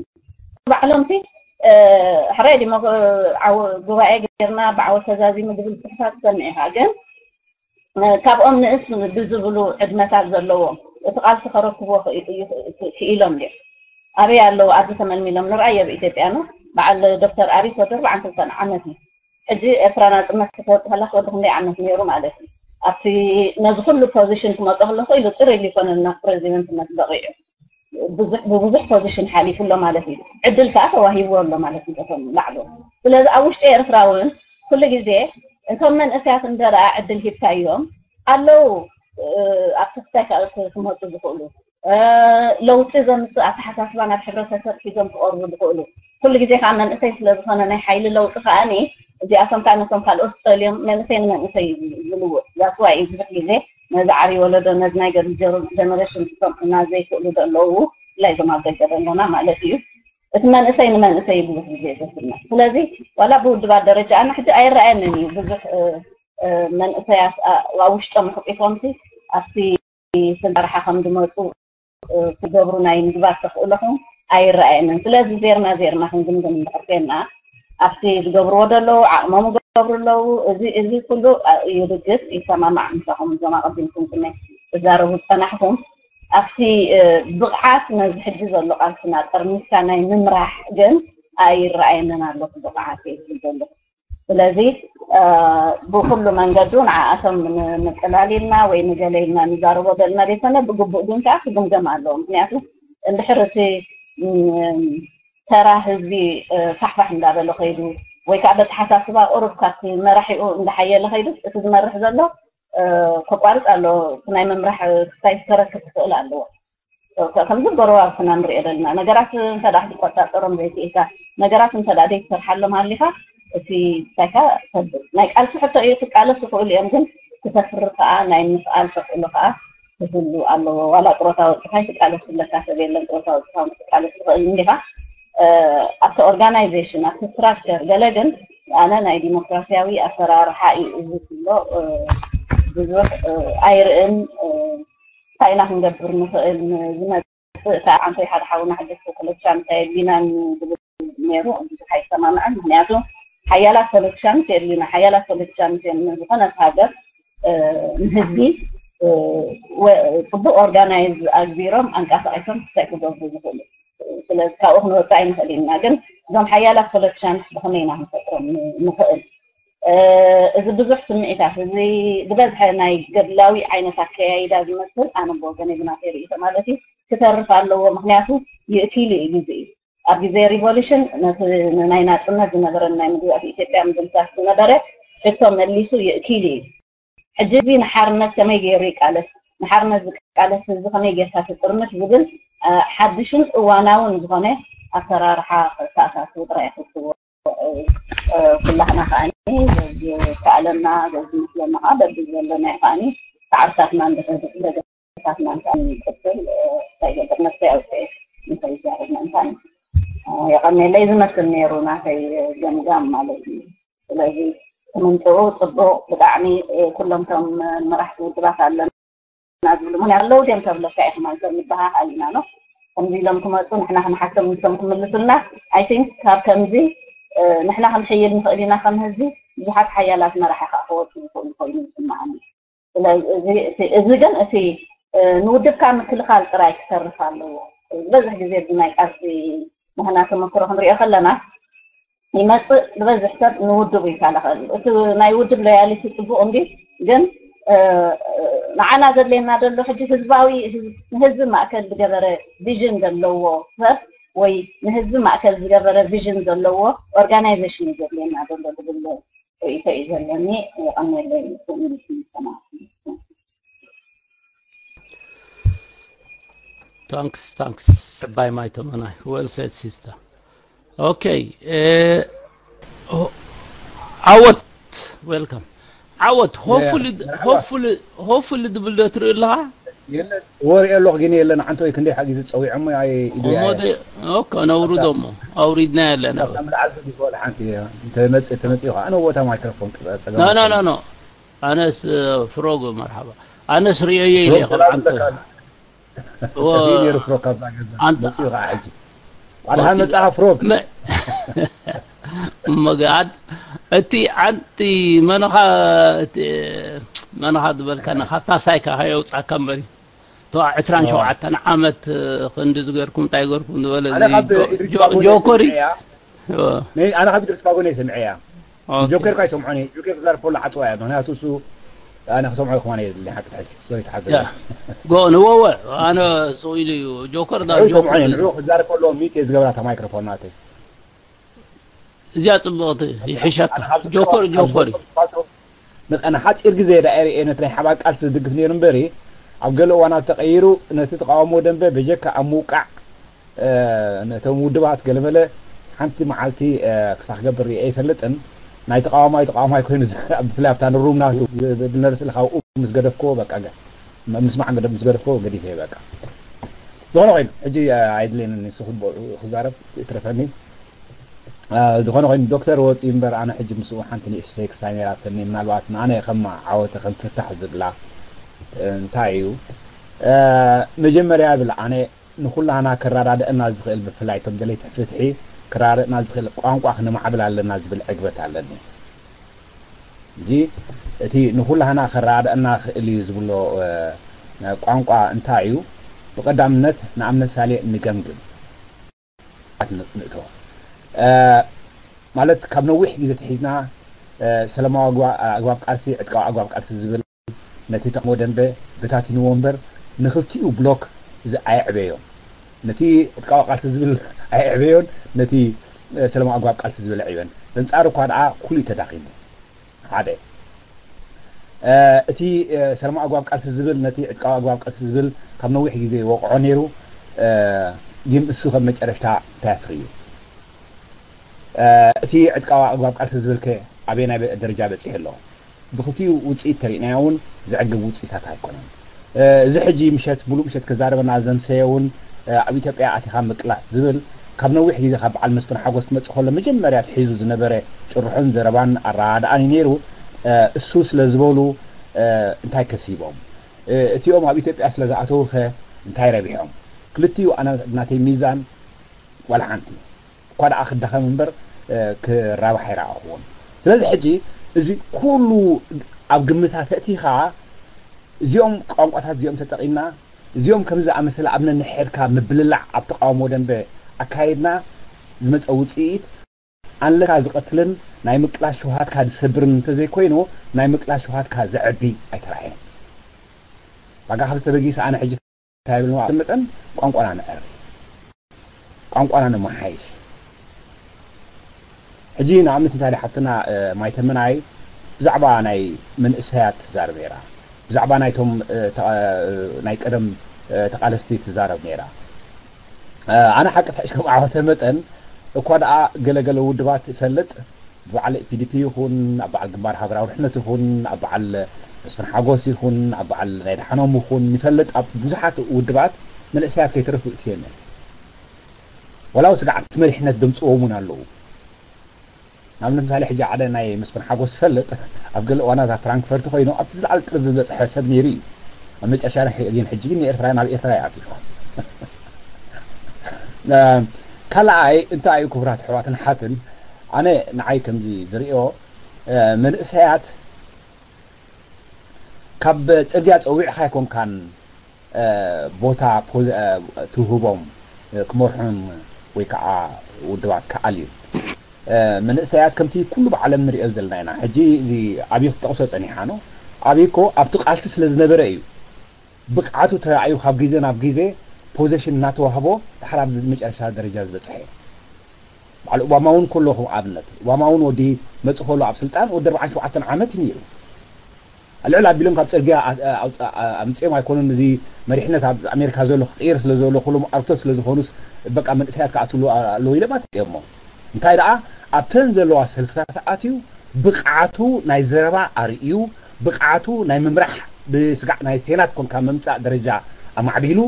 ባዕሎም ሲ ሕራይ ዲሞ ጉባኤ ገርና ብዓወት ተዛዚሙ ዝብል ጽሑፋት ትሰምዕ ኢኻ። ግን ካብኦም ንእስ ብዝብሉ ዕድመታት ዘለዎም እቲ ቃልሲ ከረክብዎ ክኢሎም ድዮም? ኣበይ ኣለዉ? ኣብዚ ተመልሚሎም ንርኣዮ። ኣብ ኢትዮጵያ ኖ በዓል ዶክተር ኣብይ ወዲ ኣርባዓን ክልተን ዓመት እዩ። ሕጂ ኤርትራ ናጽነት ክትወጽእ ከላ ወዲ ክንደይ ዓመት ነይሩ ማለት እዩ? ኣብቲ ነዚ ኩሉ ፖዚሽን ክመጾ ከለኹ ኢሉ ጥር ኢሉ ይኮነና ፕሬዚደንትነት በቂዑ። ብዙሕ ብብዙሕ ፖዚሽን ሓሊፉ ኣሎ ማለት እዩ። ዕድል ከዓ ተዋሂብዎ ኣሎ ማለት እዩ። ቶም ላዕሎ ስለዚ ኣብ ውሽጢ ኤርትራ እውን ኩሉ ግዜ እቶም መንእሰያት እንደረኣ ዕድል ሂብካዮም ኣለዉ ኣብ ትሕታይ ክመፁ ዝኽእሉ ለውጢ ዘምፅእ ኣተሓሳስባ ናብ ሕብረተሰብ ሒዞም ክቐርቡ ዝኽእሉ ኩሉ ግዜ ከዓ መንእሰይ ስለዝኾነ ናይ ሓይሊ ለውጢ ከዓኒ እዚኣቶም ከዓ ነቶም ካልኦት ፀልዮም መንእሰይ ንመንእሰይ ዝልውጥ ዛስዋ እዩ ብዙሕ ግዜ ነዚ ዓብዪ ወለዶ ነዚ ናይ ገርል ጀነሬሽን ክሰምዑና ዘይክእሉ ዘለዉ ብፍላይ እዞም ኣብ ደገ ዘለና ማለት እዩ። እቲ መንእሰይ ንመንእሰይ ብዙሕ ግዜ ዘስምዕ ስለዚ ዋላ ብውድባት ደረጃ ኣነ ሕጂ ኣይረኣየንን እዩ ብዙሕ መንእሰያት ኣብ ውሽጦም ኣሕቂፎምሲ ኣብቲ ስልጣን ረሓ ከም ዝመፁ ክገብሩ ናይ ምግባር ተኽእሎኹም ኣይረኣየንን። ስለዚ ዜርና ዜርና ክንግምግም እንድሕር ኮይንና ኣብቲ ዝገብርዎ ዘለዉ ዓቕሞም ይገብሩ ኣለዉ። እዚ እዚ ኩሉ ይድግፍ ይሰማማዕ ምሳኹም እዞም ኣቐዲምኩም ቅድመይ ትዛረቡ ዝፀናሕኩም ኣብቲ ብቕዓት ነዚ ሕጂ ዘሎ ቃልስና ጠርኒፍካ ናይ ምምራሕ ግን ኣይረኣየንን ኣሎ ብቕዓት እየ ዝብል ዘለኹ። ስለዚ ብኩሉ መንገዱ ንዓኣቶም ንቅላል ኢልና ወይ ንገለ ኢልና ንዛረቦ ዘለና ዘይኮነ ብግቡእ ግን ከዓ ክግምገም ኣለዎ። ምክንያቱ እንድሕር እቲ ተራ ህዝቢ ፋሕፋሕ እንዳበለ ከይዱ ወይ ከዓ በተሓሳስባ ቁሩብ ካብቲ መራሒኡ እንዳሓየለ ከይዱ እቲ ዝመርሕ ዘሎ ከቋርፅ ኣሎ ናይ ምምራሕ ክስታይ ክረክብ ክኽእል ኣለዎ። ከምዚ ጎረባብትና ንሪኦ ዘለና ነገራት እንተ ክትቆፃፀሮም ዘይክኢልካ ነገራት እንተ ዘይትሰርሓሎም ሃሊካ እቲ ክስታይካ ሰብር ናይ ቃልሲ ሕቶ እዩ ክቃለሱ ይኽእሉ እዮም ግን ክተፍሪ ከዓ ናይ ምስኣል ተኽእሎ ከዓ ክህሉ ኣለዎ ዋላ ጥሮታ ወፅኻ ይትቃለስ ዝብለካ ሰብ የለን ጥሮታ ወፅኻ ክትቃለስ ትኽእል እንዲኻ ኣብቲ ኦርጋናይዜሽን ኣብቲ ስትራክቸር ገለ ግን ኣነ ናይ ዲሞክራሲያዊ ኣሰራርሓ እዩ እዚ ክብሎ ብዙሕ ኣይርእን እንታይ ኢና ክንገብር ንኽእል ንዝመፅእ ከዓ ኣንታይ ሓደ ሓውና ሕደስ ፖለቲሻን እንታይ ኣድሊና ዝብል ነይሩ ብዙሕ ኣይሰማምዕን ምክንያቱ ሓያላት ፖለቲሻንስ የድልዩና ሓያላት ፖለቲሻንስ እዮም ንዝኾነት ሃገር ንህዝቢ ፅቡቅ ኦርጋናይዝ ኣግቢሮም ኣንቀሳቂሶም ክስታይ ክገብሩ ዝኽእሉ ስለዚ ካብኡ ክንወፅእ ኣይንኽእል ኢና ግን እዞም ሓያላት ፖለቲሻንስ ብኸመይ ኢና ክንፈጥሮም ንኽእል እዚ ብዙሕ ስምዒታት እዚ ዝበዝሐ ናይ ገድላዊ ዓይነት ኣከያይዳ ዝመስል ኣነ ብወገነይ ብናተይ ርእይቶ ማለት እዩ ክተርፍ ኣለዎ ምክንያቱ ይእኪሉ እዩ ግዜ እዩ ኣብ ግዜ ሪቮሉሽን ነቲ ናይ ናፅነት ዝነበረን ናይ ምግዛእቲ ኢትዮጵያ ምድምሳስ ዝነበረ ሕቶ መሊሱ ይእኪሉ እዩ ሕጂ እዚ ንሓርነት ከመይ ገይሩ ይቃለስ ንሓርነት ዝቃለስ ህዝቢ ከመይ ጌርካ ትጥርንፍ ዝብል ሓድሽን እዋናውን ዝኾነ ኣሰራርሓ ክተኣታትዉ ጥራይ ይሕስዎ ኩላህና ከዓኒ በዚ ከኣለና በዚ መስለና ከዓ በዚ ዘለና እዩ ከዓኒ ሰዓርታትና እንደደግታትና ከዓኒ ይቅፅል እንታይ ገብር መስተይ ኣውፅኤ እንታይ ይዛረብ ምእንታን የቐኔለይ ዝመስል ነይሩ ናተይ ገምጋም ማለት እዩ ስለዚ ክምንፅኡ ፅቡቅ ብጣዕሚ ኩሎም ቶም መራሕቲ ውድባት ኣለና ዝብሉ ምክንያት ኣለዉ ድዮም ተብለካ ኢኹም ኣንሰር ንበሃሃል ኢና ኖ ከምዚ ኢሎም ክመፁ ንሕና ክንሓቶም ንሶም ክምልሱልና ኣይ ቲንክ ካብ ከምዚ ንሕና ክንሕይል ንኽእል ኢና ከም ህዝቢ ብዙሓት ሓያላት መራሒ ከዓ ክወፁ ዝኽእሉ ኮይኑ ይስምዓኒ ስለዚ ግን እቲ ንውድብካ ምክልኻል ጥራይ ክሰርፍ ኣለዎ ዝበዝሕ ግዜ ብናይ ቃልሲ ንሕና ተመክሮ ክንሪኦ ከለና ይመፅእ ዝበዝሕ ሰብ ንውድቡ ይከላኸል እቲ ናይ ውድብ ሎያሊቲ ፅቡቅ እንዲ ግን ንዓና ዘድልየና ዘሎ ሕጂ ህዝባዊ ንህዝቢ ማእከል ዝገበረ ቪዥን ዘለዎ ሰብ ወይ ንህዝቢ ማእከል ዝገበረ ቪዥን ዘለዎ ኦርጋናይዜሽን እዩ ዘድልየና ዘሎ ዝብል ርእይቶ እዩ ዘለኒ የቐንየለይ Thanks, thanks. By my Tamanai. Well said, sister. Okay. Uh, oh, Awat, welcome. Awat, hopefully, yeah, hopefully, hopefully, the builder through la. ወር የለኹ ግን የለን ሓንቲ ወይ ክንደይ ሓጊዝ ጸዊዖሞ ኣይ ኢዱ ኦሞ ኦካ ነውርዶ ሞ ኣውሪድና ያለና ምልዓል ተዲፎ ሓንቲ ተመጽእ ተመጽእ ከዓ ነው ቦታ ማይክሮፎን ጸገም no no no no ኣነስ ፍሮጎ መርሓባ ኣነስ ርእየየ ኢለ ካብ ዓንተ ጠፊኡ ነይሩ ፍሮግ ካብዛ ገዛ። መፂኡ ከዓ ሕጂ ዋላ መፅኡ። መፅኣ ፍሮግ። መ-፣ መግኣድ እቲ ዓንቲ መነኻ እቲ መነኻ ዝበልካና ካብታ ሳይካ ከየውፃካ እምበሪ። ተዋ ዕስራን ሸውዓተን ዓመት ክንዲ ዝገርኩም እንታይ ገርኩም ዝበለ ኣነ እዚ ካብ ጆ-፣ ኢድሪስ ጆ-፣ ባጎ ጆኮሪ። ስምዐያ። ኦ። ነይ-፣ ኣነ ካብ ኢድሪስ ባጎ ነይ ስምዐያ። ኦኬ። ጆከር ካይ ሰምዖኒ፣ ጆከር ክዛረብ ከሎ ዓጽዋ እያ፣ ምኽንያቱ እሱ ኣነ ክሰምዖ ይኾነ የድሊ ሓቂ ትሕሽ፣ ሶሪ ትሓዘ። ያ። ጎ ንወወ፣ ኣነ ስቕ ኢሉ እዩ። ጆከር ዳ ንዑ ጆከር ሰምዖኒ፣ እዩ። ንዑ ክዛረብ ከሎ ሚት እየ ዝገብራ እታ ማይክሮፎን ናተይ። እዚኣ ጽብቕቲ፣ ይሕሸካ። ኣነ ካብ ጆከር፣ ካብ ጆከር እዩ። ዝፈልጦ ንቐ-፣ ንሓጺር ግዜ ዳኤሪ እየ ነቲ ናይ ሓባር ቃልሲ ዝድግፍ ነይሩ እምበሪ፣ ኣብ ገለ እዋናት ተቐይሩ፣ ነቲ ተቃውሞ ደንበ በጀካ ኣብ ምውቃዕ፣ እ፣ ነቶም ውድባት ገለመለ ሓንቲ መዓልቲ፣ እ፣ ክሳዕ ክገብር ርእየ ኣይፈልጥን። ናይ ተቃዋማይ ተቃዋማይ ኮይኑ ዝ-፣ ብፍላይ ኣብታ ንሩም ናቱ ብ-፣ ብ-፣ ብነርስልካ ኣብኡ ምስ ገደፍክዎ በቃ ገ-፣ ም-፣ ምስማዕ ገደ-፣ ምስ ገደፍክዎ ገዲፈ እየ በቃ። ዝኾነ ኮይኑ ሕጂ፣ እ፣ ኣይድልየንን ንሱ ክቦ-፣ ክዛረብ ይትረፈኒ። እ፣ ዝኾነ ኮይኑ ዶክተር ወፂ እምበር ኣነ ሕጂ ምስኡ ሓንቲ ንእሽተይ ክስታይ ነይራትኒ። ምናልባት ንኣነ ከም ዓወተ ከም ፍታሕ ዝብላ፣ እ፣ እንታይ እዩ? እ፣ መጀመርያ ይብል ኣነ ንኹላህና ከረዳድአና ዝኽእል ብፍላይ እቶም ደለይቲ ፍትሒ ከረዳድአና ዝኽእል ቋንቋ ክነማዕብል ኣለና ዝብል ዕግበት ኣለኒ። እዚ እቲ ንኹላህና ከረዳድአና ክእል እዩ ዝብሎ፣ እ፣ ቋንቋ እንታይ እዩ? ብቐዳምነት ንኣብነት ሳሌ ንገምግም። ን-፣ ንእቶ። እ፣ ማለት ካብ ነዊሕ ግዜ ተሒዝና፣ እ፣ ሰላማዊ ኣግባ-፣ ኣግባብ ቃልሲ፣ ዕጥቃዊ ኣግባብ ቃልሲ ዝብል ነቲ ተቃውሞ ደንበ በታቲንዎ እምበር ንክልቲኡ ብሎክ እዚ ኣየዕበዮን። ነቲ ዕጥቃዊ ቃልሲ ዝብል ኣየዕበዮን፣ ነቲ፣ እ፣ ሰላማዊ ኣግባብ ቃልሲ ዝብል ኣዕበዮን። በንጻሩ እኳ ደኣ ኩሉ እዩ ተዳኺሙ። ሓደ፣ እ፣ እቲ፣ እ፣ ሰላማዊ ኣግባብ ቃልሲ ዝብል ነቲ ዕጥቃዊ ኣግባብ ቃልሲ ዝብል ካብ ነዊሕ ግዜ ይወቕዖ ነይሩ። እ፣ ግን እሱ ከም መጨረሽታ እንታይ ኣፍርዩ? እ፣ እቲ ዕጥቃዊ ኣግባብ ቃልሲ ዝብል ከ ኣበየናይ በ-፣ ደረጃ በጺሑ ኣሎ? ብኽልቲኡ ውጽኢት ተሪእናዮ እውን ዘዕግብ ውጽኢታት ኣይኮነን። እ፣ እዚ ሕጂ ምሸት፣ ሙሉእ ምሸት ክዛረበና ዘምሰየ እውን፣ እ፣ ኣብ ኢትዮጵያ ኣቲኻ ምቅላስ ዝብል ካብ ነዊሕ ግዜ ካብ በዓል መስፍን ሓጎስ ክመጽእ ከሎ መጀመርያ ኣትሒዙ ዝነበረ ጭርሖን ዘረባን ኣረዳድኣን እዩ ነይሩ። እ፣ እሱ ስለ ዝበሉ፣ እ፣ እንታይ ከሲቦም? እ፣ እቲኦም ኣብ ኢትዮጵያ ስለ ዝኣተዉ ኸ እንታይ ረቢሖም? ክልቲኡ ኣነ ናተይ ሚዛን ዋላ ሓንቲ። እኳ ደኣ ክዳኸም እምበር፣ እ፣ ክራባሕ ኣይረኣኹዎን። ስለዚ ሕጂ እዚ ኩሉ ኣብ ግምታት ኣእቲኻ፣ እዚኦም ቋንቋታት እዚኦም ተጠቒምና፣ እዚኦም ከምዚ ዝኣመሰለ ኣብ ነንሕድካ ምብልላዕ ኣብ ተቃውሞ ደንበ ኣካይድና ዝመጸ ውጽኢት፣ ኣንለካ ዝቐትልን ናይ ምቅላስ ሽውሃትካ ዝሰብርን እንተዘይኮይኑ፣ ናይ ምቅላስ ሽውሃትካ ዘዕቢ ኣይተራእየን። ባጋ ካብ ዝተበጊሰ ኣነ ሕጂ እንታይ ብል ንባዕሉ መጠን ቋንቋና ነዕሪ፣ ቋንቋና ነመሓይሽ። ሕጂ ንኣብነት እንታይ ሓፍትና፣ እ፣ ማይተመናይ ብዛዕባ ናይ መንእሰያት ትዛረብ ነይራ፣ ብዛዕባ ናይቶም፣ እ፣ ተቓ-፣ እ፣ ናይ ቀደም፣ እ፣ ተቓለስቲ ትዛረብ ነይራ። እ፣ ኣነ ሓቂ ትሕሽ ከም ዓወተ መጠን እኳ ደኣ ገለገለ ውድባት እፈልጥ፣ በዓል ፒዲፒ ይኹን፣ ኣብ በዓል ግንባር ሃገራዊ ድሕነት ይኹን፣ ኣብ በዓል መስፍን ሓጎስ ይኹን፣ ኣብ በዓል ናይ ደሓኖም ይኹን፣ ንፈልጥ ኣብ ብዙሓት ውድባት መንእሰያት ከይተረፉ እትዮም እዮም። ዋላ እውን ስግኣት መሪሕነት ዘምፅዎም እውን ኣለዉ። ንኣብነት ምሳሌ ሕጂ ሓደ ናይ መስፍን ሓጎስ ይፈልጥ፣ ኣብ ገለ እዋናት ኣብ ፍራንክፈርት ኮይኑ ኣብቲ ዝለዓለ ጥርዚ ዝበፅሐ ሰብ ነይሩ እዩ። ኣብ መጨረሻ ግን ሕጂ ግን ንኤርትራ ናብ ኤርትራ ይኣትዩ። ካልኣይ እንታይ እዩ ክቡራት ኣሕዋትን ኣሓትን፣ ኣነ ንዓይ ከምዚ ዝርእዮ፣ እ፣ መንእሰያት ካብ ጽርግያ ጸዊዕኻ ኣይኮንካን፣ እ፣ ቦታ ፖ-፣ እ፣ ትውህቦም፣ እ፣ ክመርሑን ወይ ከዓ ውድባት ክኣልዩ። እ፣ መንእሰያት ከምቲ ኩሉ ብዓለም ንርእዮ ዘለና ኢና። ሕጂ እዚ ኣብይ ክጠቕሶ ጸኒሓ ነው። ኣብይ እኮ ኣብቲ ቃልሲ ስለ ዝነበረ እዩ። ብቕዓቱ ተራእዩ ካብ ግዜ ናብ ግዜ ፖዚሽን እናተዋህቦ ድሓር ኣብዚ መጨረሻ ደረጃ ዝበጽሐ። በዓል ኦባማ እውን ከሎ ከም ኣብነት፣ ኦባማ እውን ወዲ መጽእ ከሎ ኣብ ስልጣን ወዲ ኣርባዓን ሸውዓተን ዓመት እዩ ነይሩ። ልዕል ኣቢሎም ካብ ጽርግያ ኣ-፣ ኣ-፣ ኣውጽ-፣ ኣ-፣ ኣምጽኦም ኣይኮኑን። እዚ መሪሕነት ኣብ ኣሜሪካ ዘሎ ክቕየር ስለ ዘሎ፣ ኩሎም ኣርክቶት ስለ ዝኾኑስ በቃ መንእሰያት ክኣትውሉ ኣለዉ ኢሎም ኣምጽኦሞ። እንታይ ደኣ ኣብተን ዘለዋ ሰልፍታት ኣትዩ ብቕዓቱ ናይ ዘረባ ኣርእዩ፣ ብቕዓቱ ናይ ምምራሕ ብስጋዕ ናይ ሴናት ኮንካ ምምጻእ ደረጃ ኣማዕቢሉ፣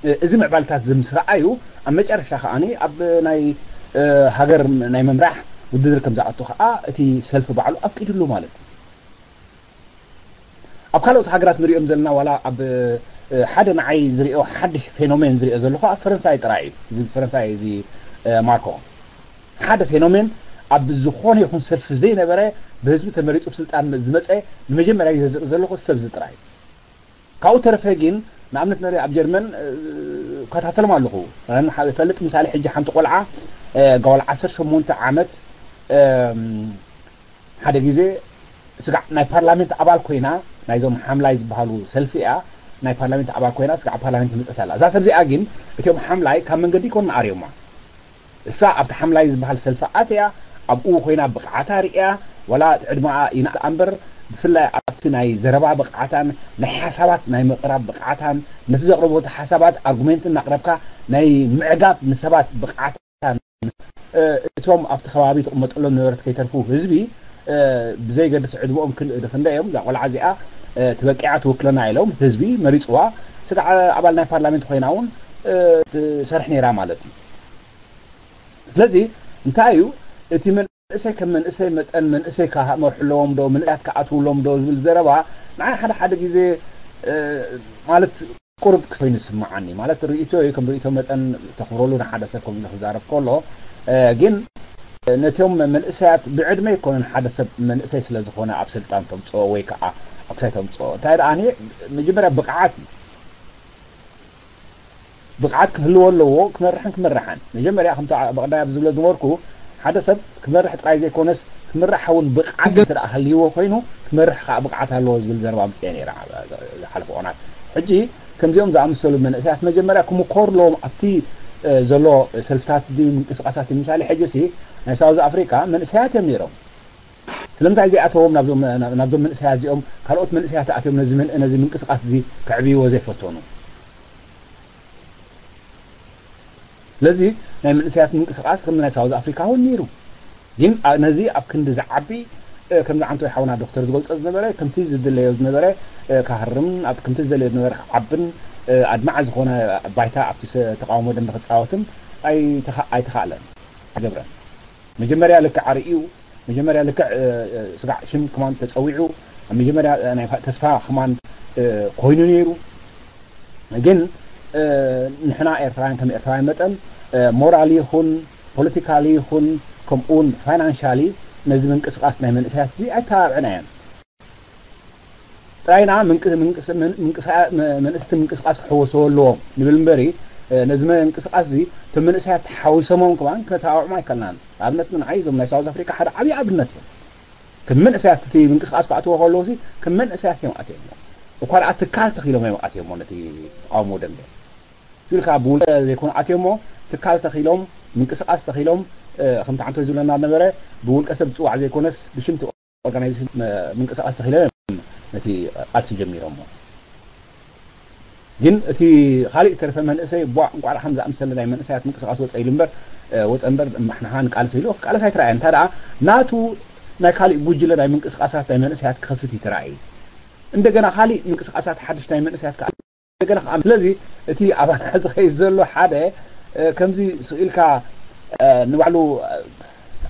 እ፣ እዚ ምዕባለታት እዚ ምስ ረኣዩ፣ ኣብ መጨረሻ ከኣኒ ኣብ ናይ፣ እ፣ ሃገር ናይ ምምራሕ ውድድር ከም ዝኣቱ ከኣ እቲ ሰልፊ ባዕሉ ኣፍቂድሉ ማለት እዩ። ኣብ ካልኦት ሃገራት ንሪኦም ዘለና ዋላ ኣብ፣ እ፣ ሓደ ንዓይ ዝሪኦ ሓድሽ ፌኖሜን ዝሪኦ ዘለኹ ኣብ ፈረንሳይ ጥራይ እዩ። እዚ ፈረንሳይ እዚ ማርኮ ሓደ ፌኖሜን ኣብ ዝኾነ ይኹን ሰልፊ ዘይነበረ ብህዝቢ ተመሪፁ ብስልጣን ዝመፀ ንመጀመርያ ግዜ ዝርኢ ዘለኹ ሰብ እዚ ጥራይ እዩ። ካብኡ ተረፈ ግን ንኣብነት ንርኢ ኣብ ጀርመን እከታተሎም ኣለኹ። ፈልጥ ምሳሌ ሕጂ ሓንቲ ቆልዓ ጋል ዓሰርተ ሸሞንተ ዓመት ሓደ ግዜ ስጋዕ ናይ ፓርላሜንት ኣባል ኮይና ናይዞም ሓምላይ ዝበሃሉ ሰልፊ እያ። ናይ ፓርላሜንት ኣባል ኮይና ስጋዕ ፓርላሜንት መፀት ኣላ። እዛ ሰብ እዚኣ ግን እቲኦም ሓምላይ ካብ መንገዲ ይኮኑ ኣርዮማ። እሳ ኣብቲ ሓምላይ ዝበሃል ሰልፊ ኣትያ ኣብኡ ኮይና ብቕዓታ ርእያ ዋላ እቲ ዕድመኣ ይንኣ እምበር ብፍላይ ኣብቲ ናይ ዘረባ ብቕዓታን ናይ ሓሳባት ናይ ምቕራብ ብቕዓታን ነቲ ዘቕረቦ ሓሳባት ኣርጉሜንት እናቕረብካ ናይ ምዕጋብ ንሰባት ብቕዓታን እቶም ኣብቲ ከባቢ ትቕመጠሎም ነበረት ከይተርፉ ህዝቢ ብዘይገድስ ዕድመኦም ክንደይ እዮም እዛ ቆልዓ እዚኣ ትበቂዓ ትውክለና ኢሎም ህዝቢ መሪፅዋ ስጋዕ ኣባል ናይ ፓርላሜንት ኮይና እውን ትሰርሕ ነይራ ማለት እዩ። ስለዚ እንታይ እዩ እቲ መንእሰይ ከም መንእሰይ መጠን መንእሰይ ክመርሕሎም ዶ መንእሰያት ክኣትውሎም ዶ ዝብል ዘረባ ንዓይ ሓደ ሓደ ግዜ ማለት ቁሩብ ኮይኑ ይስምዓኒ። ማለት ርእይቶ እዩ፣ ከም ርእይቶ መጠን ተኽብረሉ ንሓደ ሰብ ከምኡ ኢሉ ክዛረብ ከሎ ግን ነቲኦም መንእሰያት ብዕድመ ኣይኮነን ሓደ ሰብ መንእሰይ ስለ ዝኾነ ኣብ ስልጣን ተምፅኦ ወይ ከዓ ኣብ ክሳይ ተምፅኦ እንታይ ደኣ መጀመርያ ብቕዓት እዩ። ብቕዓት ክህልዎ ኣለዎ ክመርሕን ክምርሓን። መጀመርያ ከምቲ ብቕዳይ ኣብ ዝብሎ ዝነበርኩ ሓደ ሰብ ክመርሕ ጥራይ ዘይኮነስ ክምራሕ እውን ብቕዓት እንተ ደኣ ሃልይዎ ኮይኑ ክመርሕ ከዓ ብቕዓት ኣለዎ ዝብል ዘረባ ኣምፅአ ነይረ ዝሓለፈ እዋናት። ሕጂ ከምዚኦም ዝኣመሰሉ መንእሰያት መጀመርያ ክምኮርሎም ኣብቲ ዘሎ ሰልፍታት ድዩ ምንቅስቃሳት ምሳሌ ሕጂ ሲ ናይ ሳውዝ ኣፍሪካ መንእሰያት እዮም ነይሮም። ስለምንታይ ዘይኣተዎም ናብዞም መንእሰያት እዚኦም ካልኦት መንእሰያት ኣትዮም ነዚ ምንቅስቃስ እዚ ከዕብይዎ ዘይፈተኑ? ስለዚ ናይ መንእሰያት ምንቅስቃስ ከም ናይ ሳውዝ ኣፍሪካ እውን ነይሩ። ግን ነዚ ኣብ ክንዲ ዝዓቢ ከምዚ ዓንቶ ሓውና ዶክተር ዝገልፆ ዝነበረ ከምቲ ዝድለዮ ዝነበረ ክሃርም ኣብ ከምቲ ዝደለዮ ዝነበረ ክዓብን ኣድማዕ ዝኾነ ባይታ ኣብቲ ተቃውሞ ደንበ ክፃወትን ኣይተኻኣለን ኣይገብረን። መጀመርያ ልክዕ ኣርእዩ መጀመርያ ልክዕ ስጋዕ ሽም ከማን ተፀዊዑ ኣብ መጀመርያ ናይ ተስፋ ከማን ኮይኑ ነይሩ። ግን ንሕና ኤርትራውያን ከም ኤርትራውያን መጠን ሞራል ይኹን ፖለቲካሊ ይኹን ከምኡውን ፋይናንሻሊ ነዚ ምንቅስቃስ ናይ መንእሰያት እዚ ኣይተባብዕናዮን። ጥራይና መንእስቲ ምንቅስቃስ ክሕወስዎ ኣለዎም ንብል እምበሪ ነዚ ምንቅስቃስ እዚ እቶም መንእሰያት ተሓዊሶሞም ከማን ክነተባብዖም ኣይከልናን። ኣብነት ንዓይ እዞም ናይ ሳውዝ ኣፍሪካ ሓደ ዓብዪ ኣብነት እዮም። ከም መንእሰያት እቲ ምንቅስቃስ ክኣትዎ ከለዉ ከም መንእሰያት እዮም ኣትዮም እኳ ደኣ ትካል ተኺሎም እዮም ኣትዮሞ ነቲ ተቃውሞ ደንበ ኢልካ ብውልቀ ዘይኮኑ ኣትዮሞ ትካል ተኺሎም ምንቅስቃስ ተኺሎም ከምቲ ዓንቶ ዝብለና ነበረ ብውልቀ ሰብ ዝፅዋዕ ዘይኮነስ ብሽምቲ ኦርጋናይዜሽን ምንቅስቃስ ተኺሎም እዮም ነቲ ቃልሲ ጀሚሮሞ። ግን እቲ ካሊእ ዝተረፈ መንእሰይ ቧ እንቋዕ ከም ዝኣምሰለ ናይ መንእሰያት ምንቅስቃስ ወፀ ኢሉ እምበር ወፀ እምበር ንሓን ቃልሲ ኢሉ ክቃለስ ኣይተረኣየ። እንታይ ደኣ ናቱ ናይ ካሊእ ጉጅለ ናይ ምንቅስቃሳት ናይ መንእሰያት ክኸፍት ይተረኣየ። እንደገና ካሊእ ምንቅስቃሳት ሓድሽ ናይ መንእሰያት እንደገና ከዓ ስለዚ እቲ ኣባና ዝኸይድ ዘሎ ሓደ ከምዚ ስኢልካ ንባዕሉ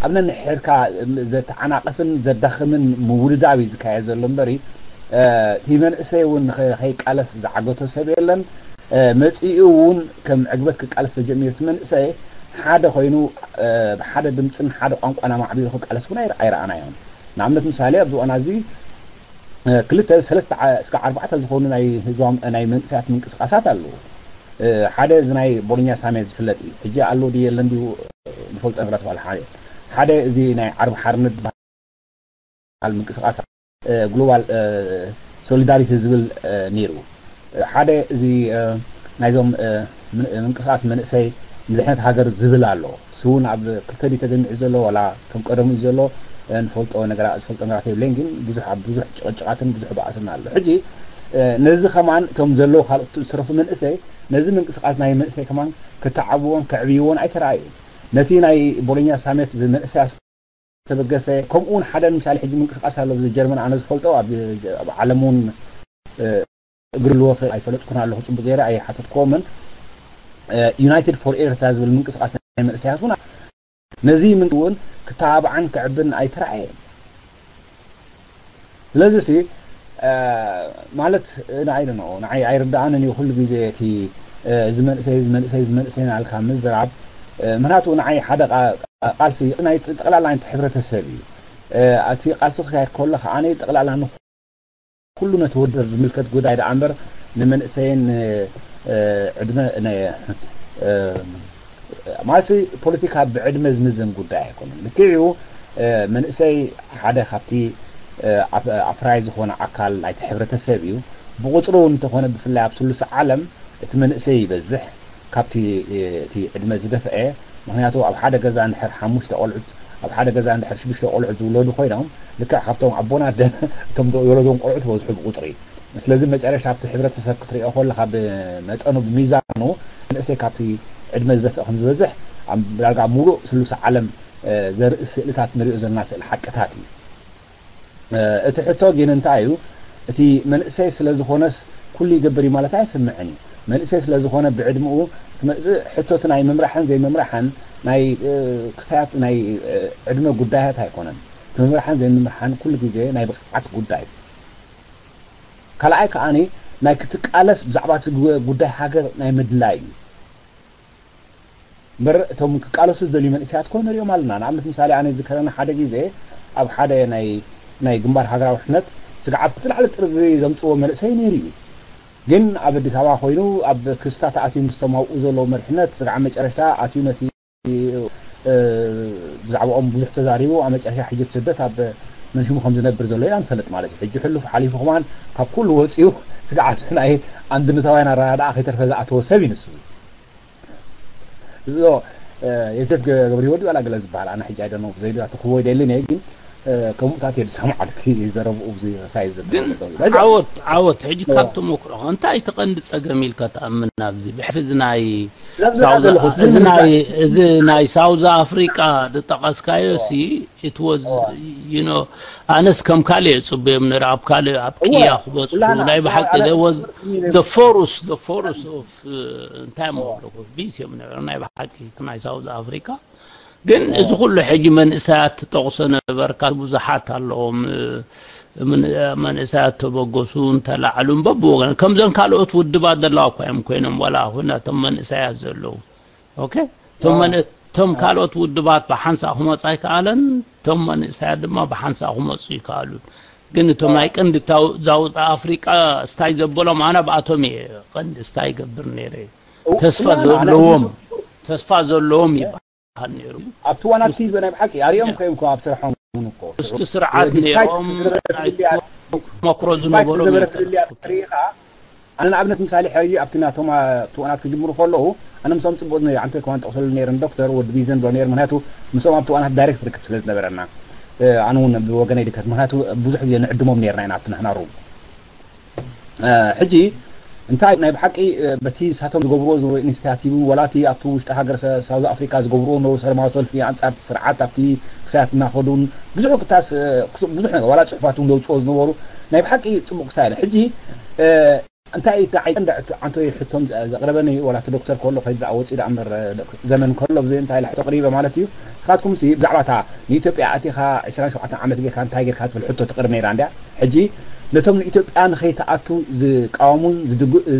ኣብ ነንሕድካ ዘተዓናቕፍን ዘዳኽምን ምውድዳብ እዩ ዝካየድ ዘሎ እምበሪ እቲ መንእሰይ እውን ከይቃለስ ዝዓገቶ ሰብ የለን። መፂኡ እውን ከም ዕግበት ክቃለስ ተጀሚሩ እቲ መንእሰይ ሓደ ኮይኑ ብሓደ ድምፅን ሓደ ቋንቋን ኣማዕቢሉ ክቃለስ እውን ኣይረኣናዮን። ንኣብነት ምሳሌ ኣብዚ እዋን እዚ ክልተ ሰለስተ እስከ ኣርባዕተ ዝኾኑ ናይ ህዝባዊ ናይ መንእሰያት ምንቅስቃሳት ኣለዉ። ሓደ እዚ ናይ ቦሎኛ ሳሜ ዝፍለጥ እዩ። ሕጂ ኣሎ ድዩ የለን ድዩ ንፈልጦ ንብረት ባል ሓደ ሓደ እዚ ናይ ዓርቢ ሓርነት ዝበሃል ምንቅስቃስ ግሎባል ሶሊዳሪቲ ዝብል ነይሩ። ሓደ እዚ ናይዞም ምንቅስቃስ መንእሰይ ንድሕነት ሃገር ዝብል ኣሎ። እሱ እውን ኣብ ክልተ ድዩ ተገሚዑ ዘሎ ዋላ ከም ቀደሙ እዩ ዘሎ ንፈልጦ ነገራ ዝፈልጦ ነገራት የብለይን ግን ብዙሕ ኣብ ብዙሕ ጭቕጭቓትን ብዙሕ ባእስን ኣሎ። ሕጂ ነዚ ከማን እቶም ዘለዉ ካልኦት ዝተረፉ መንእሰይ ነዚ ምንቅስቃስ ናይ መንእሰይ ከማን ክተዓብዎን ከዕብይዎን ኣይተረኣዩን። ነቲ ናይ ቦሎኛ ሳሜት ብመንእሰያት ዝተበገሰ ከምኡ እውን ሓደ ምሳሌ ሕጂ ምንቅስቃስ ኣሎ ብዚ ጀርመን ኣነ ዝፈልጦ ኣብ ዓለም እውን እግሪ ልወፈ ኣይፈለጥኩን ኣለኹ ፅቡቅ ገይረ ኣይሓተትክዎምን ዩናይትድ ፎር ኤርትራ ዝብል ምንቅስቃስ ናይ መንእሰያት እውን ነዚ ምንቅስቃስ እውን ክተባብዓን ክዕብን ኣይተረኣየን። ስለዚ ሲ ማለት ንዓይ ደንኦ ንዓይ ኣይርድኣንን እዩ። ኩሉ ግዜ እቲ እዚ መንእሰይ እዚ መንእሰይ እዚ መንእሰይ ናልካ ምዝራብ ምክንያቱ ንዓይ ሓደ ቃልሲ ናይ ጠቕላላ ናይ ሕብረተሰብ እዩ። እቲ ቃልሲ ክካየድ ከሎ ከዓ ጠቕላላ ንኩሉ ነቲ ወደር ዝምልከት ጉዳይ ደኣ እምበር ንመንእሰይን ዕድመ ማለትሲ ፖለቲካ ብዕድመ ዝምዘን ጉዳይ ኣይኮነን። ልክዕዩ መንእሰይ ሓደ ካብቲ ኣፍራይ ዝኾነ ኣካል ናይቲ ሕብረተሰብ እዩ። ብቁፅሪ እውን እንተኾነ ብፍላይ ኣብ ስሉስ ዓለም እቲ መንእሰይ ይበዝሕ ካብቲ እቲ ዕድመ ዝደፍአ። ምክንያቱ ኣብ ሓደ ገዛ እንድሕር ሓሙሽተ ቆልዑት ኣብ ሓደ ገዛ እንድሕር ሽዱሽተ ቆልዑት ዝውለዱ ኮይኖም ልክዕ ካብቶም ኣቦና እቶም ዝወለዶም ቆልዑት በዝሑ ብቁፅሪ። ስለዚ መጨረሻ ኣብቲ ሕብረተሰብ ክትሪኦ ከለካ ብመጠኑ ብሚዛኑ መንእሰይ ካብቲ ዕድመ ዝደፍአ ከም ዝበዝሕ ዳርጋ ሙሉእ ስሉስ ዓለም ዘርኢ ስእልታት ንሪኦ ዘለና ስእሊ ሓቅታት እዩ። እቲ ሕቶ ግን እንታይ እዩ? እቲ መንእሰይ ስለ ዝኾነስ ኩሉ ይገብር እዩ ማለት ኣይስምዕን እዩ። መንእሰይ ስለ ዝኾነ ብዕድምኡ ትመፅእ ሕቶ እቲ ናይ ምምራሕን ዘይምምራሕን ናይ ክስታያት ናይ ዕድመ ጉዳያት ኣይኮነን። እቲ ምምራሕን ዘይምምራሕን ኩሉ ግዜ ናይ ብቕዓት ጉዳይ እዩ። ካልኣይ ከዓኒ ናይ ክትቃለስ ብዛዕባ እቲ ጉዳይ ሃገር ናይ ምድላይ እዩ። እምበር እቶም ክቃለሱ ዝደልዩ መንእሰያት ኮ ንሪኦም ኣለና። ንኣብነት ምሳሌ ኣነ ዝከረና ሓደ ግዜ ኣብ ሓደ ናይ ናይ ግንባር ሃገራዊ ሕነት ስግዓት ክልዓለ ጥርዚ ዘምፅዎ መንእሰይ ነይሩ እዩ። ግን ኣብ ኣዲስ ኣበባ ኮይኑ ኣብ ክስታ ተኣትዩ ምስቶም ኣብኡ ዘለዉ መሪሕነት ስግዓ መጨረሽታ ኣትዩ ነቲ ብዛዕባኦም ብዙሕ ተዛሪቡ ኣብ መጨረሻ ሕጂ ብስደት ኣብ መንሽሙ ከም ዝነብር ዘሎ ኢና ንፈልጥ ማለት እዩ። ሕጂ ሕሉፍ ሓሊፉ ከማን ካብ ኩሉ ወፂኡ ስግዓ ናይ ኣንድነታውያን ኣረዳድኣ ከይተርፈ ዝኣተወ ሰብ እዩ ንሱ። እዚ ዮሴፍ ገብረሂወት ዋላ ገለ ዝበሃል ኣነ ሕጂ ኣይደኖ ዘይዱ ኣትክዎ ይደልን እየ ግን ከምኡታት እየ ዝሰምዓ እቲ ዘረብኡ ብዙ ሳይ ግን ዓወት ዓወት ሕጂ ካብ ተመክሮ እንታይ እቲ ቀንዲ ፀገም ኢልካ ትኣምን ኣብዚ ብሕፊ እዚ ናይ እዚ ናይ ሳውዝ ኣፍሪቃ ዝጠቐስካዮ ሲ it was you know ኣነስ ከም ካልእ እየ ፅቡዮም ነረ ኣብ ካልእ ኣብ ቅያ ክበፅሑ ናይ ብሓቂ the force the force of እንታይ ሞ ኣለኩ ቢስ እዮም ነረ ናይ ብሓቂ ናይ ሳውዝ ኣፍሪቃ ግን እዚ ኩሉ ሕጂ መንእሰያት ትጠቕሶ ነበርካ ብዙሓት ኣለዎም መንእሰያት ተበገሱን ተላዕሉን በብወገን ከምዘን ካልኦት ውድባት ዘለዋ እኳ እዮም ኮይኖም ዋላ ኩናቶም መንእሰያት ዘለዉ ኦኬ እቶም ካልኦት ውድባት ብሓንሳእ ክመፃ ኣይከኣለን እቶም መንእሰያት ድማ ብሓንሳእ ክመፁ ይከኣሉን ግን እቶም ናይ ቀንዲ ዛውጣ ኣፍሪቃ ስታይ ዘበሎም ኣነ ብኣቶም እየ ቀንዲ ስታይ ገብር ነይረ ተስፋ ዘለዎም ተስፋ ዘለዎም ይበሃል ነይሩ ኣብቲ ዋናት ናይ ብሓቂ ኣሪኦም ከዮም ከ ኣብ ስርሖም እውን እኮ እስቲ ስርዓት ነይሮም መክሮ ዝነበሮም ሪኢኻ ኣነ ንኣብነት ምሳሌ ሕጂ ኣብቲ ናቶም ትዋናት ክጅምሩ ከለዉ ኣነ ምስኦም ፅቡቅ ነይረ ዓንተ ከማን ጠቕሰሉ ነይረ ዶክተር ወዲ ቢዘን ብሎ ነይረ ምክንያቱ ምስኦም ኣብ ትዋናት ዳይሬክት ርክብ ስለ ዝነበረና ኣነ እውን ብወገነይ ድከት ምክንያቱ ብዙሕ ግዜ ንዕድሞም ነይርና ኢና ኣብቲ ናህና ሩም ሕጂ እንታይ ናይ ብሓቂ በቲ ሳቶም ዝገብርዎ ዝነበሩ ኢኒስቲቲቭ ወላ እቲ ኣብቲ ውሽጢ ሃገር ሳውዝ ኣፍሪካ ዝገብርዎ ነበሩ ሰለማዊ ሰልፊ ኣንፃር ስርዓት ኣብቲ ክሳያት እናኸዱን ብዙሕ ክታስ ብዙሕ ነገር ዋላ ፅሑፋት እውን ዘውፅኦ ዝነበሩ ናይ ብሓቂ ፅቡቅ ክሳይ ሕጂ እንታይ እዩ ዓይ ቀንዲ ዓንቶ ሕቶም ዘቅረበኒ ወላ እቲ ዶክተር ከሎ ከይድ ደኣ ወፂ ደኣ እምበር ዘመን ከሎ ብዘይ እንታይ ኢለ ሕቶ ቅሪበ ማለት እዩ ንስኻትኩም ሲ ብዛዕባ እታ ንኢትዮጵያ ኣቲኻ ዕስራን ሸውዓተን ዓመት ጌርካ እንታይ ጌርካ ትብል ሕቶ ትቅርብ ነይራ እንድያ ሕጂ ነቶም ንኢትዮጵያ ንኸይትኣቱ ዝቃወሙን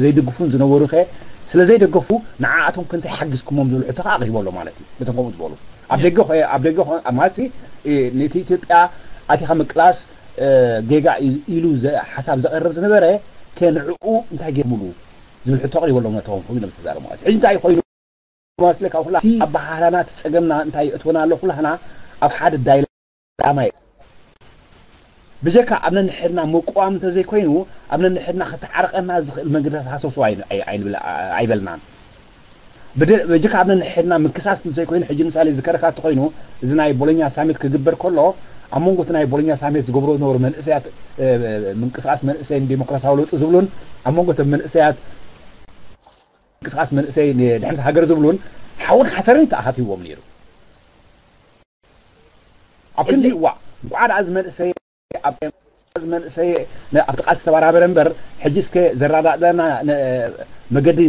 ዘይድግፉን ዝነበሩ ከ ስለ ዘይደገፉ ንዓኣቶም ከ እንታይ ሓጊዝኩሞም ዝብል ሕቶ ከ ኣቅሪቦ ኣሎ ማለት እዩ ነቶም ከምኡ ዝበሉ ኣብ ደገ ኣብ ደገ ማለት ነቲ ኢትዮጵያ ኣቲኻ ምቅላስ ጌጋ ኢሉ ሓሳብ ዘቕርብ ዝነበረ ከ ንዕኡ እንታይ ገይርምሉ ዝብል ሕቶ ኣቕሪበሎም ነቶም ኮይኑ ዝተዛረቡ ማለት ሕጂ እንታይ ኮይኑ መስለካ ኩላ ኣበሃህላና እቲ ፀገምና እንታይ የእትወና ኣሎ ኩላህና ኣብ ሓደ ዳይላማ እዩ ብጀካ ኣብ ነንሕድና ምቁዋም እንተዘይኮይኑ ኣብ ነንሕድና ክተዓርቀና ዝኽእል መንገድታት ሃሰውሰው ኣይበልናን በጀካ ኣብ ነንሕድና ምክሳስ ዘይኮይኑ ሕጂ ምሳሌ ዝከረካ እንተኮይኑ እዚ ናይ ቦሎኛ ሳሚት ክግበር ከሎ ኣብ መንጎ እቲ ናይ ቦሎኛ ሳሚት ዝገብሮ ዝነበሩ መንእሰያት ምንቅስቃስ መንእሰይ ንዲሞክራሲያዊ ለውጢ ዝብሉን ኣብ መንጎ እቶም መንእሰያት ምንቅስቃስ መንእሰይ ንድሕነት ሃገር ዝብሉን ሓውን ሓሰርን ተኣኻቲዎም ነይሩ ኣብ ክንዲ ዋ እንኳዕ ደኣ እዚ መንእሰይ መንእሰይ ኣብቲ ቃልሲ ተበራበረ እምበር ሕጂ እስከ ዘረዳድኣና መገዲ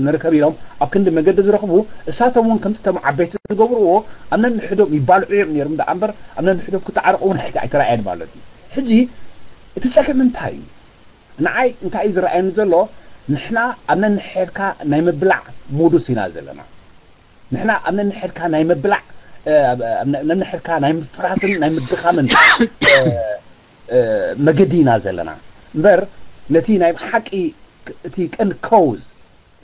ንርከብ ኢሎም ኣብ ክንዲ መገዲ ዝረኽቡ እሳቶም እውን ከምቲ እቶም ዓበይቲ ዝገብርዎ ኣብ ነንሕዶም ይባልዑ እዮም ነይሮም ደኣ እምበር ኣብ ነንሕዶም ክተዓረቑ እውን ኣይተራእየን ማለት እዩ ሕጂ እቲ ጸገም እንታይ እዩ? ንዓይ እንታይ እዩ ዝረኣየኒ ዘሎ? ንሕና ኣብ ነንሕድካ ናይ ምብላዕ ሙዱስ ኢና ዘለና። ንሕና ኣብ ነንሕድካ ናይ ምብላዕ ነንሕድካ ናይ ምፍራስን ናይ ምድኻምን መገዲ ኢና ዘለና እምበር ነቲ ናይ ብሓቂ እቲ ቀንዲ ኮዝ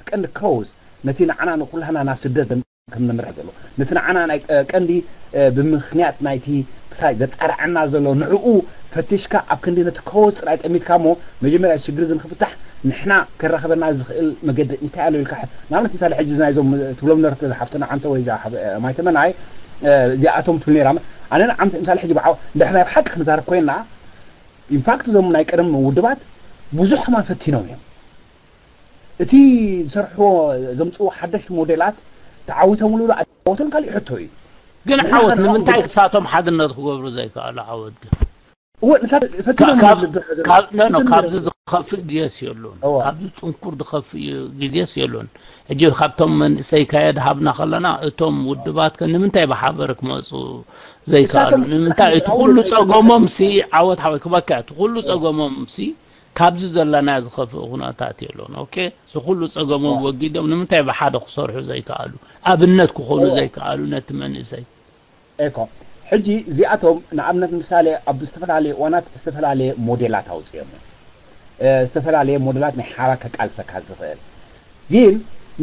ቀንዲ ኮዝ ነቲ ንዓና ንኩላህና ናብ ስደት ከም ንምርሕ ዘሎ ነቲ ንዓና ናይ ቀንዲ ብምክንያት ናይቲ ክሳይ ዘጣርዐና ዘሎ ንዕኡ ፈቲሽካ ኣብ ክንዲ ነቲ ኮዝ ጥራይ ጠሚትካ እሞ መጀመርያ ሽግር እዚ ንክፍታሕ ንሕና ከራኸበና ዝኽእል መገዲ እንታይ ኣሎ ኢልካ ንኣብነት ምሳሌ ሕጂ ናይዞም ትብሎም ነበርት ዝሓፍትና ዓንተ ወይ ማይተመናይ እዚኣቶም ትብል ነራ ኣነ ንዓምተ ምሳሌ ሕጂ ብዓው እንድሕር ናይ ብሓቂ ክንዛረብ ኮይና ኢንፋክት እዞም ናይ ቀደም ውድባት ብዙሕ ከማን ፈቲኖም እዮም እቲ ዝሰርሕዎ ዘምፅዎ ሓደሽቲ ሞዴላት ተዓዊቶምሉ ዶ ኣይተዓወቱን ካሊእ ሕቶ እዩ ግን ዓወት ንምንታይ ክሳቶም ሓድነት ክገብሩ ዘይከኣሉ ዓወት ግን እወ ንሳት ፈቲኖም ካብ- ይብል ድሮ ዝብል። ካብ- ኖ፣ ኖ፣ ፈቲኖም ካብዚ ይብል። ዝኸፍእ ግዜስ የሎን እዋ። ካብዚ ፅንኩር ዝኸፍእ ግዜስ የሎን ሕጂ ካብቶም መንእሰይ ካየድ ሃብና ከለና እቶም ውድባት ከ ንምንታይ ብሓበር ክመፁ ዘይከኣሉ እሳቶም ንምንታይ እቲ ጥራሕ ኩሉ ዝረኣዩ ጸገሞም ሲ ዓወት ሓወይ ክበካ እቲ ኩሉ ጸገሞም ሲ ካብዚ ዘለና ዝኸፍእ ኩነታት የሎን ኦኬ እዚ ኩሉ ጸገሞም እዋ። ወጊዶም ንምንታይ ብሓደ ክሰርሑ ዘይከኣሉ ኣብነት ክኾኑ እዋ። ዘይከኣሉ ነቲ መንእሰይ እኮ ሕጂ እዚኣቶም ንኣብነት ምሳሌ ኣብ ዝተፈላለየ እዋናት ዝተፈላለየ ሞዴላት ኣውፅኦም እዮም። እ፣ ዝተፈላለየ ሞዴላት ናይ ሓባር ከቃልሰካ ዝኽእል ግን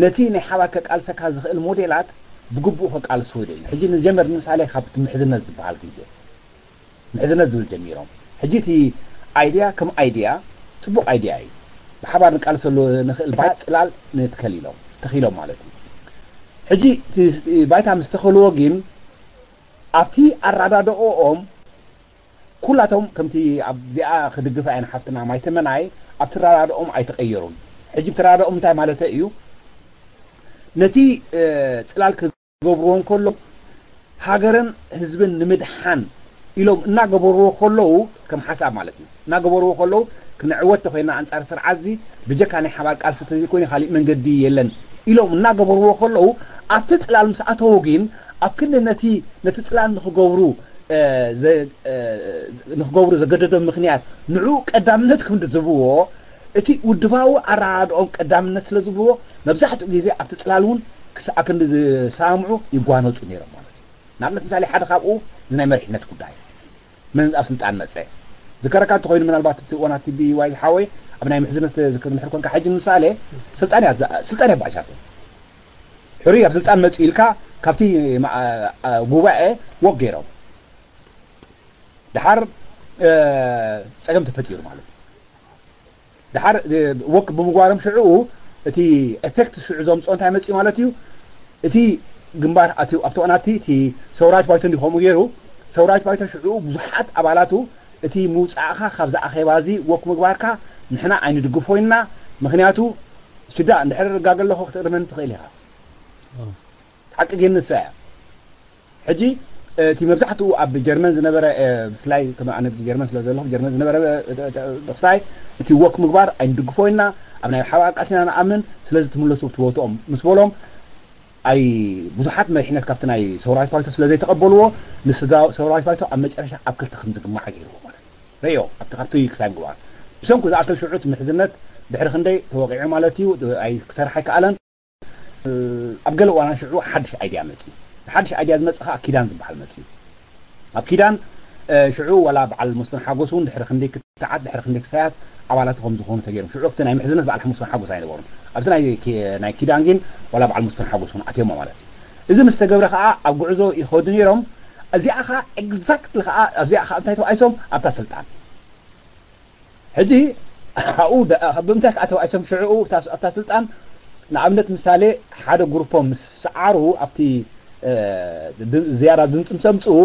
ነቲ ናይ ሓባር ከቃልሰካ ዝኽእል ሞዴላት ብግቡእ ከቃልስዎ ይደልዩ ሕጂ ንጀመር ንምሳሌ ካብቲ ምሕዝነት ዝበሃል ግዜ ምሕዝነት ዝብል ጀሚሮም ሕጂ እቲ ኣይድያ ከም ኣይድያ ፅቡቅ ኣይድያ እዩ ብሓባር ንቃልሰሉ ንኽእል ባይታ ፅላል ንትከል ኢሎም ተኺሎም ማለት እዩ ሕጂ እቲ ባይታ ምስ ተኸልዎ ግን ኣብቲ ኣረዳድኦኦም ኩላቶም ከምቲ ኣብዚኣ ክድግፋ እየን ሓፍትና ማይተመናይ ኣብቲ ኣረዳድኦም ኣይተቀየሩን ሕጂ ብተረዳድኦም እንታይ ማለት እዩ ነቲ እ፣ ፅላል ክገብርዎ እንከሎ ሃገርን ህዝብን ንምድሓን ኢሎም እናገበርዎ ከለዉ ከም ሓሳብ ማለት እዩ እናገበርዎ ከለዉ ክንዕወት ተኮይና ኣንፃር ስርዓት እዚ ብጀካ ናይ ሓባር ቃልሲ ተዘይኮይኑ ካሊእ መንገዲ የለን ኢሎም እናገበርዎ ከለዉ ኣብቲ ፅላል ምስ ኣተዉ ግን ኣብ ክንዲ ነቲ ነቲ ፅላል ንክገብሩ እ፣ ዘ- እ፣ ንክገብሩ ዘገደዶም ምክንያት ንዕኡ ቀዳምነት ክንዲ ዝህብዎ እቲ ውድባዊ ኣረዳድኦም ቀዳምነት ስለ ዝህብዎ መብዛሕትኡ ግዜ ኣብቲ ፅላል እውን ክሳዕ ክንዲ ዝሰማምዑ ይጓነፁ ነይሮም ማለት እዩ ንኣብነት ምሳሌ ሓደ ካብኡ እዚ ናይ መሪሕነት ጉዳይ መን ኣብ ስልጣን መፀ ዝከረካ እንተኮይኑ ምናልባት እቲ ዋና ቲቢ ዋይ ዝሓወይ ኣብ ናይ ምሕዝነት ዝክር ምሕር ኮንካ ሕጂ ምሳሌ ስልጣን እያ ዝኣ- ስልጣን እያ ባእሻቶ ሕሩይ ኣብ ስልጣን መፂ ኢልካ ካብቲ ማ- ኣ- ኣ- ጉባኤ ወግ ገይሮም ድሓር እ፣ ፀገም ተፈጢሩ ማለት እዩ ድሓር እ፣ ወክ ብምግባሮም ሽዕኡ እቲ ኤፌክት ሽዑ ዘምፅኦ እንታይ መፅእ ማለት እዩ እቲ ግንባር ኣትዩ ኣብቲ ዋናቲ እቲ ሰውራጅ ባይቶ እንዲ ከምኡ ገይሩ ሰውራጅ ባይቶ ሽዕኡ ብዙሓት ኣባላቱ እቲ ምውፃእኻ ካብዚ ኣኼባ እዚ ወክ ምግባርካ ንሕና ኣይንድግፎ ኢና ምክንያቱ ሽዳ እንድሕር ርጋገ ኣለኹ ክትእርመኒ ትኽእል ኢኻ ሓቂ ግን ንሳ እያ ሕጂ እቲ መብዛሕትኡ ኣብ ጀርመን ዝነበረ ብፍላይ ከም ኣነ ጀርመን ስለ ዘለኹ ጀርመን ዝነበረ ብክሳይ እቲ ወክ ምግባር ኣይንድግፎ ኢና ኣብ ናይ ሓባር ቃልሲና ንኣምን ስለዚ ትምለሱ ብትቦትኦም ምስ በሎም ኣይ ብዙሓት መሪሕነት ካብቲ ናይ ሰውራዊት ፓይቶ ስለ ዘይተቐበልዎ ንስጋ ሰውራዊት ፓይቶ ኣብ መጨረሻ ኣብ ክልተ ከም ዝግማዕ ገይርዎ ማለት እዩ ረዮ ኣብቲ ካብቲ ክሳይ ምግባር ብሰንኩ ዝኣክል ሽዑ እቲ ምሕዝነት ድሕሪ ክንደይ ተወቂዑ ማለት እዩ ኣይ ክሰርሕ ኣይከኣለን ኣብ ገለ እዋና ሽዑ ሓድሽ ኣይድያ መፅዩ ሓድሽ ኣይድያ ዝመፅእ ከዓ ኪዳን ዝበሃል መፅዩ ኣብ ኪዳን ሽዑ ዋላ በዓል መስፍን ሓጎስ እውን ድሕሪ ክንደይ ክትዓት ድሕሪ ክንደይ ክሳያት ኣባላቱ ከም ዝኾኑ ተገይሮም ሽዑ ኣብቲ ናይ ምሕዝነት በዓል መስፍን ሓጎስ ኣይነበሩን ኣብዚ ናይ ኪዳን ግን ዋላ በዓል መስፍን ሓጎስ እውን ኣትዮሞ ማለት እዩ እዚ ምስ ተገብረ ከዓ ኣብ ጉዕዞ ይኸዱ ነይሮም እዚኣ ከዓ ኤግዛክትሊ ከዓ ኣብዚኣ ከዓ እንታይ ተባኢሶም ኣብታ ስልጣን ሕጂ ኣብኡ ብምንታይ ከዓ ተባኢሶም ሽዕኡ ኣብታ ስልጣን ንኣብነት ምሳሌ ሓደ ግሩፖም ምስ ሰዓሩ ኣብቲ ዝያዳ ድምፂ ምስ ኣምፅኡ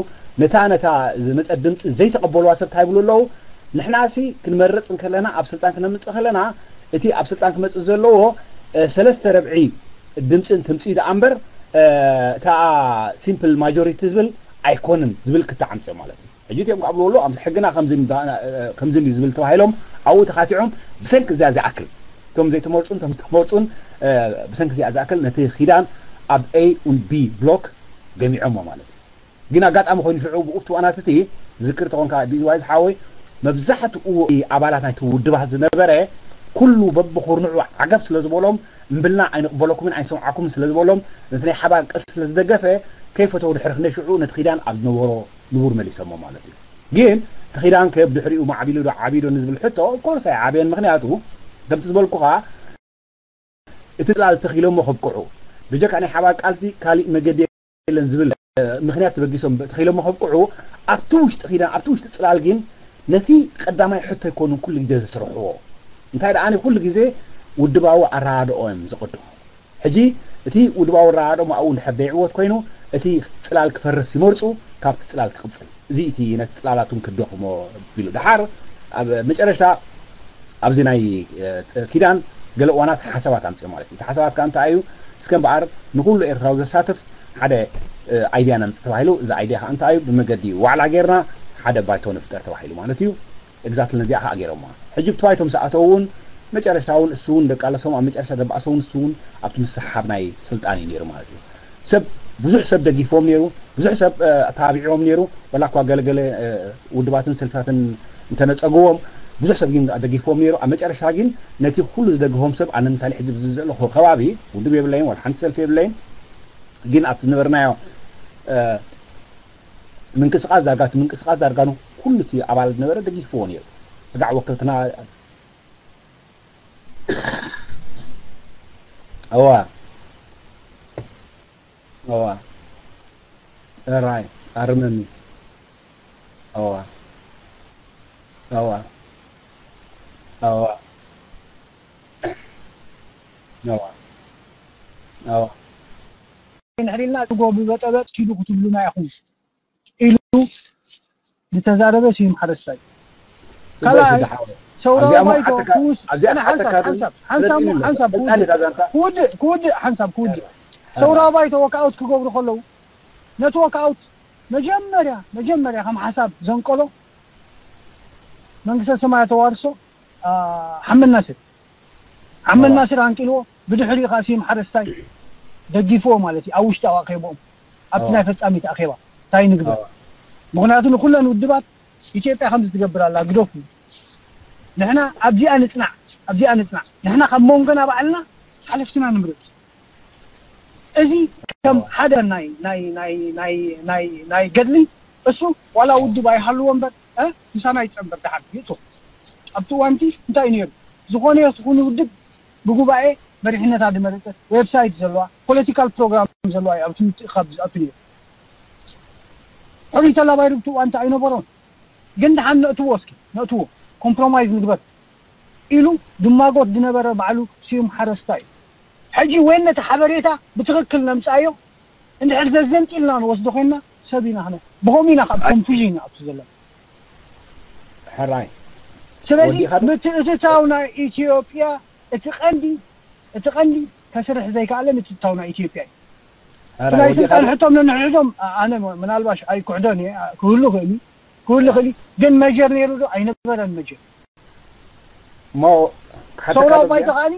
ነታ ነታ ዝመፀት ድምፂ ዘይተቐበልዋ ሰብ እንታይ ይብሉ ኣለዉ ንሕናሲ ክንመርፅ እንከለና ኣብ ስልጣን ክነምፅእ ከለና እቲ ኣብ ስልጣን ክመፅእ ዘለዎ ሰለስተ ረብዒ ድምፂ እንትምፅእ ደኣ እምበር እታ ሲምፕል ማጆሪቲ ዝብል ኣይኮንን ዝብል ክተዓምፅኦ ማለት እዩ ሕጂ እቲኦም ካብ ዝበሉ ኣብዚ ሕግና ከምዚ እዩ ዝብል ተባሂሎም ኣብኡ ተኻቲዖም ብሰንኪ እዚኣ ዝኣክል እቶም ዘይተመርፁን እቶም ዝተመርፁን ብሰንኪ እዚኣ ዝኣክል ነቲ ኪዳን ኣብ A ን B ብሎክ ገሚዖሞ ማለት እዩ ግን ኣጋጣሚ ኮይኑ ሽዑ ብኡፍቲ ዋናት እቲ ዝክር ተኾንካ ቢዝዋይ ዝሓወይ መብዛሕትኡ ኣባላት ናይቲ ውድባት ዝነበረ ኩሉ በብኹርንዑ ዓገብ ስለ ዝበሎም፣ እምብልና ኣይንቕበለኩምን ኣይንሰምዓኩምን ስለ ዝበሎም፣ ነቲ ናይ ሓባር ቃልሲ ስለ ዝደገፈ፣ ከይፈተው ድሕሪ ክንደይ ሽዑ ነቲ ኪዳን ኣብ ዝነበሮ ንቡር መሊሶሞ ማለት እዩ። ግን እቲ ኪዳን ከ ብድሕሪኡ ማዕቢሉ ዶ ዓብዩ ዶ ንዝብል ሕቶ፣ ኦፍኮርስ ኣይዓበየን። ምኽንያቱ ከምቲ ዝበልኩኻ፣ እቲ ጽላል ተኺሎሞ ከብቅዑ፣ ብጀካ ናይ ሓባር ቃልሲ ካሊእ መገዲ የለን ዝብል ምኽንያት ተበጊሶም ተኺሎሞ ከብቅዑ፣ ኣብቲ ውሽጢ ኪዳን፣ ኣብቲ ውሽጢ ጽላል ግን ነቲ ቀዳማይ ሕቶ ኣይኮኑን ኩሉ ግዜ ዘስርሕዎ። እንታይ ደኣ ኩሉ ግዜ ውድባዊ ኣረዳድኦ እዮም ዝቕድሙ። ሕጂ እቲ ውድባዊ ኣረዳድኦም ኣብኡ እንድሕር ደይዕወት ኮይኑ፣ እቲ ጽላል ክፈርስ ይመርጹ፣ ካብቲ ጽላል ክቕጽል። እዚ እቲ ነቲ ጽላላት እውን ክደኽሞ ኣቢሉ። ደሓር ኣብ መጨረሽታ ኣብዚ ናይ እ፣ ኪዳን ገለ እዋናት ሓሳባት ኣምፅኦ ማለት እዩ። እቲ ሓሳባት ከዓ እንታይ እዩ? እስከ እምበኣር ንኩሉ ኤርትራዊ ዘሳትፍ ሓደ እ፣ ኣይድያ ነምፅእ ተባሂሉ፣ እዚ ኣይድያ ከዓ እንታይ እዩ? ብመገዲ ዋዕላ ጌርና ሓደ ባይቶ ንፍጠር ተባሂሉ ማለት እዩ። ኤግዛክትሊ ነዚኣ ከዓ ገይሮማ። ሕጂ ብቲ ባይቶ ምስ ኣተው እውን መጨረሽታ እውን እሱ እውን ደቃለሶም ኣብ መጨረሽታ ዘባእሰ እውን እሱ እውን ኣብቲ ምስሓብ ናይ ስልጣን እዩ ነይሩ ማለት እዩ። ሰብ ብዙሕ ሰብ ደጊፍዎም ነይሩ፣ ብዙሕ ሰብ እ፣ ተባቢዕዎም ነይሩ። ወላ እኳ ገለገለ እ፣ ውድባትን ሰልፍታትን እንተነጸግዎም ብዙሕ ሰብ ግን ደጊፍዎም ነይሩ። ኣብ መጨረሽታ ግን ነቲ ኩሉ ዝደግፎም ሰብ ኣነ ምሳሌ ሕጂ ብዚ ዘለኹ ከባቢ ውድብ የብለይን፣ ወላ ሓንቲ ሰልፊ የብለይን። ግን ኣብቲ ዝነበርናዮ እ፣ ምንቅስቃስ ዳርጋ እቲ ምንቅስቃስ ዳርጋ ንኩሉ እቲ ኣባል ዝነበረ ደጊፍዎ ነይሩ። ስጋዕ ወክልትና እዋ እዋ እራይ ኣርመኒ እዋ እዋ እዋ እዋ እዋ ንሕሪልና ትጎ ብበጠበጥ ኪዱ ክትብሉና ኢኹም ኢሉ ዝተዛረበ ስዩም ሓረስታይ። ካልኣይ ሰውራዊ ባይቶ ክውስ ኣነ ሓንሳብ ሓንሳብ ሓንሳብ ሓንሳብ ክውድእ ክውድእ ሓንሳብ ክውድእ ሰውራዊ ባይቶ ወካውት ክገብሩ ከለዉ ነቲ ወካውት መጀመርያ መጀመርያ ከም ሓሳብ ዘንቀሎ መንግስተ ሰማያት ተዋርሶ ሓመድ ናስር ሓመድ ናስር ኣንቂልዎ ብድሕሪኡ ከዓ ስዩም ሓረስታይ ደጊፍዎ ማለት እዩ ኣብ ውሽጢ ኣኼቦም ኣብቲ ናይ ፈጻሚት ኣኼባ እንታይ ንግበር ምክንያቱ ንኩለን ውድባት ኢትዮጵያ ከምዚ ትገብር ኣላ ግደፉ ንሕና ኣብዚኣ ንጽናዕ ኣብዚኣ ንጽናዕ ንሕና ካብ መንጎና ባዕልና ሓለፍትና ንምርጽ እዚ ከም ሓደ ናይ ናይ ናይ ናይ ናይ ናይ ገድሊ እሱ ዋላ ውድብ ኣይሃልዎ እምበር እ ምሳና ይጸንበር ደሓን ይእቶ ኣብቲ እዋንቲ እንታይ ነይሩ ዝኾነ ይኹን ውድብ ብጉባኤ መሪሕነታ ዝመረጸት ዌብሳይት ዘለዋ ፖለቲካል ፕሮግራም ዘለዋ እዩ ኣብቲ ምትእኻብ ዝኣቱ ነይሩ ሕሩይ ተላባይ ርብቲ እዋንቲ ኣይነበሮን ግን ደሓን ነእትዎ እስኪ ነእትዎ ኮምፕሮማይዝ ንግበር ኢሉ ድማጎት ዝነበረ ባዕሉ ስዩም ሓረስታ እዩ ሕጂ ወይን ነቲ ሓበሬታ ብትኽክል ነምጻዮ እንድሕር ዘዘንጢልና ንወስዶ ኮይንና ሰብ ኢና ክነ ብኸምኡ ኢና ካብ ኮንፊዥን ኢና ኣብቲ ዘለና ሕራይ ስለዚ ምትእትታው ናይ ኢትዮጵያ እቲ ቀንዲ እቲ ቀንዲ ከስርሕ ዘይከኣለ ምትእትታው ናይ ኢትዮጵያ እዩ ናይ ስልጣን ሕቶም ነንሕድሕዶም ኣነ ምናልባሽ ኣይክሕዶን እየ ክህሉ ክእል ክህሉ ክእል ግን መጀር ነይሩ ዶ ኣይነበረን መጀር ሰውራዊ ባይቶ ከዓኒ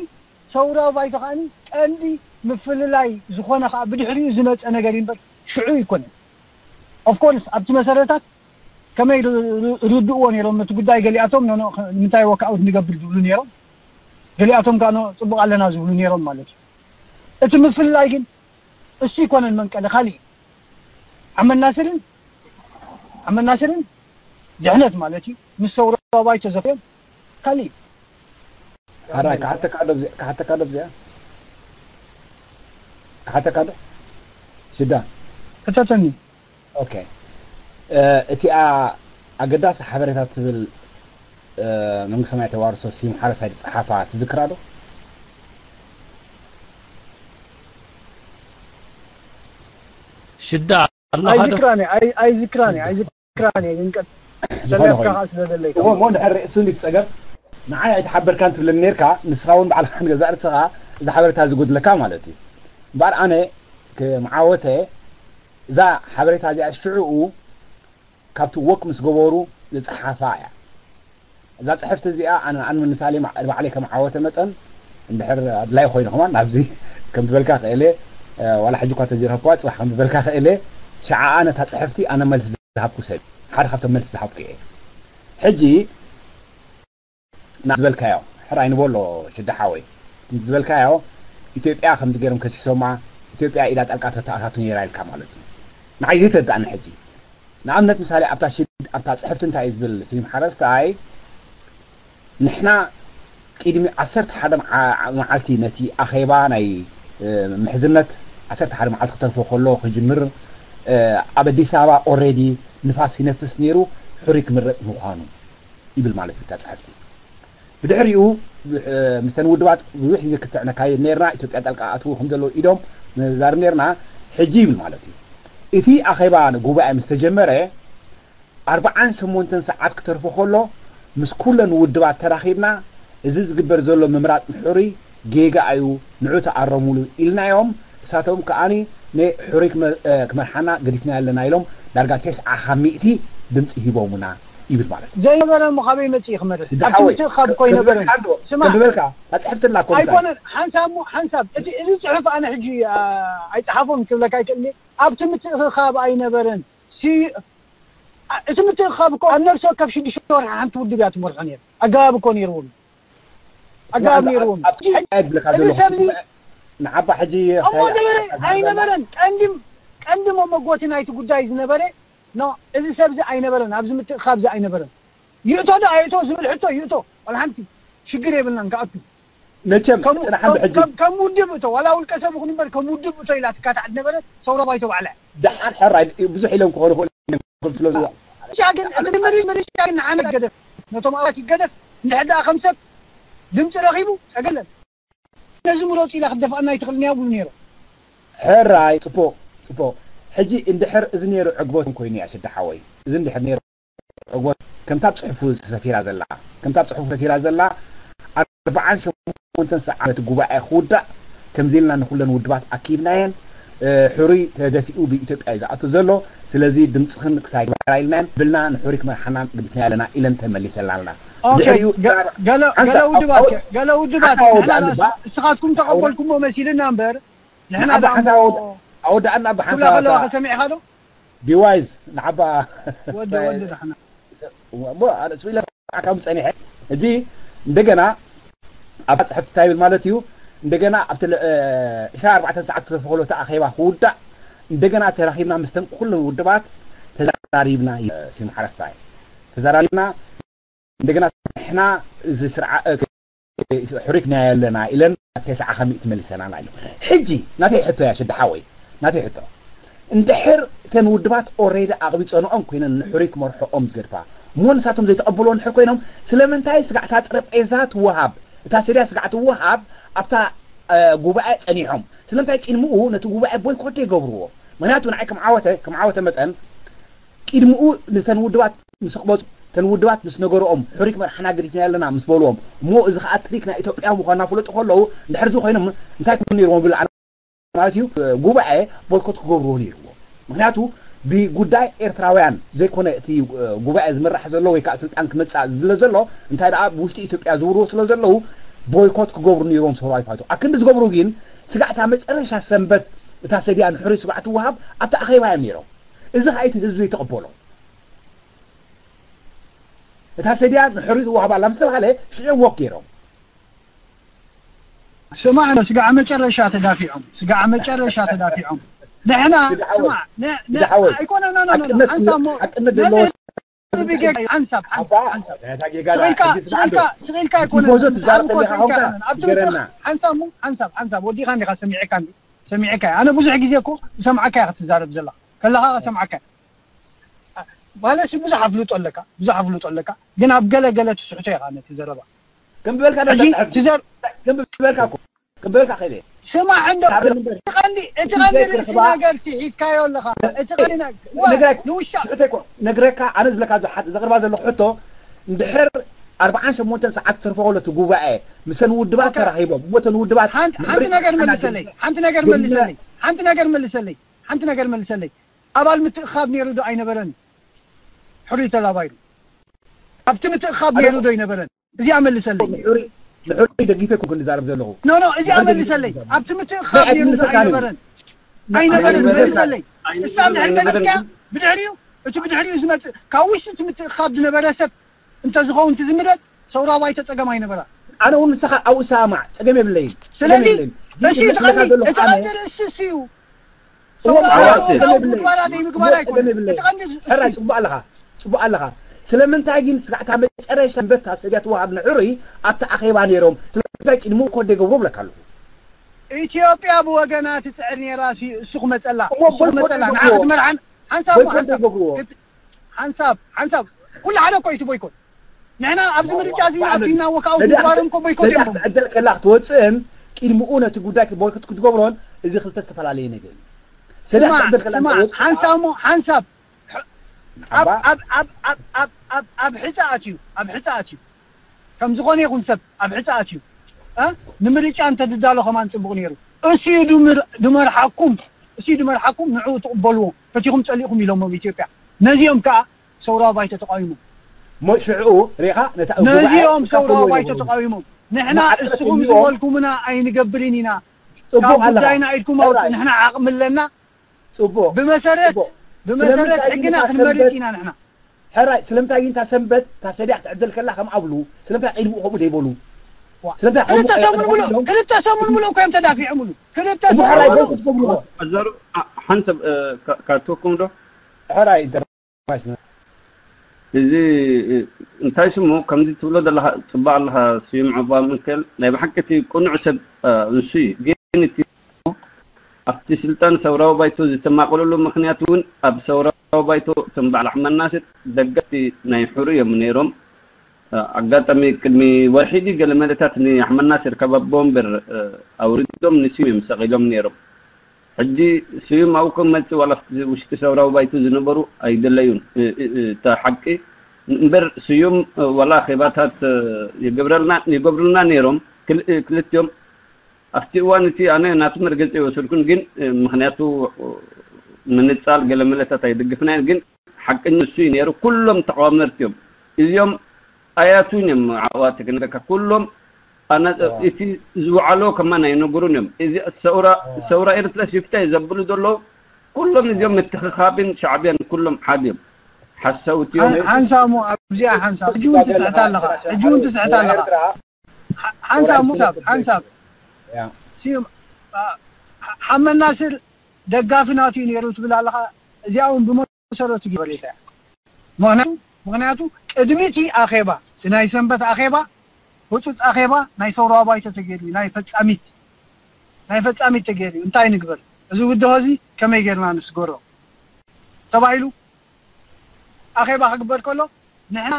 ሰውራዊ ባይቶ ከዓኒ ቀንዲ ምፍልላይ ዝኾነ ከዓ ብድሕሪኡ ዝመፀ ነገር እምበር ሽዑ ይኮነ ኦፍኮርስ ኣብቲ መሰረታት ከመይ ርድእዎ ነይሮም ነቲ ጉዳይ ገሊኣቶም ንምንታይ ወካውት ንገብር ዝብሉ ነይሮም ገሊኣቶም ከዓ ፅቡቅ ኣለና ዝብሉ ነይሮም ማለት እዩ እቲ ምፍልላይ ግን እሱ ይኮነን መንቀለ ካሊእ ዓመናስርን ዓመናስርን ድሕነት ማለት እዩ ምስ ሰውራባይ ተዘፍዮም ካሊእ ሓራይ ክሓተካ ዶ ክሓተካ ዶ ብዚኣ ክሓተካ ዶ ሽዳ ሕተተኒ ኦኬ እቲኣ ኣገዳሲ ሓበሬታ ትብል መንግስተ ሰማይ ተዋርሶ ስዩም ሓረስታይ ዝፀሓፋ ትዝክራ ዶ ሽዳ ኣለኻ ዶ ኣይዝክራኒ ኣይዝክራኒ ኣይዝክራኒ ግን ቀጥ ሰለፍካ ስለደለይካ እሞ ድሕር ርእሱ እንዲት ፀገም ንዓይ ኣይተሓበርካን ትብለኒ ነርካ ንስኻ እውን ባዕልካ ንገዛእ ርእስኻ እዚ ሓበሬታ ዝጎድለካ ማለት እዩ እምበኣር ኣነ ከም ዓወተ እዛ ሓበሬታ እዚኣ ሽዕኡ ካብቲ ወክ ምስ ገበሩ ዝፀሓፋ እያ እዛ ፅሕፍቲ እዚኣ ኣነ ኣን ምሳሌ ባዕለይ ከም ዓወተ መጠን እንድሕር ኣድላይ ኮይኑ ከማን ናብዚ ከም ዝበልካ ክእለ ዋላ ሕጂ እኳ ተዝረኸብኩዋ ፅባሕ ከም ዝበልካ ክእለ ሽዓኣ ነታ ፅሕፍቲ ኣነ መልሲ ዝሃብኩ ሰብ ሓደ ካብቶም መልሲ ዝሃብኩ እየ ሕጂ ና ዝበልካዮ ሕራይ ንበሎ ሽዳ ሓወይ፣ ዝበልካዮ ኢትዮጵያ ከምዚ ገይሮም ከሲሶማ፣ ኢትዮጵያ ኢዳ ጣልቃ ተተኣታቱ ነይራ ኢልካ ማለት እዩ። ንዓይ ዘይተረዳእኒ ሕጂ። ንኣብነት ምሳሌ ኣብታ ሽድ ኣብታ ጽሕፍቲ እንታይ እዩ ዝብል ስዩም ሓረስታይ፣ ንሕና ቅድሚ ዓሰርተ ሓደ መዓ- መዓልቲ ነቲ ኣኼባ ናይ ምሕዝነት ዓሰርተ ሓደ መዓልቲ ክተርፎ ከሎ ክጅምር ኣብ ኣዲስ ኣበባ ኦሬዲ ንፋስ ይነፍስ ነይሩ፣ ሕሩይ ክምረጽ ምዃኑ ይብል ማለት እዩ እታ ጽሕፍቲ። ብድሕሪኡ ምስተን ውድባት ብዙሕ ግዜ ክትዕነካየ ነርና፣ ኢትዮጵያ ጣልቃ ኣትዉ ከም ዘለዉ ኢዶም ንዛርብ ነርና። ሕጂ ይብል ማለት እዩ። እቲ ኣኼባ ጉባኤ ምስ ተጀመረ ኣርብዓን ሸሞንተን ሰዓት ክተርፎ ከሎ ምስ ኩለን ውድባት ተራኺብና፣ እዚ ዝግበር ዘሎ ምምራጽ ምሕሩይ ጌጋ እዩ፣ ንዑ ተኣረሙሉ ኢልናዮም። እሳቶም ከኣ ንሕሩይ ክመርሓና ገዲፍና ኣለና ኢሎም ዳርጋ ተስዓ ካብ ሚእቲ ድምፂ ሂቦሙና ይብል ማለት እዩ። ዘይነበረ እሞ ካበይ መፅእ ክመርሕ? ኣብቲ ምትእኻብ እኮ ኣይነበረን። ስማ፣ በልካ ኣፅሕፍትላ እኮ ኣይኮነን። ሓንሳብ እሞ ሓንሳብ እቲ እዚ ፅሑፍ ኣነ ሕጂ ኣይፅሓፎን ክብለካ ይክእል። ኣብቲ ምትእኻብ ኣይነበረን። እቲ ምትእኻብ እኮ ኣብ ነፍሲ ወከፍ ሽዱሽተ ወርሒ ሓንቲ ውድብ እያ ትመርሖ ነይሩ። ኣገባብ እኮ ነይርዎም። ኣገባብ ነይርዎም። እዚ ሰብዚ ንዓባ ሕጂ እሞ ነበረ ኣይነበረን። ቀንዲ ቀንዲ መመጎቲ ናይቲ ጉዳይ ዝነበረ ኖ፣ እዚ ሰብዚ ኣይነበረን፣ ኣብዚ ምትእኻብዚ ኣይነበረን። ይእቶ ዶ ኣይእቶ ዝብል ሕቶ ይእቶ፣ ዋላ ሓንቲ ሽግር የብልናን ክኣቱ። መቸም ጽናሕ እንዶ ሕጂ ከም ውድብ እቶ፣ ዋላ ውልቀ ሰብ ይኹን እምበር ከም ውድብ እቶ ኢላ ትካታዕ ዝነበረት ሰውራ ባይቶ ባዕላ። ደሓን ሕራይ ብዙሕ ኢሎም ክኾኑ ይኽእሉ እዮም፣ ከም ስለ ዝዋ- ምርጫ ግን እቲ ምርጫ ግን ንዓና ይገደፍ፣ ነቶም ኣባላት ይገደፍ። እንድሕር ደኣ ከም ሰብ ድምፂ ረኺቡ ጸገለን ነዚ ምረፁ ኢላ ክትደፍኣና ኣይትኽእልን እያ ብሉ ነይሩ። ሕራይ ጽቡቕ ጽቡቕ። ሕጂ እንድሕር እዚ ነይሩ ዕግበት ኮይኑ እያ ሽዳ ሓወይ፣ እዚ እንድሕር ነይሩ ዕግበት ከምታ ኣብ ጽሑፉ ሰፊራ ዘላ ከምታ ኣብ ጽሑፉ ሰፊራ ዘላ ኣርብዓን ሸሞንተን ሰዓት እቲ ጉባኤ ክውዳእ ከምዚ ኢልና ንኩለን ውድባት ኣኪብናየን። ሕሩይ ተደፊኡ ብኢትዮጵያ እዩ ዝኣቱ ዘሎ። ስለዚ ድምፅኽን ክሳይ ግበራ ኢልናየን ብልና ንሕሩይ ክመርሓና ግድፍና ኣለና ኢለን ተመሊሰልና ኣለና። ድሕሪኡ ገለ ውድባት ገለ ውድባት እስኻትኩም ተቐበልኩሞ መሲልና እምበር ንሕና ኣወዳእና ብሓንሳ ከለዋ ከሰሚዕኻ ዶ ቢዋይዝ ንዓባ ወዲ ወዲ ዳሕና ስኢለ ካብ ፀኒሐ እጂ እንደገና ኣብ ፅሕፍቲ እንታይ ይብል ማለት እዩ። እንደገና ኣብቲ ዕስራ ኣርባዕተ ሰዓት ዝተፈክሎ እቲ ኣኼባ ክውዳእ እንደገና ተራኺብና ምስተን ኩለን ውድባት ተዛራሪብና። ሲም ሓረስታይ ተዛራሪብና እንደገና ንሕና እዚ ስርዓ ሕሪክና ኣለና ኢለን ተስዓ ከሚእቲ መሊሰናና ኢሉ። ሕጂ ናተይ ሕቶ እያ ሽዲ ሓወይ፣ ናተይ ሕቶ እንድሕር እተን ውድባት ኦሬዲ ኣቕቢፀንኦም ኮይነን ንሕሩይ ክመርሖኦም ዝገድፋ እሞ ንሳቶም ዘይተቐበልዎ እንድሕር ኮይኖም ስለምንታይ ስጋዕታ ጠረጴዛ ትወሃብ እታ ሰድያ ስጋዕ ትወሃብ ኣብታ ጉባኤ ፀኒሖም ስለምንታይ ቅድምኡ ነቲ ጉባኤ ቦይኮት ዘይገብርዎ? ምክንያቱ ንዓይ ከም ዓወተ ከም ዓወተ መጠን ቅድምኡ ንተን ውድባት ምስ ኣቕበፁ እተን ውድባት ምስ ነገርኦም ሕሩይ ክመርሓና ገዲፍና ኣለና ምስ በልዎም እሞ እዚ ከዓ ትሪክ ናይ ኢትዮጵያ ምዃንና ፍለጡ ከለዉ እንድሕር እዚ ኮይኖም እንታይ ክብሉ ነይርዎም ብል ማለት እዩ ጉባኤ ቦይኮት ክገብርዎ ነይርዎ። ምክንያቱ ብጉዳይ ኤርትራውያን ዘይኮነ እቲ ጉባኤ ዝምራሕ ዘሎ ወይ ከዓ ስልጣን ክመፅእ ዝድለ ዘሎ እንታይ ደኣ ብውሽጢ ኢትዮጵያ ዝውርዎ ስለ ዘለዉ ቦይኮት ክገብሩ ነይርዎም ሰብኣዊ ፋይቶ ኣክንዲ ዝገብሩ ግን ስጋዕታ መጨረሻ ሰንበት እታ ሰድያ ንሕሩይ ስጋዕ ትወሃብ ኣብቲ ኣኼባ እዮም ነይሮም። እዚ ከዓ እቲ ህዝቢ ዘይተቐበሎ እታ ሰድያ ንሕሩይ ትወሃብ ኣላ ምስ ተባሃለ ሽዑ ወክ ገይሮም ስማዕ ስጋዕ መጨረሻ ተዳፊዖም ስጋዕ መጨረሻ ተዳፊዖም ንሕና ስማዕ ኣይኮነና ሓንሳብ ሓንሳብ ሓንሳብ ስቕ ኢልካ ኣይኮነን ሓንሳብ ሓንሳብ ሓንሳብ ወዲኻ እንዲኻ ሰሚዕካ ሰሚዕካ ኣነ ብዙሕ ግዜ እኮ ዝሰምዓካ እያ ክትዛረብ ዘለኻ ከለኻ ከሰምዓካ ማለት ብዙሕ ኣፍልጦ ኣለካ ብዙሕ ኣፍልጦ ኣለካ ግን ኣብ ገለ ገለ ትስሕቶ ኢኻ ነቲ ዘረባ ከም ዝበልካ ከም ዝበልካ እኮ ከም ዝበልካ ከይደ ስማዕ እንዶ እቲ ቀንዲ እቲ ቀንዲ ርእሲ ነገር ሲ ሒዝካዮ ኣለኻ እቲ ቀንዲ ንውሻ ነግረካ ኣነ ዝብለካ ዘቕርባ ዘለኹ ሕቶ እንድሕር ኣርብዓን ሸሞንተን ሰዓት ትተርፎ ከሎ እቲ ጉባኤ ምሰን ውድባት ተራኺቦም እሞ እተን ውድባት ሓንቲ ነገር መልሰለይ ሓንቲ ነገር መልሰለይ ሓንቲ ነገር መልሰለይ ሓንቲ ነገር መልሰለይ ኣባል ምትእኻብ ነይሩ ዶ ኣይነበረን? ሕሩይ ተላባይሩ ኣብቲ ምትእኻብ ነይሩ ዶ ኣይነበረን? እዚኣ መልሰለይ። ንሕሩይ ደጊፈ ይኮንኩ ዝዛረብ ዘለኹ። ኖ ኖ እዚኣ መልሰለይ። ኣብቲ ምትእኻብ ነይሩ ዶ ኣይነበረን? ኣይነበረን መልሰለይ። እሳ ድሕሪ መለስካ ብድሕሪኡ እቲ ብድሕሪኡ ዝመፅእ ካብ ውሽጢ እቲ ምትእኻብ ዝነበረ ሰብ እንተዝኸውን፣ እቲ ዝምረፅ ሰውራ ባይቶ ፀገም ኣይነበራ። ኣነ እውን ንስኻ ኣብኡ ሰማዕ፣ ፀገም የብለይን። ስለዚ እሱ እቲ ቀንዲ፣ እቲ ቀንዲ ርእስቲ እሱ እዩ። ሰውራ ባይቶ ከምኡ ምግባራ ዘይምግባራ ኣይኮነን። እቲ ቀንዲ እሱ እዩ። ፅቡቅ ኣለኻ፣ ፅቡቅ ኣለኻ። ስለምንታይ ግን ስጋዕታ መጨረሻ ንበታ ሰዲያ ትወሃብ ንሕሩይ ኣብቲ ኣኼባ ነይሮም ስለምንታይ ቅድሚ ኮድ ይገብሩ ብለካ ኣለኹ። ኢትዮጵያ ብወገና ትፅዕር ነይራ። እሱ ክመፀላ፣ እሱ ክመፀላ ንዓ ክትመርሓን ሓንሳብ ሓንሳብ ሓንሳብ ሓንሳብ ኩሉ ሓደ እኮ እዩ። ቦይኮት ንሕና ኣብዚ ምርጫ እዚ ኣቲና ወካው ምግባሮም እኮ ቦይኮት እዮም። ትዕደል ከላ ክትወፅእን ቅድሚኡ ነቲ ጉዳይ ቦይኮት ክትገብሮን እዚ ክልተ ዝተፈላለየ ነገር እዩ። ሰዳሕ ትዕደል ከላ ክትወፅእ ሓንሳብ ሓንሳብ ኣብ ሕፃ ኣትዩ ኣብ ሕፃ ኣትዩ ከም ዝኾነ ይኹን ሰብ ኣብ ሕፃ ኣትዩ ንምርጫ እንተድዳሎ ከማን ፅቡቕ ነይሩ። እሱ ድመርሓኩም እሱ ድመርሓኩም ንዕኡ ትቕበልዎ ፈቲኹም ፀሊእኹም ኢሎሞም ኢትዮጵያ። ነዚኦም ከዓ ሰውራዊ ባይቶ ተቃዊሞም። ሽዑ ሪኻ ነዚኦም ሰውራዊ ባይቶ ተቃዊሞም። ንሕና እስኹም ዝበልኩምና ኣይንገብርን ኢና። ካብ ጉዳይና ኢድኩም ኣውፅእ። ንሕና ዓቕሚ ኣለና። ፅቡቅ ብመሰረት ብመሰረት ሕግና ክንመርፅ ኢና ንሕና። ሕራይ ስለምንታይ ግን እታ ሰንበት እታ ሰዲያ ክትዕደል ከላ ከም ኣብሉ ስለምንታይ ዒልቡ ከምኡ ደይበሉ? ስለምንታይ ከምኡ ክልተ ሰሙን ሙሉእ ክልተ ሰሙን ሙሉእ እኮ እዮም ተዳፊዖምሉ። ክልተ እሞ ሰሙን ሕራይ ሙሉእ በይኮት ትገብርዎ? ኣዛሩ ሓንሰብ ካቶኩም ዶ? ሕራይ ደራሽና እዚ እንታይ ስሙ ከምዚ ትብሎ ዘለኻ ጽባቕ ኣለኻ ስዩም ዑቕባ ምክል ናይ ብሓቂ እቲ ቅኑዕ ሰብ ንሱ እዩ ግን እቲ ኣብቲ ስልጣን ሰውራዊ ባይቶ ዝተማቐለሉ ምኽንያት እውን ኣብ ሰውራዊ ባይቶ እቶም በዓል ኣሕመድ ናስር ደገፍቲ ናይ ሕሩ እዮም ነይሮም ኣጋጣሚ ቅድሚ ወርሒ ድዩ ገለ መለታት ንኣሕመድ ናስር ካብ ኣቦ ወንበር ኣውሪዶም ንስዩም እዮም ሰቒሎም ነይሮም ሕጂ ስዩም ኣብኡ ክመጽእ ዋላ ኣብቲ ውሽጢ ሰውራዊ ባይቶ ዝነበሩ ኣይደለዩን እታ ሓቂ እምበር ስዩም ዋላ ኣኼባታት ይገብረልና ይገብሩልና ነይሮም ክልቲኦም ኣብቲ እዋን እቲ ኣነ ናቱ መርገጺ የወሰድኩን ግን ምክንያቱ ምንጻል ገለ መለታት ኣይድግፍናን ግን ሓቅኛ እሱ እዩ ነይሩ ኩሎም ተቃወመርቲ እዮም እዚኦም ኣያቱን እዮም ኣዋተ ክነገርካ ኩሎም ኣነ እቲ ዝውዓሎ ከማን ኣይነግሩን እዮም እዚ ሰውራ ሰውራ ኤርትራ ሽፍታ እዩ ዘብሉ ዘለዉ ኩሎም እዚኦም ምትኽኻብን ሻዕብያን ኩሎም ሓደ እዮም ሓሳውቲ እዮም ሓንሳሙ ኣብዚኣ ሓንሳብ ሕጂ እውን ትስሕት ኣለኻ ሕጂ እውን ትስሕት ኣለኻ ሓንሳብ ሙሳብ ሓንሳብ ስዩም ሓመድ ናስር ደጋፊ ናቱ እዩ ነይሩ ትብል ኣለኻ እዚኣ እውን ብመሰረቱ ገበሬታ እያ ምክንያቱ ምክንያቱ ቅድሚ እቲ ኣኼባ እቲ ናይ ሰንበት ኣኼባ ህፁፅ ኣኼባ ናይ ሰውራዊ ባይቶ ተገይሩ ናይ ፈፃሚት ናይ ፈፃሚት ተገይሩ እንታይ ንግበር እዚ ውድሆ እዚ ከመይ ጌርና ንስገሮ ተባሂሉ ኣኼባ ክግበር ከሎ ንሕና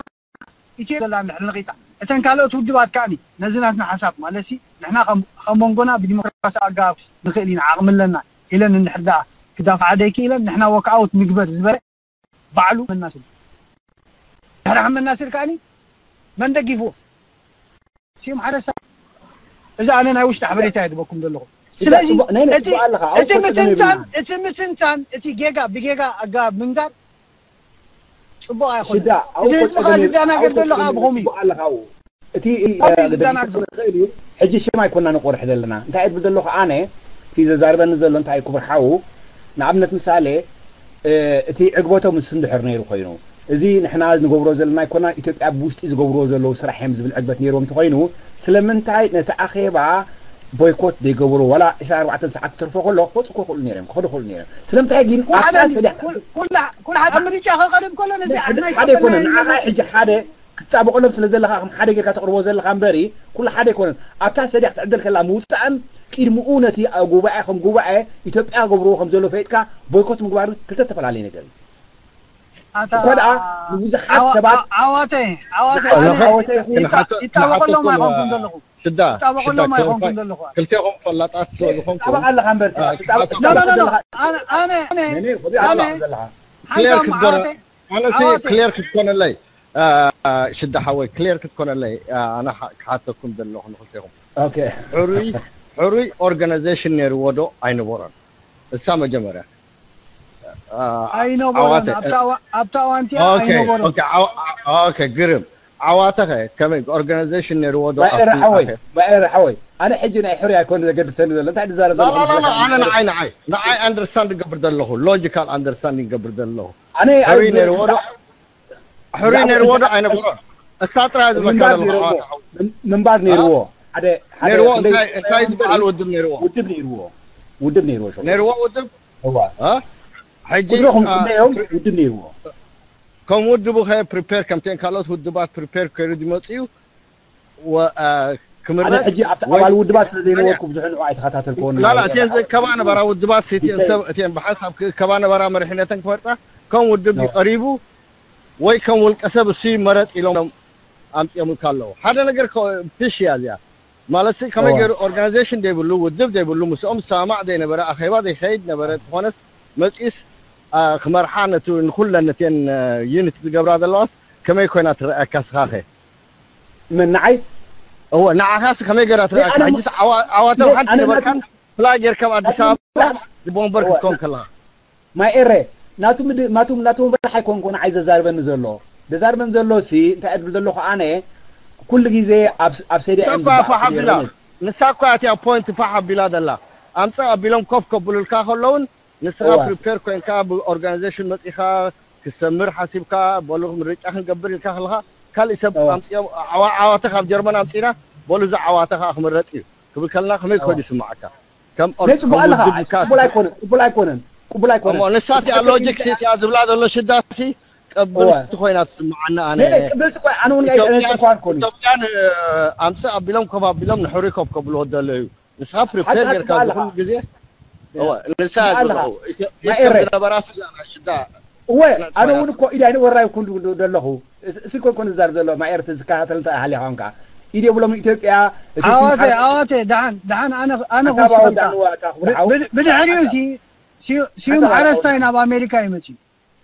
ኢትዮ ዘላ እንድሕር ነቒፃ እተን ካልኦት ውድባት ከኣኒ ነዚ ናትና ሓሳብ ማለት ሲ ንሕና ካብ መንጎና ብዲሞክራሲ ኣገባብ ንኽእል ኢና ዓቕሚ ኣለና ኢለን እንድሕር ደኣ ክዳፍዓ ደይክኢለን ንሕና ወክኣውት ንግበር ዝበለ ባዕሉ መናስል ድሕሪ ሓመድ ናስር ከኣኒ መን ደጊፍዎ ሲም ሓደ ሰብ እዚ ኣነ ናይ ውሽጢ ሓበሬታ እየ ዝበኩም ዘለኹ ስለዚ እቲ ምትንታን እቲ ምትንታን እቲ ጌጋ ብጌጋ ኣገባብ ምንጋር ፅቡቅ ኣይኮነ እዚ ህዝቢ ከዓ ዝደናገር ዘሎ ከዓ ብኸምኡ እዩ እቲ ዝደናገር ሕጂ ሽም ኣይኮና ንቆርሕ ዘለና እንታይ እብል ዘለኹ ኣነ እቲ ዘዛርበኒ ዘሎ እንታይ ክቡር ሓዉ ንኣብነት ምሳሌ እቲ ዕግበቶም ንሱ እንድሕር ነይሩ ኮይኑ እዚ ንሕና ንገብሮ ዘለና ኣይኮና ኢትዮጵያ ብውሽጢ ዝገብርዎ ዘለዉ ስራሕ እዮም ዝብል ዕግበት ነይርዎም እንተኮይኑ ስለምንታይ ነቲ ኣኼባ ቦይኮት ዘይገብሩ ዋላ ዕስራን ኣርባዕተን ሰዓት ትተርፎ ከሎ ክወፁ ክኽእሉ ነይሮም ክኸዱ ክኽእሉ ነይሮም ስለምንታይ ግን ኣብታ ሰዲያ ኩላ ኩላ ምርጫ ከቀርብ ከሎ ነዚ ሓደ ኣይኮነ ንዓኻ ሕጂ ሓደ ክትጣበቀሎም ስለ ዘለካ ከም ሓደ ጌርካ ተቅርቦ ዘለካ እምበሪ ኩሉ ሓደ ኣይኮነን ኣብታ ሰዲያ ክትዕደል ከላ ምውፃእን ቅድምኡ ነቲ ጉባኤ ከም ጉባኤ ኢትዮጵያ ገብርዎ ከም ዘሎ ፈይጥካ ቦይኮት ምግባርን ክልተ ዝተፈላለየ ነገር እዩ እኳ ደኣ ንብዙሓት ሰባት ዓዋተ ዓዋተ ይጣበቀሎም ኣይኮንኩን ዘለኹ ሽዳ ይጣበቀሎም ኣይኮንኩን ዘለኹ ክልቴኹም ፈላጣት ስለ ዝኾንኩም ጣበቃ ኣለካ እምበር ኣነ ኣነ ክሌር ክትኮነለይ ሽዳ ሓወይ ክሌር ክትኮነለይ ኣነ ክሓተኩም ዘለኹ ንክልቴኹም ሕሩይ ሕሩይ ኦርጋናይዜሽን ነይርዎ ዶ ኣይነበሮን እሳ መጀመርያ ኣይነበሮን ኣብታ እዋንቲ ኣይነበሮን ግርም ዓዋተኸ ከመይ ኦርጋናይዜሽን ነይርዎ ዶ ባኤረ ሓወይ ባኤረ ሓወይ ኣነ ሕጂ ናይ ሕሩይ ኣይኮነ ዘገድሰኒ ዘሎ እንታይ ዝዛረብ ኣነ ንዓይ ንዓይ ንዓይ ኣንደርስታንድ ገብር ዘለኹ ሎጂካል ኣንደርስታንድ ገብር ዘለኹ ሕሩይ ነይርዎ ዶ ሕሩይ ነይርዎ ዶ ኣይነበሮን እሳ ጥራይ ዝበካ ምንባር ዘለኹ ነይርዎ። ኣሕዋት ሓው። ምን- ምንባር ነይርዎ። ሓደ ሓደ ነይርዎ ክንደይ እንታይ እንታይ ዝበዓል ውድብ ነይርዎ? ውድብ ነይርዎ። ውድብ ነይርዎ። ሸው ነይርዎ ውድብ እዋ እ? ሕጂ ቁፅሮኹም አ፣ ክንደዮም ውድብ ነይርዎ። ከም ውድቡ ከ ፕሪፔር ከምተን ካልኦት ውድባት ፕሪፔር ከይሩ ዝመፅኡ ወ- አ፣ ኣነ ክምረፅ ሕጂ ኣብቲ ወይ ኣባል ውድባት ስለ ዘይነበርኩ ብዙሕ ንዑ ኣይተኸታተልክዎን። ላላ እተን ዝእከባ ነበራ ውድባት እተን ሰብ እተን ብሓንሳብ ክእከባ ነበራ መሪሕነተን ክመርፃ ከም ውድብ ኖ። ቀሪቡ ወይ ከም ውልቀ ሰብ እሱ ይመረፅ ኢሎም ኣምፅኦምልካ ኣለዉ። ሓደ ነገር ከ- ፍሽ እያ እዚኣ ማለት ሲ ከመይ እዋ። ገይሩ ኦርጋናይዜሽን ዘይብሉ ውድብ ዘይብሉ ምስኦም ዝሰማማዕ ዘይነበረ ኣኼባ ዘይከይድ ነበረ እንተኾነስ መፂስ አ፣ ክመርሓ ነቱ ንኩለን ነተን ዩኒት ዝገብራ ዘለዋስ ከመይ ኮይና ትረኣየካ ስኻኸ? መን ንዓይ እወ ንዓኻስ ከመይ ገይራ ትረኣየካ? ኣነ ሕጂስ ዓዋ- ዓዋተ ኣነ- ሓንቲ ኣነ ነበርካን ናቱ- ፍላይ ጌርካ ኣብ ኣዲስ ናቱ- ኣበባ ዝቦምበር እወ። ክትኮን ከለኻ ማይ ኤረ ናቱ ምድ- ናቱ ናቱ መራሕ ኣይኮንኩን ንዓይ ዘዛርበኒ ዘሎ ዘዛርበን ዘሎ ሲ እንታይ እብል ዘለኹ ኣነ ኩሉ ግዜ ኣብ ኣብ ሰደ ንሳ እኳ ፋሕ ኣቢላ ንሳ እኳ እቲያ ፖይንት ፋሕ ኣቢላ ዘላ ኣምፀ ኣቢሎም ኮፍ ከብሉልካ ከለውን ንስኻ እወ። ፕሪፔር ኮይንካ ብኦርጋናይዜሽን መፂኻ ክሰምር ሓሲብካ በሉ ምርጫ ክንገብር ኢልካ ከለኻ ካልእ ሰብ እወ። ኣምፅኦም ዓዋ- ዓዋተ ካብ ጀርመን ኣምፂና በሉ እዚ ዓዋተ ከዓ ክምረፅ እዩ ክብል ከለና ከመይ ኮይኑ ይስማዓካ? ከም ኦር- ናይ ጽቡቅ ከም ኣለኻ ውድብካ ቅቡል ኣይኮነን ቅቡል ኣይኮነን ቅቡል ኣይኮነን እሞ ንሳት ያ ሎጂክ ሲ እቲያ ዝብላ ዘሎ ሽዳሲ ቀብልቲ ኮይና ትስምዓና ኣነ ናይ ቅብልቲ ቆይ ኣነ እውን ኢትዮጵያ ኣይተነጽኳ ኣልኮኒ ኢትዮጵያን ኣምፅእ ኣቢሎም ኮፍ ኣቢሎም ንሕሩይ ኮፍ ከብልዎ ደለዩ ንስኻ ፕሪፔር ሓቂ ጌርካ ሓቂ ዝኹሉ ግዜ እወ፣ ንሳ ሓቂ ኣለኻ። ያዝበልኹ ናይ ኢትዮጵያ ኤረ። ዝነበራ ስዛ ናይ ሽዳ እወ ናይ ኣነ ፋያስ። እውን እኮ ኢድ ኣይንወራይ ኩሉ ደለኹ እስ- እሲ ኮንኮን ዝዛርብ ዘሎ ማይ ኤርት ዝከታተል እንታይ ኣሃሊ ኾንካ ኢድ የብሎም ኢትዮጵያ እቲ ዓወተ ሲምሓር- ዓወተ ደሓን ደሓን ኣነ ኣነ ሓሳብ ክውስኸልካ ኣወዳእንዋ እታ ክብሪ ሓው ብድ- ብድሕሪኡ ሲ ሲዩ- ስዩም ሓሳብ ሓረስታይ ኣወዳእንዋ። ናብ ኣሜሪካ ይመፅእ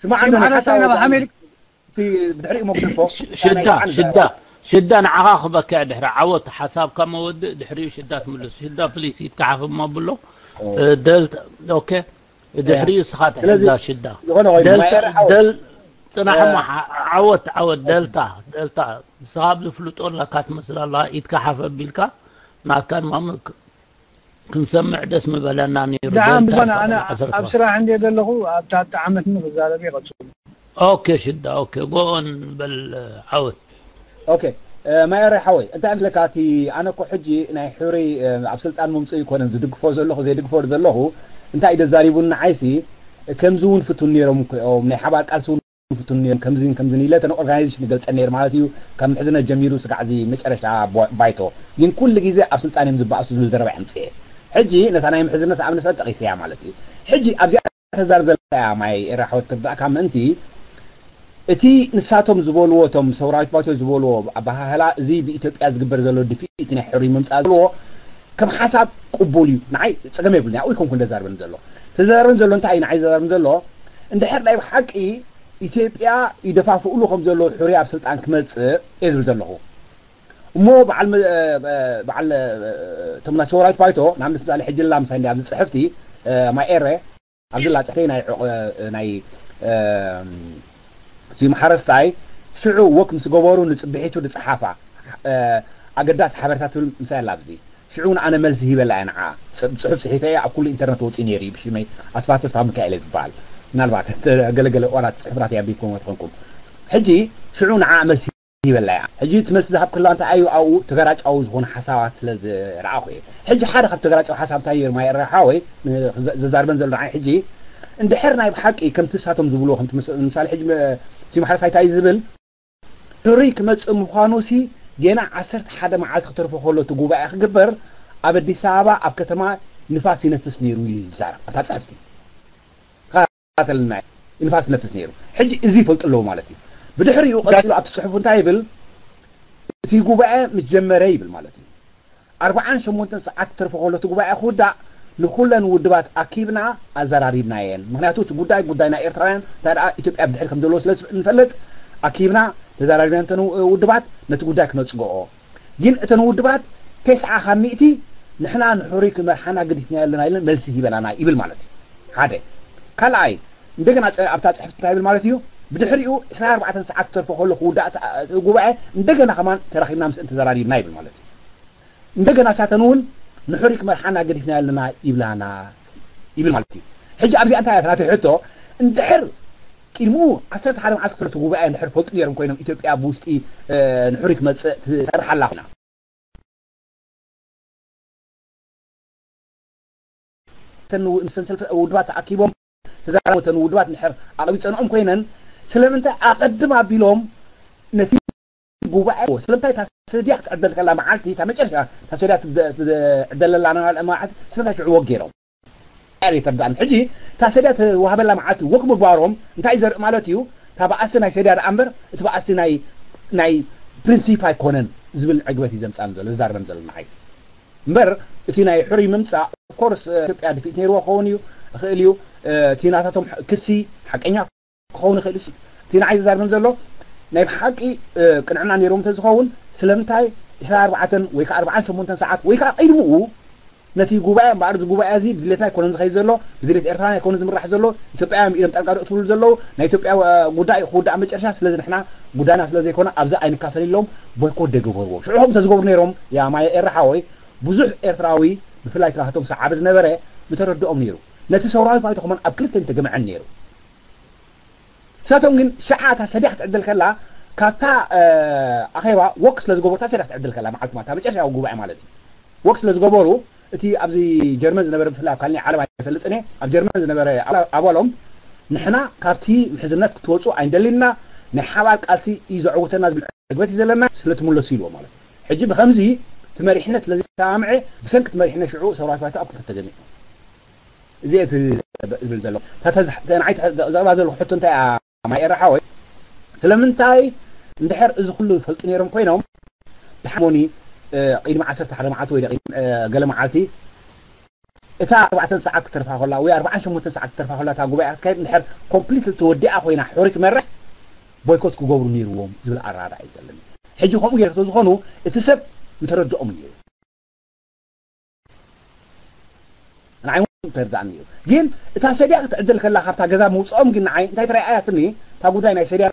ስማዕ ስዩም እንደኒ ሓረስታይ ሓሳብ ናብ ኣወዳእንዋ። ኣሜሪካ እቲ ብድሕሪኡ መጉድፎ ሽዳ ሽዳ ሽዳ ንዓኻ ክበክዕ ድሕሪ ዓወት ሓሳብካ መወድእ ድሕሪኡ ሽዳ ትምልስ ሽዳ ፕሊስ ይትካሓፍ ማብሎ ደልታ ኦኬ ድሕሪኡ ስኻ ስለዚ ትሕዛ ሽዳ ዝኾነ ኮይኑ ማይ ደልታ ኤረ ሓው ደል ፅናሕማ እ- ዓወት ዓወት ደልታ ደልታ ንስኻ ኣብዚ ፍልጦ ኣለካ ትመስል ኣለኻ ኢትካሓፍ ኣቢልካ ናትካ ድማ ም- ክንሰምዕ ደስ ምበለና ነይሩ ደሓን ደልታ ብዝኾነ ይበሃል ኣነ ዓሰርተ ኣብ ወርሒ። ስራሕ እንደ ዘለኹ ኣብታ ዓመት ንክዛረብ ይቐፅሉ ኦኬ ሽዳ ኦኬ ጎኦን በል ዓወት ኦኬ እ፣ ማይ ኤረ ሓወይ እንታይ ምስለካ እቲ ኣነ እኮ ሕጂ ናይ ሕሩይ እ፣ ኣብ ስልጣን ምምፅኡ ይኮነን ዝድግፎ ዘለኹ ዘይድግፎ ዘለኹ እንታይ እዩ ደዛሪቡኒ ንዓይሲ ከምዚ እውን ፍቱን ነይሮም እኮ እዮም ናይ ሓባር ቃልሲ እውን ፍቱን ነይሮም ከምዚን ከምዚን ኢለ እተን ኦርጋናይዜሽን ይገልፀን ነይሩ ማለት እዩ ካብ ምሕዝነት ጀሚሩ ስጋዕ እዚ መጨረሻ ቦ- ባይቶ ግን ኩሉ ግዜ ኣብ ስልጣን እዮም ዝበኣሱ ዝብል ዘረባ የምፅእ ሕጂ ነታ ናይ ምሕዝነት ኣብ ንሰብ ጠቂሰያ ማለት እዩ ሕጂ ኣብዚኣ ተዛርብ ዘላ እያ ማይ ኤረ ሓወት ክርዳእካ ምእንቲ እቲ ንሳቶም ዝበልዎ እቶም ሰውራዊት ባይቶ ዝበልዎ ኣበሃህላ እዚ ብኢትዮጵያ ዝግበር ዘሎ ድፊኢት ናይ ሕሩይ ምምፃእ ዝበልዎ ከም ሓሳብ ቅቡል እዩ ንዓይ ፀገም የብሉን ኣብኡ ይኮንኩ እንደዛርበን ዘሎ ተዛርበን ዘሎ እንታይ እዩ ንዓይ ዘዛርበን ዘሎ እንድሕር ናይ ብሓቂ ኢትዮጵያ ይደፋፍእሉ ከም ዘለዉ ሕሩይ ኣብ ስልጣን ክመፅእ እየ ዝብል ዘለኹ እሞ በዓል መ- በዓል እቶም ናይ ሰውራዊት ባይቶ ንኣብነት ምሳሌ ሕጂ ላ ምሳይ ኣብዚ ፅሕፍቲ ማይ ኤረ ኣብዚ ላፅሕተይ ናይ ዕቑ- ናይ እም፣ ስዩም ሓረስታይ ሽዑ ወክ ምስ ገበሩ ንፅብሒቱ ዝፀሓፋ እ፣ ኣገዳሲ ሓበሬታ ትብል ምሳይ ኣላ ኣብዚ ሽዑ እውን ኣነ መልሲ ሂበላ እያ ንዓ ጽ- ብፅሑፍ ፅሒፈ እያ ኣብ ኩሉ ኢንተርነት ወፂኡ ነይሩ እዩ ብሽመይ ኣስፋ ተስፋ ሚካኤል እየ ዝበሃል ምናልባት ገለገለ እዋናት ፅሑፍራት እያ ቢኩም ትኾንኩም ሕጂ ሽዑ ንዓ መልሲ ይበላ እያ ሕጂ እቲ መልሲ ዝሃብክላ እንታይ ኣዩ ኣብኡ ተገራጫዊ ዝኾነ ሓሳባት ስለ ዝረኣኹ እየ ሕጂ ሓደ ካብ ተገራጫዊ ሓሳብ እንታይ እዩ ማይ ኤረ ሓወይ ን- ዘዛርበን ዘሎ ንዓይ ሕጂ እንድሕር ናይ ብሓቂ ከምቲ ንሳቶም ዝብልዎ ከምቲ ምስ- ምሳሌ ሕጂ መ- ሲም ሓረስታይ እንታይ እዩ ዝብል ሕሩይ ክመፅእ ምዃኑ ሲ ገና ዓሰርተ ሓደ መዓልቲ ክተርፎ ከሎ እቲ ጉባኤ ክግበር ኣብ ኣዲስ ኣበባ ኣብ ከተማ ንፋስ ይነፍስ ነይሩ ኢሉ ይዛረብ ኣብታ ፅሕፍቲ ተልና ንፋስ ነፍስ ነይሩ ሕጂ እዚ ይፈልጡ ኣለዉ ማለት እዩ ብድሕሪኡ ቀፂሉ ኣብቲ ፅሑፉ እንታይ ይብል እቲ ጉባኤ ምስ ጀመረ ይብል ማለት እዩ ኣርባዓን ሸሞንተን ሰዓት ክተርፎ ከሎ እቲ ጉባኤ ክውዳእ ንኩለን ውድባት ኣኪብና ኣዘራሪብናየን ምክንያቱ እቲ ጉዳይ ጉዳይ ናይ ኤርትራውያን እንታይ ደኣ ኢትዮጵያ ብድሕሪ ከም ዘለዎ ስለ ንፈልጥ ኣኪብና ተዘራሪብና እንተን ውድባት ነቲ ጉዳይ ክነፅግኦ ግን እተን ውድባት ተስዓ ካብ ሚእቲ ንሕና ንሕሩይ ክመርሓና ገዲፍና ኣለና ኢለን መልሲ ሂበናና ይብል ማለት እዩ ሓደ ካልኣይ እንደገና ኣብታ ፅሕፍቲ እንታይ ይብል ማለት እዩ ብድሕሪኡ ዕስራን ኣርባዕተን ሰዓት ክተርፎ ከሎ ክውዳእ ጉባኤ እንደገና ከማን ተራኺብና ምስ እንተዘራሪብና ይብል ማለት እዩ እንደገና ሳተን እውን ንሕሩይ ክመርሓና ገዲፍና ኣለና ይብላና ይብል ማለት እዩ ሕጂ ኣብዚኣ እንታይ እያ ናተይ ሕቶ እንድሕር ቅድሚኡ ዓሰርተ ሓደ መዓልቲ ክልተ ጉባኤ እንድሕር ፈልጡ ነይሮም ኮይኖም ኢትዮጵያ ብውሽጢ ንሕሪ ክመፅእ ትሰርሓ ኣላ ኮይና ተን ውድባት ተኣኪቦም ተዛራተን ውድባት ንሕር ኣቐቢፀንኦም ኮይነን ስለምንታይ ኣቐድም ኣቢሎም ነቲ ጉባኤ ስለምንታይ እታ ሰድያ ክትዕደል ከላ መዓልቲ እታ መጨረሻ እታ ሰድያ ትዕደለላ መዓልቲ ስለምንታይ ሽዑ ወግ ገይሮም ኣቤት ተርዳእን ሕጂ እታ ሰድያ ተዋህበላ መዓልቲ ወክ ምግባሮም እንታይ ዘርኢ ማለት እዩ እታ በኣሲ ናይ ሰድያ ደኣ እምበር እቲ በኣሲ ናይ ናይ ፕሪንሲፕ ኣይኮነን ዝብል ዕግበት እዩ ዘምፃን ዘሎ ዝዛርበን ዘሎ ንዓይ እምበር እቲ ናይ ሕሩይ ምምፃእ ኦፍኮርስ ኢትዮጵያ ድፊት ነይርዎ ክኸውን እዩ ይኽእል እዩ እቲ ናታቶም ክሲ ሓቀኛ ክኸውን ይኽእል እዩ እቲ ንዓይ ዝዛርበን ዘሎ ናይ ብሓቂ ቅንዕና ነይሮም እንተዝኸውን ስለምንታይ ዕስራን ኣርባዕተን ወይ ከዓ ኣርባዓን ሸሞንተን ሰዓት ወይ ከዓ ቅድምኡ ነቲ ጉባኤ እምበኣር እዚ ጉባኤ እዚ ብድሌትና ኣይኮነን ዝኸይድ ዘሎ ብድሌት ኤርትራን ኣይኮነ ዝምራሕ ዘሎ ኢትዮጵያውያን ኢሎም ጣልቃ ዶ ትብሉ ዘለዉ ናይ ኢትዮጵያ ጉዳይ ክውዳእ መጨረሻ ስለዚ ንሕና ጉዳይና ስለ ዘይኮነ ኣብዚ ኣይንካፈል ኢሎም ቦይኮት ደገበርዎ ሽዑ ከምኡ ተዝገብሩ ነይሮም ያ ማየ ኤረ ሓወይ ብዙሕ ኤርትራዊ ብፍላይ ተባህቶም ሰዓቢ ዝነበረ ምተረድኦም ነይሩ ነቲ ሰውራዊ ፋይቶ ከማን ኣብ ክልተ ምተገምዐን ነይሩ ንሳቶም ግን ሸዓ እታ ሰድያ ክትዕደል ከላ ካብታ ኣኼባ ወክ ስለ ዝገበሩ እታ ሰድያ ክትዕደል ከላ መዓልቲ ማታ መጨረሻዊ ጉባኤ ማለት እዩ ወክ ስለ ዝገበሩ እቲ ኣብዚ ጀርመን ዝነበረ ብፍላይ ኣብ ካልኒ ዓለም ኣይፈልጥን እየ ኣብ ጀርመን ዝነበረ ኣባሎም ንሕና ካብቲ ምሕዝነት ክትወፁ ኣይንደሊና ናይ ሓባር ቃልሲ እዩ ዘዕውተና ዝብል ዕግበት እዩ ዘለና ስለ ትምለሱ ኢልዎ ማለት እዩ ሕጂ ብከምዚ እቲ መሪሕነት ስለ ዘይሰማምዐ ብሰንኪ እቲ መሪሕነት ሽዑ ሰውራዊ ፋይቶ ኣብ ክልተ ተገሚዑ እዚ እቲ ዝብል ዘሎ ንዓይ ዘቕርባ ዘለኹ ሕቶ እንታይ እያ ማይ ኤረ ሓወይ ስለምንታይ እንድሕር እዚ ኩሉ ይፈልጡ ነይሮም ኮይኖም ድሓሞኒ ቅድሚ ዓሰርተ ሓደ መዓልቲ ወይ ገለ መዓልቲ እታ ኣርባዕተን ሰዓት ክተርፋ ከላ ወይ ኣርባዓን ሸሞንተን ሰዓት ክተርፋ ከላ እታ ጉባኤ ክትካየድ እንድሕር ኮምፕሊት ተወዲኣ ኮይና ሕሩይ ክመርሕ ቦይኮት ክገብሩ ነይርዎም ዝብል ኣረዳድኣ እዩ ዘለኒ ሕጂ ከምኡ ገይረ ዝኾኑ እቲ ሰብ ምተረድኦም ነይሩ ንዓይ እውን ተርዳእኒ እዩ ግን እታ ሰድያ ክትዕደል ከላ ካብታ ገዛ ምውፅኦም ግን ንዓይ እንታይ ተረኣያትኒ እታ ጉዳይ ናይ ሰድያ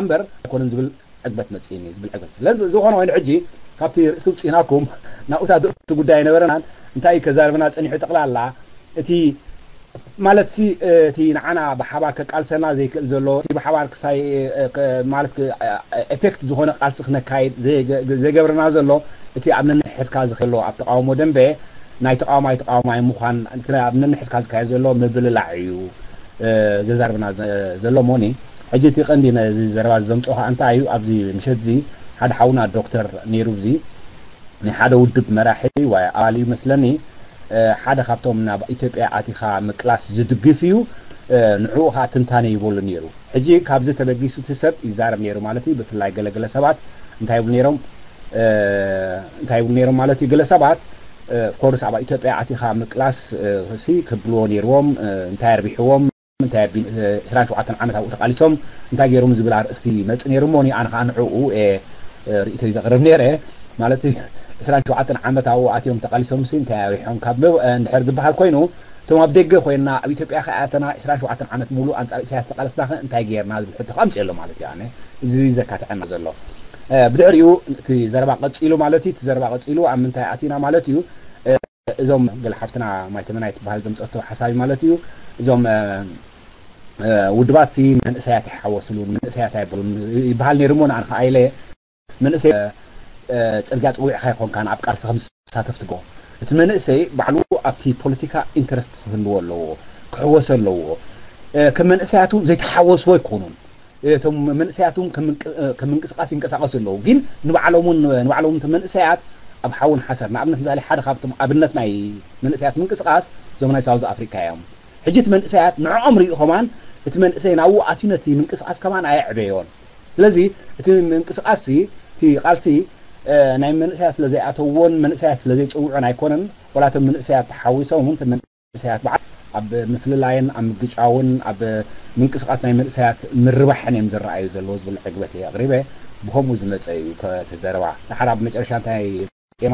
እምበር ኣይኮነን ዝብል ዕግበት መፅእኒ ዝብል ዕግበት ስለዚ ዝኾነ ኮይኑ ሕጂ ካብቲ ርእሲ ውፅኢናኩም ናብኡታ እቲ ጉዳይ ነበረናን እንታይ ከዛርብና ፀኒሑ ጠቕላላ እቲ ማለት ሲ እቲ ንዓና ብሓባር ከቃልሰና ዘይክእል ዘሎ እቲ ብሓባር ክሳይ ማለት ኤፌክት ዝኾነ ቃልሲ ክነካይድ ዘይገብረና ዘሎ እቲ ኣብ ነንሕድካ ዝኸሎ ኣብ ተቃውሞ ደንበ ናይ ተቃዋማይ ተቃዋማይ ምዃን እቲ ኣብ ነንሕድካ ዝካየድ ዘሎ ምብልላዕ እዩ ዘዛርብና ዘሎ ሞኒ ሕጂ እቲ ቀንዲ ነዚ ዘረባ ዘምፅኦ ከዓ እንታይ እዩ ኣብዚ ምሸት እዚ ሓደ ሓውና ዶክተር ነይሩ እዚ ናይ ሓደ ውድብ መራሒ ወይ ኣባል እዩ መስለኒ ሓደ ካብቶም ናብ ኢትዮጵያ ኣቲኻ ምቅላስ ዝድግፍ እዩ ንዕኡ ከዓ ትንታነ ይበሉ ነይሩ ሕጂ ካብዚ ተበጊሱ እቲ ሰብ ይዛረብ ነይሩ ማለት እዩ ብፍላይ ገለገለ ሰባት እንታይ ይብሉ ነይሮም እንታይ ይብሉ ነይሮም ማለት እዩ ገለ ሰባት ኮርስ ኣብ ኢትዮጵያ ኣቲኻ ምቅላስ ሲ ክብልዎ ነይርዎም እንታይ ኣርቢሕዎም እንታይ ኣቢሉ ዕስራን ሸውዓተን ዓመት ኣብኡ ተቃሊሶም እንታይ ገይሮም ዝብል ኣርእስቲ ይመጽእ ነይሩ እሞ ኣነ ከዓ ንዕኡ እየ ርእይቶይ ዘቕርብ ነይረ ማለት ዕስራን ሸውዓተን ዓመት ኣብኡ ኣትዮም ተቃሊሶም ሲ እንታይ ኣርቢሖም ካብ እንድሕር ዝበሃል ኮይኑ እቶም ኣብ ደገ ኮይንና ኣብ ኢትዮጵያ ከኣተና ዕስራን ሸውዓተን ዓመት ሙሉእ ኣንጻር ኢሳያስ ተቃለስና ከ እንታይ ገይርና ዝብል ሕቶ ከዓ ኣምፅእ ኣሎ ማለት እዩ ኣነ እዚ ዘካትዐና ዘሎ ብድሕሪኡ እቲ ዘረባ ቀፂሉ ማለት እዩ እቲ ዘረባ ቀፂሉ ኣብ ምንታይ ኣቲና ማለት እዩ እዞም ገለ ሓፍትና ማይተመናይ ትበሃል ዘምፀቶ ሓሳቢ ማለት እዩ እዞም ውድባት ሲ መንእሰያት ይሓወስሉን መንእሰያት ኣይበሉን ይበሃል ነይሩ እሞ ንኣን ከዓ ኢለ መንእሰይ ፅርግያ ፅዊዕካ ይኮንካን ኣብ ቃልሲ ከም ዝሳተፍ ትገብሮ እቲ መንእሰይ ባዕሉ ኣብቲ ፖለቲካ ኢንተረስት ክህልዎ ኣለዎ ክሕወሶ ኣለዎ ከም መንእሰያቱ ዘይተሓወስዎ ኣይኮኑን እቶም መንእሰያት እውን ከም ምንቅስቃስ ይንቀሳቀሱ ኣለዉ ግን ንባዕሎም እውን ንባዕሎም እቶም መንእሰያት ኣብ ሓውን ሓሰር ንኣብነት ምሳሌ ሓደ ካብቶም ኣብነት ናይ መንእሰያት ምንቅስቃስ እዞም ናይ ሳውዝ ኣፍሪካ እዮም ሕጂ እቲ መንእሰያት ንዕኦም ርእዩ ከማን እቲ መንእሰይ ናብኡ ኣትዩ ነቲ ምንቅስቃስ ከማን ኣየዕበዮን ስለዚ እቲ ምንቅስቃስ እቲ ቃልሲ ናይ መንእሰያት ስለ ዘይኣተውዎን መንእሰያት ስለ ዘይፅውዑን ኣይኮነን ወላ እቶም መንእሰያት ተሓዊሶም እውን መንእሰያት በዓል ኣብ ምፍልላይን ኣብ ምግጫውን ኣብ ምንቅስቃስ ናይ መንእሰያት ምርባሕን እዮም ዝረኣዩ ዘለዎ ዝብል ዕግበት እየ ኣቕሪበ ብከምኡ ዝመፀ እዩ እቲ ዘረባ ድሓር ኣብ መጨረሻ እንታይ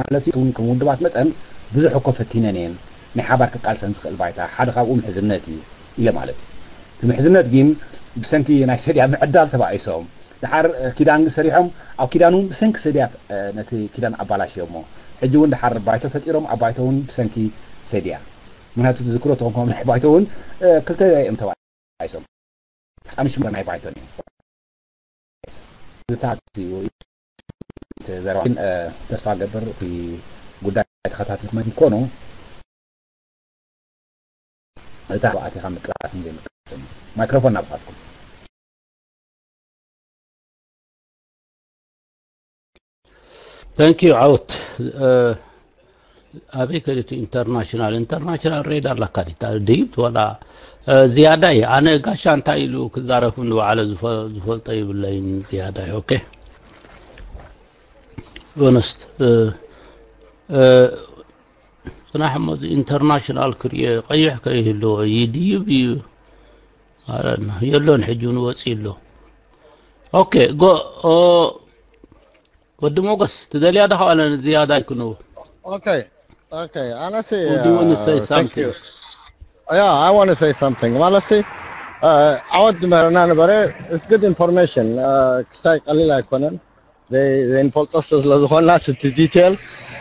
ማለት እዩ እውን ከም ውድባት መጠን ብዙሕ እኮ ፈቲነን እየን ናይ ሓባር ክቃልሰን ዝኽእል ባይታ ሓደ ካብኡ ምሕዝነት እዩ ኢለ ማለት እዩ እቲ ምሕዝነት ግን ብሰንኪ ናይ ሰድያ ምዕዳል ተባኢሶም ድሓር ኪዳን ሰሪሖም ኣብ ኪዳን እውን ብሰንኪ ሰድያ ነቲ ኪዳን ኣባላሽዮሞ ሕጂ እውን ድሓር ባይቶ ፈጢሮም ኣብ ባይቶ እውን ብሰንኪ ሰድያ ምክንያቱ ትዝክሮ ተኾንኩም ናይ ባይቶ እውን ክልተ እዮም ተባኢሶም ኣጻምሽ ናይ ባይቶን እዩ። ዝታት እዩ እቲ ዘረባ። ግን ተስፋ ገብር እቲ ጉዳይ ተኸታትልኩም ኣይትኮኑ። እታ ኣቲኻ ምቅላስን ዘይምቅላስን እዩ። ማይክሮፎን ናብኻትኩም። Thank you ዓወት። ኣበይ ከዲቱ? ኢንተርናሽናል ኢንተርናሽናል ሬድ ኣለካ ዲታ ድይብ ወላ ዝያዳ እየ። ኣነ ጋሻ እንታይ ኢሉ ክዛረፉ ንባዕለ ዝፈልጦ ይብለይን ዝያዳ እየ። ኦኬ፣ ኦነስት ጽናሕ እሞ እዚ ኢንተርናሽናል ክርእዮ ቀይሕ ከይህልዎ ይድይብ እዩ። የሎን ሕጂ እውን ወፂኡ ኣሎ። ኦኬ፣ ወዲ ሞገስ ትደልያ ዶ? ከዋለ ዝያዳ ኣይክንዎ። Okay, okay. Honestly, uh, thank you. Yeah, I want to say something. ማለት ሲ ዓወት ድመረና ነበረ። It's good information. ክስታይ ቀሊል ኣይኮነን። ዘይንፈልጦ ስለ ዝኾንና ስቲ ዲቴል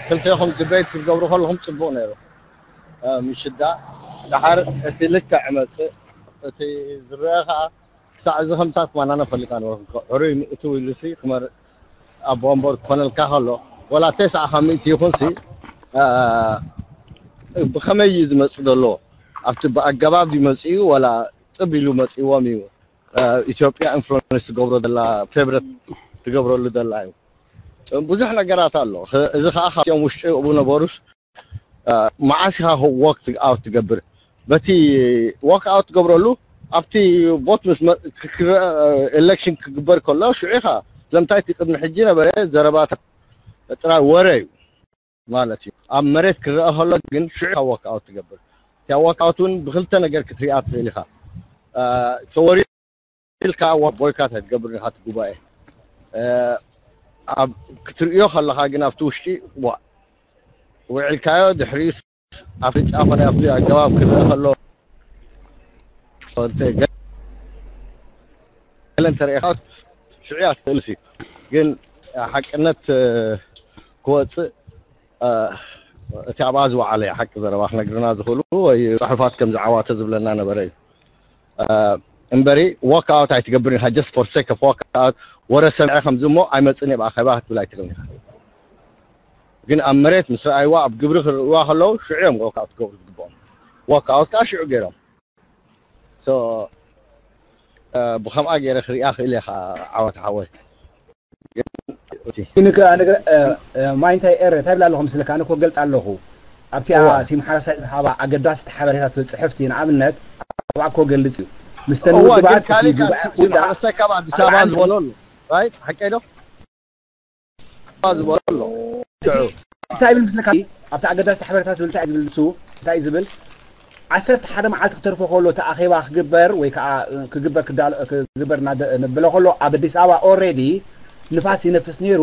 ክልቴኹም ዲቤት ክትገብሩ ከለኹም ፅቡቕ ነይሩ። ምሽዳ ደሓር እቲ ልክዕ መፅእ እቲ ዝረአ ከዓ ክሳዕ እዚ ከምታት ማናነ ፈሊጣ ነበርኩ። ሕሩይ ምእቱ ኢሉ ሲ ክመር ኣብ ወንበር ክኾነልካ ከሎ ወላ ተስዓ ካብ ሚእቲ ይኹን ሲ ብኸመይ እዩ ዝመፅእ ዘሎ? ኣብቲ ብኣገባብ ድዩ መፅኡ ወላ ጥብ ኢሉ መፅእዎም እዩ? ኢትዮጵያ ኢንፍሉንስ ትገብሮ ዘላ ፌቨረት ትገብረሉ ዘላ እዩ። ብዙሕ ነገራት ኣሎ። እዚ ከዓ ካብኦም ውሽጢ ኣብኡ ነበሩስ መዓስ ኢኻ ወክ ኣውት ትገብር? በቲ ወክ ኣውት ትገብረሉ ኣብቲ ቦት ምስ ኤሌክሽን ክግበር ከሎ ሽዑ ኢኻ ስለምንታይ እቲ ቅድሚ ሕጂ ነበረ ዘረባታት ጥራይ ወረ እዩ ማለት እዩ። ኣብ መሬት ክረአ ከሎ ግን ሽዑ ኢኻ ወክ ኣውት ትገብር። እቲያ ወክ ኣውት እውን ብክልተ ነገር ክትሪኣ ትኽእል ኢኻ። ተወሪ ኢልካ ቦይካት ኣይትገብርን ኢኻ እቲ ጉባኤ። ኣብ ክትርእዮ ከለኻ ግን ኣብቲ ውሽጢ ዋ ውዕልካዮ ድሕሪኡስ ኣፍልጫ ኮነ ኣብቲ ኣገባብ ክረአ ከሎ ገለ እንተርእኻ ሽዑ እያ ትኽእልሲ ግን ሓቅነት ክወፅእ እቲ ኣብኣ ዝወዓለ ሓቂ ዘረባ ክነግርና ዝኽእሉ ወይ ፅሑፋት ከም ዝዓዋተ ዝብለና ነበረ እዩ። እምበሪ ወክ ኣውት ኣይትገብርን ኢኻ። Just for sake of ወክ ኣውት ወረ ሰምዐ ከምዚ እሞ ኣይመፅን እየ ብኣኼባ ክትብል ኣይትኽእልን ኢኻ። ግን ኣብ መሬት ምስ ረኣይዋ ኣብ ግብሪ ክርእይዋ ከለዉ ሽዑ እዮም ወክ ኣውት ክገብሩ ዝግብኦም። ወክ ኣውት ከዓ ሽዑ ገይሮም። ብከምኣ ገይረ ክሪኣ ክእል ኢኻ ዓወት ሓወይ። ማይ እንታይ ኤረ እንታይ ብላ ኣለኹ ምስልካ ኣነ እኮ ገልፅ ኣለኹ ኣብቲኣ ሲም ሓረሳይ ዝሃባ ኣገዳሲቲ ሓበሬታ ትብል ፅሕፍቲ ንኣብነት ኣብኣ እኮ ገልፅ እዩ ምስተን ውድባት ሓረሳይ ካብ ኣዲስ ኣበባ ዝበሎ ኣሎ ራይት ሓቀይ ዶ ዝበሎ ኣሎ እንታይ ይብል ምስልካ ኣብቲ ኣገዳሲቲ ሓበሬታ ዝብል እንታይ ዝብል ንሱ እንታይ ዝብል ዓሰርተ ሓደ መዓልቲ ክተርፎ ከሎ እቲ ኣኼባ ክግበር ወይ ከዓ ክግበር ክዳሎ ክግበር እናደ- ንብሎ ከሎ ኣብ ኣዲስ ኣበባ ኦሬዲ ንፋስ ይነፍስ ነይሩ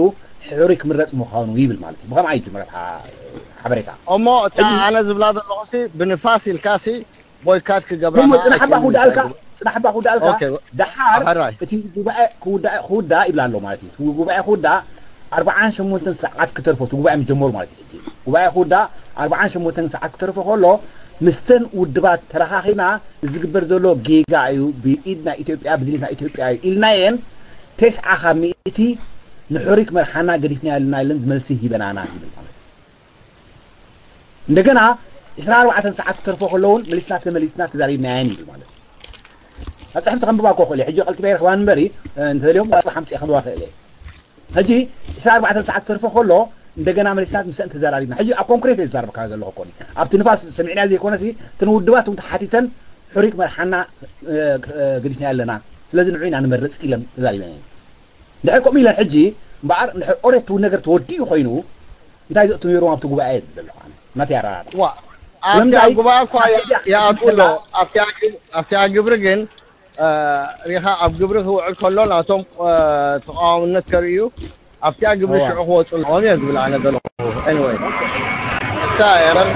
ሕሩይ ክምረፅ ምዃኑ ይብል ማለት እዩ ብከምኣ ይጅምረት ሓ- ሓበሬታ እሞ እታ ሕጂ- ኣነ ዝብላ ዘለኹሲ ብንፋስ ኢልካሲ ቦይካት ክገብራ እሞ ከዓ ጽናሕ እባ ኣይኮነን ክውዳእልካ ይብላ። ጽናሕ እባ ክውዳእልካ ኦኬ፣ ደሓር ሕራይ። እቲ ጉባኤ ክውዳእ ክውዳእ ይብላ ኣሎ ማለት እዩ እቲ ጉባኤ ክውዳእ ኣርብዓን ሸሞንተን ሰዓት ክተርፎ እቲ ጉባኤ ምጀመሩ ማለት እዩ ሕጂ ጉባኤ ክውዳእ ኣርብዓን ሸሞንተን ሰዓት ክተርፎ ከሎ ምስተን ውድባት ተረኻኺብና እዚ ዝግበር ዘሎ ጌጋ እዩ ብኢድ ናይ ኢትዮጵያ ብድሌት ናይ ኢትዮጵያ እዩ ኢልናየን ተስዓ ካብ ሚእቲ ንሕሩይ ክመርሓና ገዲፍና ኣለና ኢለን መልሲ ሂበናና ይብል ማለት እዩ እንደገና ዕስራ ኣርባዕተ ሰዓት ክተርፎ ከለውን መሊስና ተመሊስና ተዛሪብናየን ይብል ማለት እዩ ኣብ ፅሕፍቲ ከንብባ እኮ ክእል ሕጂ ቀልጢፈ ይረኽባ እምበሪ እንተደልዮም ፅባሕ ኣምፅእ ከንብባ ክእል ሕጂ ዕስራ ኣርባዕተ ሰዓት ክተርፎ ከሎ እንደገና መሊስና ምስአን ተዘራሪብና ሕጂ ኣብ ኮንክሬት እየ ዝዛረበካ ዘለኹ ኮኒ ኣብቲ ንፋስ ሰሚዕና ዘይኮነሲ እቲ ንውድባት እውን ተሓቲተን ሕሩይ ክመርሓና ገዲፍና ኣለና ስለዚ ንዑ ኢና ንመርፅ ኢለን ተዛሪበን እየን ድሕር ከምኡ ኢለን ሕጂ እምበኣር እንድሕር ኦሬት ትብል ነገር ተወዲኡ ኮይኑ እንታይ ዘእቱ ነይሮም ኣብቲ ጉባኤ ዘለኹ ኣነ ናተይ ኣረዳድኣ ዋ ኣብቲ ኣብ ጉባኤ እኳ ይኣትዉ ኣሎ ኣብቲ ኣብ ግብሪ ግን ሪኻ ኣብ ግብሪ ክውዕል ከሎ ናቶም ተቃዋምነት ከርእዩ ኣብቲ ኣብ ግብሪ ሽዑ ክወፁ ኣለዎም እየ ዝብል ኣነ ዘለኹ anyway እሳ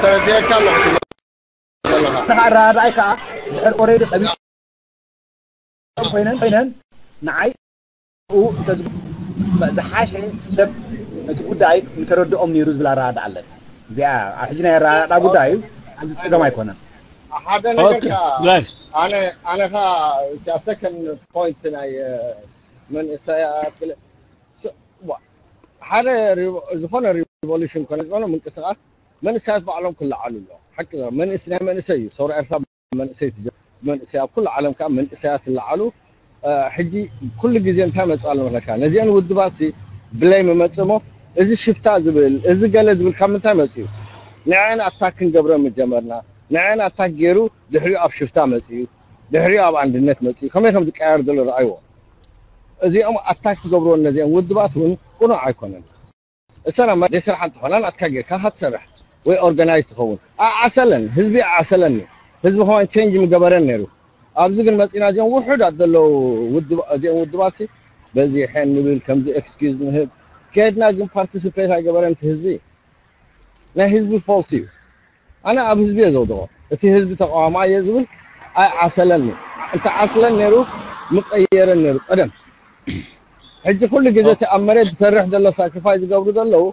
ተረዲአካ ኣለኹ ኣረዳድኣይ ከዓ ድሕር ኦሬዲ ቀቢፆም ኮይነን ኮይነን ንዓይ ዝሓሸ ሰብ እቲ ጉዳይ ምተረድኦም ነይሩ ዝብል ኣረዳድኣ ኣለኒ እዚኣ ኣብ ሕጂ ናይ ኣረዳድኣ ጉዳይ እዩ ኣብዚ ፀገም ኣይኮነን ሓደ ነገር ከኣ ኣነ ኣነ ከኣ እታ ሰከንድ ፖይንት ናይ መንእሰያት ሓደ ዝኾነ ሪቮሉሽን ኮነ ዝኾነ ምንቅስቃስ መንእሰያት ባዕሎም ክለዓሉ ኣለዎም። ሓቂ መንእስ ናይ መንእሰይ እዩ። ሰውራ ኤርትራ መንእሰይ መንእሰይ ኣብ ኩሉ ዓለም ከዓ መንእሰያት ኣለዓሉ። ሕጂ ኩሉ ግዜ እንታይ መፅእ ኣሎ መስለካ? ነዚአን ውድባት ሲ ብለይ መመፅእ እሞ እዚ ሽፍታ ዝብል እዚ ገለ ዝብል ካብ ምንታይ መፅኡ? ንዐን ኣታክ ክንገብረ ምጀመርና ንዐን ኣታክ ገይሩ ድሕሪኡ ኣብ ሽፍታ መፅኡ ድሕሪኡ ኣብ ኣንድነት መፅኡ ከመይ ከም ዝቀያየር ዘሎ ረኣይዎ። እዚኦም ኣታክ ዝገብርዎ ነዚአን ውድባት እውን ቁኑዕ ኣይኮነን። እሰና ማ ደይ ስራሕ እንተኾና ናትካ ጌርካ ሃትሰርሕ ወይ ኦርጋናይዝ ትኸውን ኣዓሰለን ህዝቢ ኣዓሰለኒ። ህዝቢ ከማን ቸንጅ ምገበረን ነይሩ። ኣብዚ ግን መፂና እዚኦም ውሑዳት ዘለዉ እዚኦም ውድባት በዚሐን ንብል ከምዚ ኤክስኪዝ ንህብ ከድና ግን ፓርቲስፔት ኣይገበረን ህዝቢ። ናይ ህዝቢ ፎልት እዩ። ኣነ ኣብ ህዝቢ እየ ዘውድቖ። እቲ ህዝቢ ተቃዋማ እየ ዝብል ኣይዓሰለን እዩ። እንተ ዓስለን ነይሩ ምቀየረን ነይሩ ቀደም። ሕጂ ኩሉ ግዜ እቲ ኣብ መሬት ዝሰርሕ ዘሎ ሳክሪፋይ ዝገብሩ ዘለዉ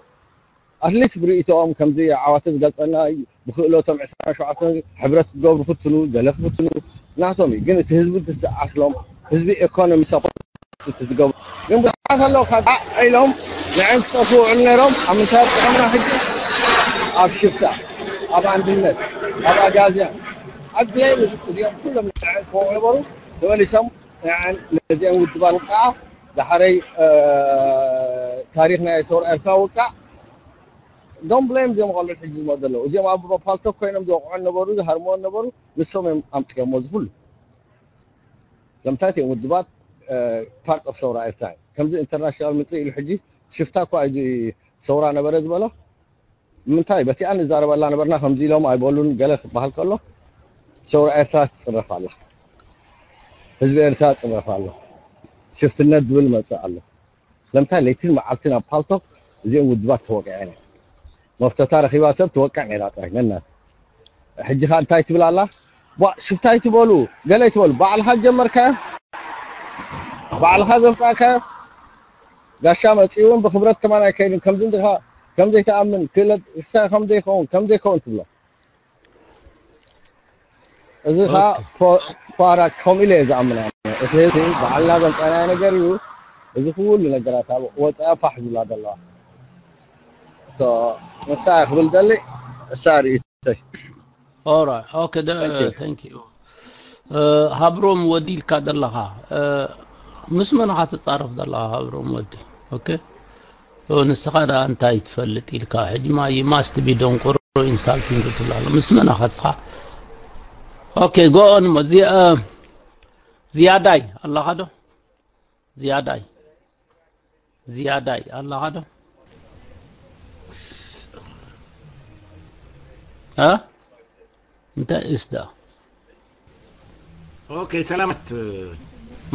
ኣትሊስት ብርእይቶኦም ከምዚ ዓዋተ ዝገልፀና እዩ። ብክእለቶም ዕስራን ሸውዓተን ሕብረት ክገብሩ ክፍትኑ ገለ ክፍትኑ ናቶም እዩ። ግን እቲ ህዝቢ ትስዓስሎም ህዝቢ ኤኮኖሚ ሰፖርት ዝገብሩ ግን ብዙሓት ኣለዉ ካብ ኢሎም ንዕን ክፀፉ ውዕሉ ነይሮም ኣብ ምንታይ ኣብፅሖምና ሕጂ ኣብ ሽፍታ ኣብ ኣንድነት ኣብ ኣጋዝያን ኣብ ብሌን እዚኦም ኩሎም ንዕን ክወቑ ነበሩ። ተመሊሶም ንዕን ነዚኦም ውድባት ውቃዓ ዳሕረይ ታሪክ ናይ ሰውራ ኤርትራ ውቃዕ ዶም ብሌም እዚኦም ቆልዑት ሕጂ ዝመጡ ዘለዉ እዚኦም ኣብ ፓልቶክ ኮይኖም ዝወቕዖ ነበሩ ዝሃርምዎ ነበሩ። ንሶም እዮም ኣምፅኦሞ ዝኩሉ ከምታት እዮም ውድባት ፓርት ኦፍ ሰውራ ኤርትራ እዩ። ከምዚ ኢንተርናሽናል ምፅእ ኢሉ ሕጂ ሽፍታ እኳ እዚ ሰውራ ነበረ ዝበሎ ምንታይ በቲኣን ንዛረበላ ነበርና ከምዚ ኢሎም ኣይበሉን ገለ ክበሃል ከሎ ሰውራ ኤርትራ ትፅረፍ ኣላ። ህዝቢ ኤርትራ ትፅረፍ ኣሎ። ሽፍትነት ዝብል መፅእ ኣሎ። ስለምንታይ ለይትን መዓልትን ኣብ ፓልቶክ እዚኦም ውድባት ተወቂዐን እየን። መፍተታ ረኺባ ሰብ ትወቅዕ ነይራ ጥራይ ነናት። ሕጂ ኸ እንታይ ትብል ኣላ? ቧ ሽፍታ ኣይትበሉ ገለ ኣይትበሉ። ባዕልኻ ጀመርካዮ፣ ባዕልኻ ዘምፃእካዮ። ጋሻ መፂኡ እውን ብክብረት ከማን ኣይከይድን። ከምዚ እንዲኻ ከም ዘይትኣምን ክእለት ክሳይ ከም ዘይኸውን ከም ዘይከውን ትብሎ። እዚ ኸዓ ፋራ ከምኡ ኢለ እየ ዝኣምን። እቲ ህዝቢ ባዕልና ዘምፀእናዮ ነገር እዩ። እዚ ኩሉ ነገራት ኣብ ወፃኢ ፋሕ ዝብላ ዘለዋ ንሳ ክብል ደሊ እሳ ርእይቶይ። ኦራይ ኦኬ ተንክ ዩ። ሃብሮም ወዲ ኢልካ ዘለኻ ምስ መን ኢኻ ትፃረፍ ዘለኻ? ሃብሮም ወዲ ኦኬ ንስኻ ደኣ እንታይ ትፈልጥ ኢልካ ሕጂ ማ you must be ደንቆሮ ኢንሳልቲንግ ትብላ ኣሎ ምስ መን ኢኻ ንስኻ? ኦኬ go on እሞ ዝያዳይ ኣለኻ ዶ? ዝያዳይ ዝያዳይ ኣለኻ ዶ? እ እንታይ እስ ደኣ ኦኬ ሰላማት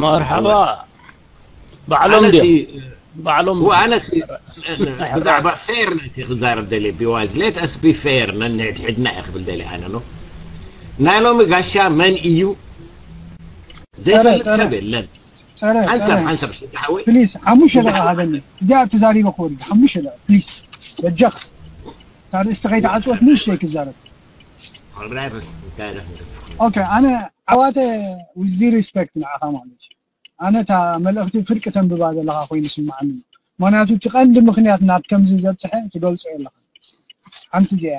መርሓባ ባዕሎም ድዮም ባዕሎም ኣነሲ ብዛዕባ ፌር ናይቲ ክዛረብ ደልየ ቢዋይዝ let us be fair ነንሕድሕድና እየ ክብል ደልየ ኣነ ኖ ናይ ሎሚ ጋሻ መን እዩ ዘይፈልጥ ሰብ የለን ሓንሳብ ሓንሳብ ሽዳሓወይ ፕሊስ ሓሙሽተ ደቂቃ ሃበኒ እዚኣ ተዛሪበ ክወርድ ሓሙሽተ ደቂቃ ፕሊስ በጃኻ እታ ርእስቲ ከይተዓፅወት ንእሽተይ ክዛረብ ኦኬ ኣነ ዓዋተ with due respect ንዓኻ ማለት እዩ ኣነ እታ መልእኽቲ ፍርቂ ተንብባ ዘለኻ ኮይኑ ስምዓኒ ምክንያቱ እቲ ቀንዲ ምክንያት ናብ ከምዚ ዘብፅሐ ትገልፆ የለኻ ሓንቲ እዚኣ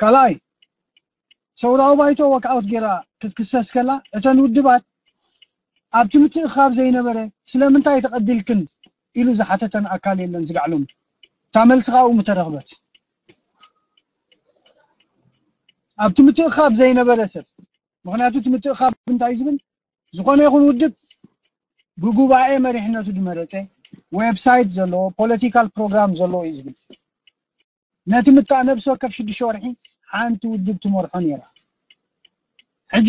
ካልኣይ ሰውራዊ ባይቶ ወክኣውት ጌራ ክትክሰስ ከላ እተን ውድባት ኣብቲ ምትእኻብ ዘይነበረ ስለምንታይ ተቐቢልክን ኢሉ ዝሓተተን ኣካል የለን ዝጋዕሎም እታ መልሲ ካብኡ ምተረኽበት ኣብቲ ምትእኻብ ዘይነበረ ሰብ ምክንያቱ እቲ ምትእኻብ እንታይ ዝብል ዝኾነ ይኹን ውድብ ብጉባኤ መሪሕነቱ ዝመረፀ ዌብሳይት ዘለዎ ፖለቲካል ፕሮግራም ዘለዎ እዩ ዝብል ነቲ ምታእ ነብሲ ወከፍ ሽዱሽተ ወርሒ ሓንቲ ውድብ ትመርሖ ነይራ ሕጂ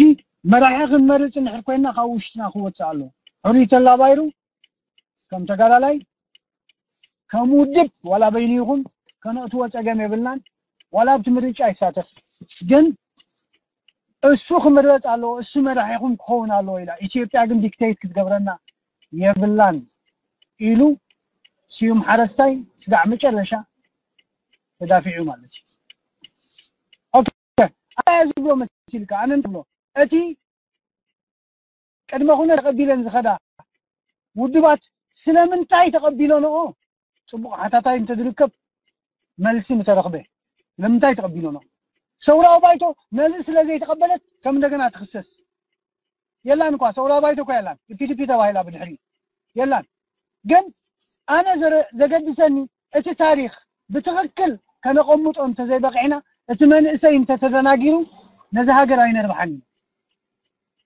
መራሒ ክንመርፅ እንድሕር ኮይና ካብ ውሽጥና ክወፅእ ኣለዎ ሕሩይ ተላባይሩ ከም ተጋዳላይ ከም ውድብ ዋላ በይኑ ይኹን ከነእትዎ ፀገም የብልናን ዋላ ኣብቲ ምርጫ ይሳተፍ ግን እሱ ክምረፅ ኣለዎ እሱ መራሒኹም ክኸውን ኣለዎ ኢላ ኢትዮጵያ ግን ዲክቴት ክትገብረና የብላን ኢሉ ስዩም ሓረስታይ ስጋዕ መጨረሻ ተዳፊዑ ማለት እዩ ኣያ ዝብሎ መሲልካ ኣነ ንብሎ እቲ ቅድመ ኩነት ተቐቢለን ዝኸዳ ውድባት ስለምንታይ ተቐቢለንኦ? ጽቡቕ ሓታታይ እንተዝርከብ መልሲ ምተረኽበ። ስለምንታይ ተቐቢለንኦ? ሰውራዊ ባይቶ ነዚ ስለ ዘይተቐበለት ከም እንደገና ትኽሰስ የላን እኳ። ሰውራዊ ባይቶ እኳ የላን። ፒዲፒ ተባሂላ ብድሕሪ የላን። ግን ኣነ ዘረ- ዘገድሰኒ እቲ ታሪኽ ብትኽክል ከነቐምጦ እንተዘይበቂዕና፣ እቲ መንእሰይ እንተተደናጊሩ ነዚ ሃገር ኣይነርብሓን እዩ።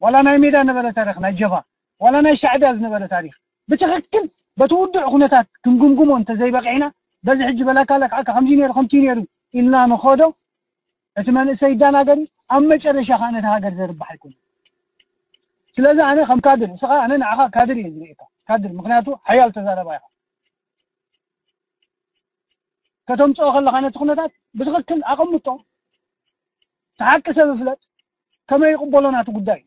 ዋላ ናይ ሜዳ ነበረ ታሪኽ ናይ ጀብሃ ዋላ ናይ ሻዕብያ ዝነበረ ታሪኽ ብትኽክል በቲ ውዱዕ ኩነታት ክንግምግሞ እንተዘይበቂዕና፣ በዚ ሕጂ በላካ ለክዓካ ከምዚ ነይሩ ከምቲ ነይሩ ኢልና ንኸዶ፣ እቲ መንእሰይ ይዳናገር እዩ። ኣብ መጨረሻ ከዓ ነቲ ሃገር ዘርብሕ ኣይኮነ። ስለዚ ኣነ ከም ካድር እስኻ ኣነ ንዓኻ ካድር እየ ዝርእየካ። ካድር ምክንያቱ ሓያል ተዛረባ ኢኻ። ከተምፅኦ ከለካ ነቲ ኩነታት ብትኽክል ኣቐምጦ። ተሓቂ ሰብ ፍለጥ። ከመይ ይቕበሎ ናቲ ጉዳይ።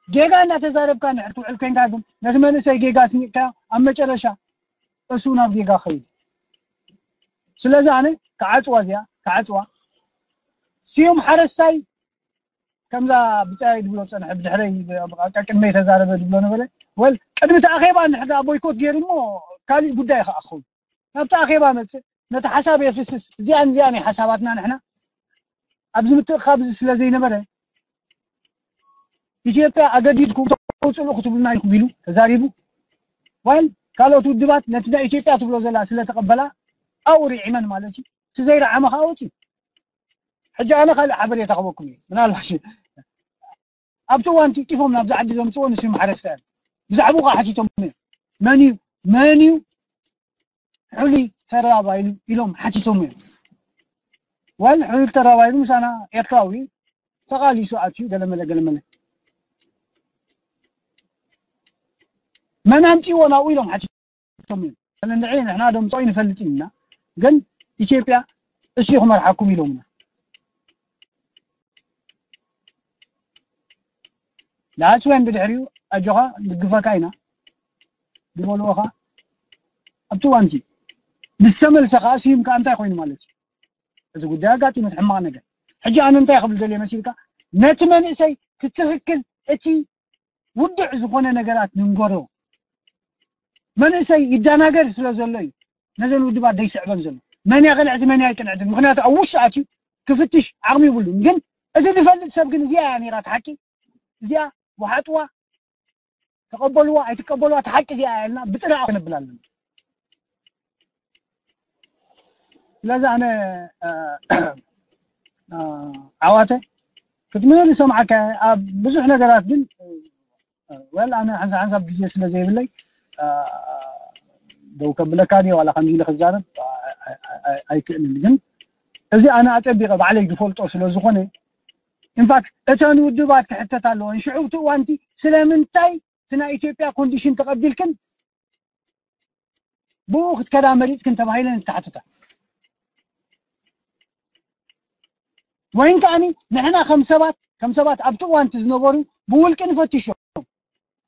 ጌጋ እናተዛረብካ ንድሕር ትውዕል ኮይንካ ግን ነቲ መንእሰይ ጌጋ ስኒቕካ ኣብ መጨረሻ እሱ ናብ ጌጋ ኸይድ። ስለዚ ኣነ ክዓፅዋ እዚኣ ክዓፅዋ ስዩም ሓረስታይ ከምዛ ብፃይ ድብሎ ፀንሐ ብድሕረይ ቅድመይ ተዛረበ ድብሎ ነበረ። ወል ቅድሚ እቲ ኣኼባ እንድሕር ደኣ ቦይኮት ገይሩ እሞ ካሊእ ጉዳይ ከዓ ክኸውን ናብቲ ኣኼባ መፅእ ነቲ ሓሳብ የፍስስ። እዚኣን እዚኣን ሓሳባትና ንሕና ኣብዚ ምትእኻብ እዚ ስለ ዘይነበረ ኢትዮጵያ ኣገዲድኩም ተውፅሉ ክትብሉና ኢኹም ኢሉ ተዛሪቡ። ዋል ካልኦት ውድባት ነቲ ናይ ኢትዮጵያ ትብሎ ዘላ ስለ ተቐበላ ኣብኡ ርዒመን ማለት እዩ። እቲ ዘይረዓመ ከዓ ወፂኡ። ሕጂ ኣነ ካልእ ሓበሬታ ክበኩም እዩ ምናልባሽ ኣብቲ እዋን ጢፎም ናብዚ ዓዲ ዘምፅዎ ንስዩ ማሕረስታ እዮም። ብዛዕባኡ ከዓ ሓቲቶም እዮም። መን እዩ መን እዩ ሕሉይ ተራባይሉ ኢሎም ሓቲቶም እዮም። ዋል ሕሉይ ተራባይሉ ምሳና ኤርትራዊ ተቃሊሱ ኣትዩ ገለመለ ገለመለ መን ኣምፅዎ ናብኡ ኢሎም ሓቲቶም እዮም። ንዕይ ንሕና ደምፅኦ ይንፈልጥ ኢና ግን ኢትዮጵያ እሱ ክመርሓኩም ኢሎምና። ንኣስወን ብድሕሪኡ ኣጆኻ ንድግፈካ ኢና ዝበልዎ ኸዓ ኣብቲ ዋንቲ ምስ ተመልሰ ከዓ ስዩም ከዓ እንታይ ኮይኑ ማለት እዩ? እዚ ጉዳይ ኣጋጢሙ እቲ ሕማቕ ነገር ሕጂ ኣነ እንታይ ክብል ደልየ መሲልካ ነቲ መንእሰይ ትትኽክል እቲ ውድዕ ዝኾነ ነገራት ንንገሮ መንእሰይ ይዳናገር ስለ ዘሎ እዩ ነዘን ውድባት ደይስዕበን ዘሎ መን ያቕንዕቲ መን ኣይቅንዕቲ ምክንያቱ ኣብ ውሽጢ ኣትዩ ክፍትሽ ዓቕሚ ይብሉን ግን እቲ ዝፈልጥ ሰብ ግን እዚኣ እያ ነይራ ትሓቂ እዚኣ ወሓጥዋ ተቐበልዋ ኣይትቀበልዋ እቲ ሓቂ እዚኣ እያ ኢልና ብጥራኣ ክነብል ኣለና ስለዚ ኣነ ዓዋተ ክትምህር ይሰምዓካ ኣብ ብዙሕ ነገራት ግን ወል ኣነ ሓንሳብ ሓንሳብ ግዜ ስለ ዘይብለይ ደው ከብለካ ድየ ዋላ ከምዚ ኢለ ክዛረብ ኣይክእልን ግን እዚ ኣነ ኣፀቢቐ ባዕለይ ዝፈልጦ ስለ ዝኾነ ኢንፋክት እተን ውድባት ክሕተት ኣለወን ሽዑ እቲ እዋንቲ ስለምንታይ እቲ ናይ ኢትዮጵያ ኮንዲሽን ተቐቢልክን ብኡ ክትከዳ መሪፅክን ተባሂለን ዝተሓተታ ወይን ከዓኒ ንሕና ከም ሰባት ከም ሰባት ኣብቲ እዋንቲ ዝነበሩ ብውልቂ ንፈትሾም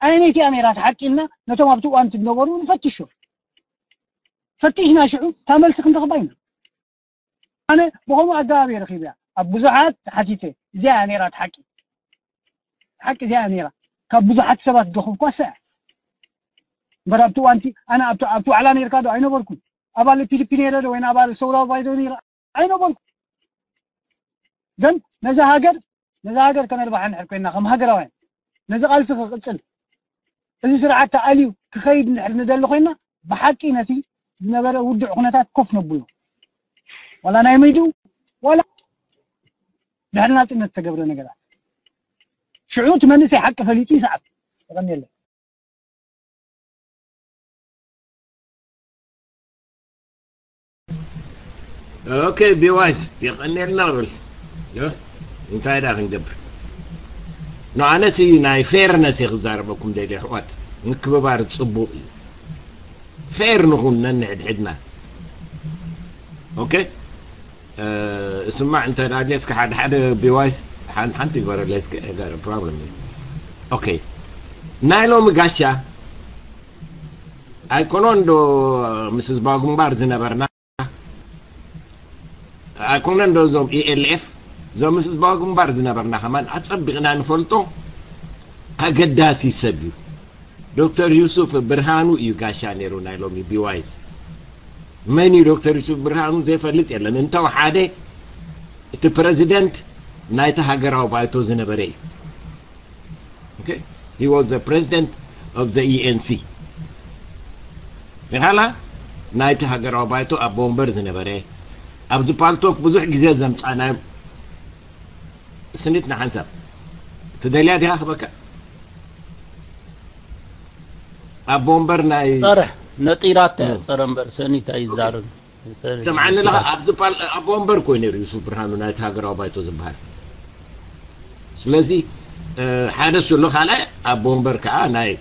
ኣየነይቲ እያ ነይራ ትሓቂ ኢልና ነቶም ኣብቲ እዋንቲ ዝነበሩ ንፈትሾም ፈቲሽና ሽዑ እታ መልሲ ክንረኽባ ኢና ኣነ ብኸምኡ ኣገባብ እየ ረኺብያ ኣብ ብዙሓት ሓቲተ እዚኣ እያ ነይራ ትሓቂ ሓቂ እዚኣ እያ ነይራ ካብ ብዙሓት ሰባት ዝረኽብኳ እሳ እያ እምበር ኣብቲ እዋንቲ ኣነ ኣብቲ ዋዕላ ነይርካ ዶ ኣይነበርኩን ኣባል ፒዲፒ ነይረ ዶ ወይ ኣባል ሰውራዊ ባይዶ ነይረ ኣይነበርኩ ግን ነዛ ሃገር ነዛ ሃገር ከነርባሓ እንድሕር ኮይና ከም ሃገራውያን ነዚ ቃልሲ ክቕፅል እዚ ስርዓት ተኣልዩ ክኸይድ እንድሕር ንደሊ ኮይና ብሓቂ ነቲ ዝነበረ ውዱዕ ኩነታት ኮፍ ነብሎ ዋላ ናይ ምይዱ ዋላ ድሕሪ ናፅነት ተገብረ ነገራት ሽዑ እቲ መንእሰይ ሓቂ ፈሊጡ ይስዓብ የቐንየለ ኦኬ ቢዋይስ የቐንየልና ብል እንታይ ዳ ክንገብር ንኣነሲ ናይ ፌርነስ እየ ክዛረበኩም ደልየ ኣሕዋት ምክብባር ፅቡቅ እዩ ፌር ንኹን ነንሕድሕድና ኦኬ እስማዕ እንተ ዳልየ እስከ ሓደ ሓደ ቢዋይስ ሓንቲ ግበረለይ እስከ ፕሮብለም እዩ ኦኬ ናይ ሎሚ ጋሻ ኣይኮኖን ዶ ምስስ ባጉምባር ዝነበርና ኣይኮነን ዶ እዞም ኢኤልኤፍ እዞም ምስ ህዝባዊ ግንባር ዝነበርና ከማን ኣጸቢቕና ንፈልጦ ኣገዳሲ ሰብ እዩ። ዶክተር ዩሱፍ ብርሃኑ እዩ ጋሻ ነይሩ ናይ ሎሚ ቢዋይስ። መን እዩ ዶክተር ዩሱፍ ብርሃኑ ዘይፈልጥ የለን። እንተው ሓደ እቲ ፕረዚደንት ናይቲ ሃገራዊ ባይቶ ዝነበረ እዩ። Okay? He was the president of the E N C. ንኻላ ናይቲ ሃገራዊ ባይቶ ኣቦ ወንበር ዝነበረ ኣብዚ ፓልቶክ ብዙሕ ግዜ ዘምጻናዮ ስኒት ንሓንሳብ ትደልያ ዲኻ ክበካ ኣቦ ወንበር ናይ ጸረ ነጢራት ጸረ እምበር ሰኒት ኣይዛረብ ሰምዓኒ ኣለኻ ኣብዚ ፓል ኣቦ ወንበር ኮይኑ ነይሩ ዩሱፍ ብርሃኑ ናይቲ ሃገራዊ ባይቶ ዝበሃል ስለዚ ሓደ ስሎ ካልኣይ ኣቦ ወንበር ከዓ ናይ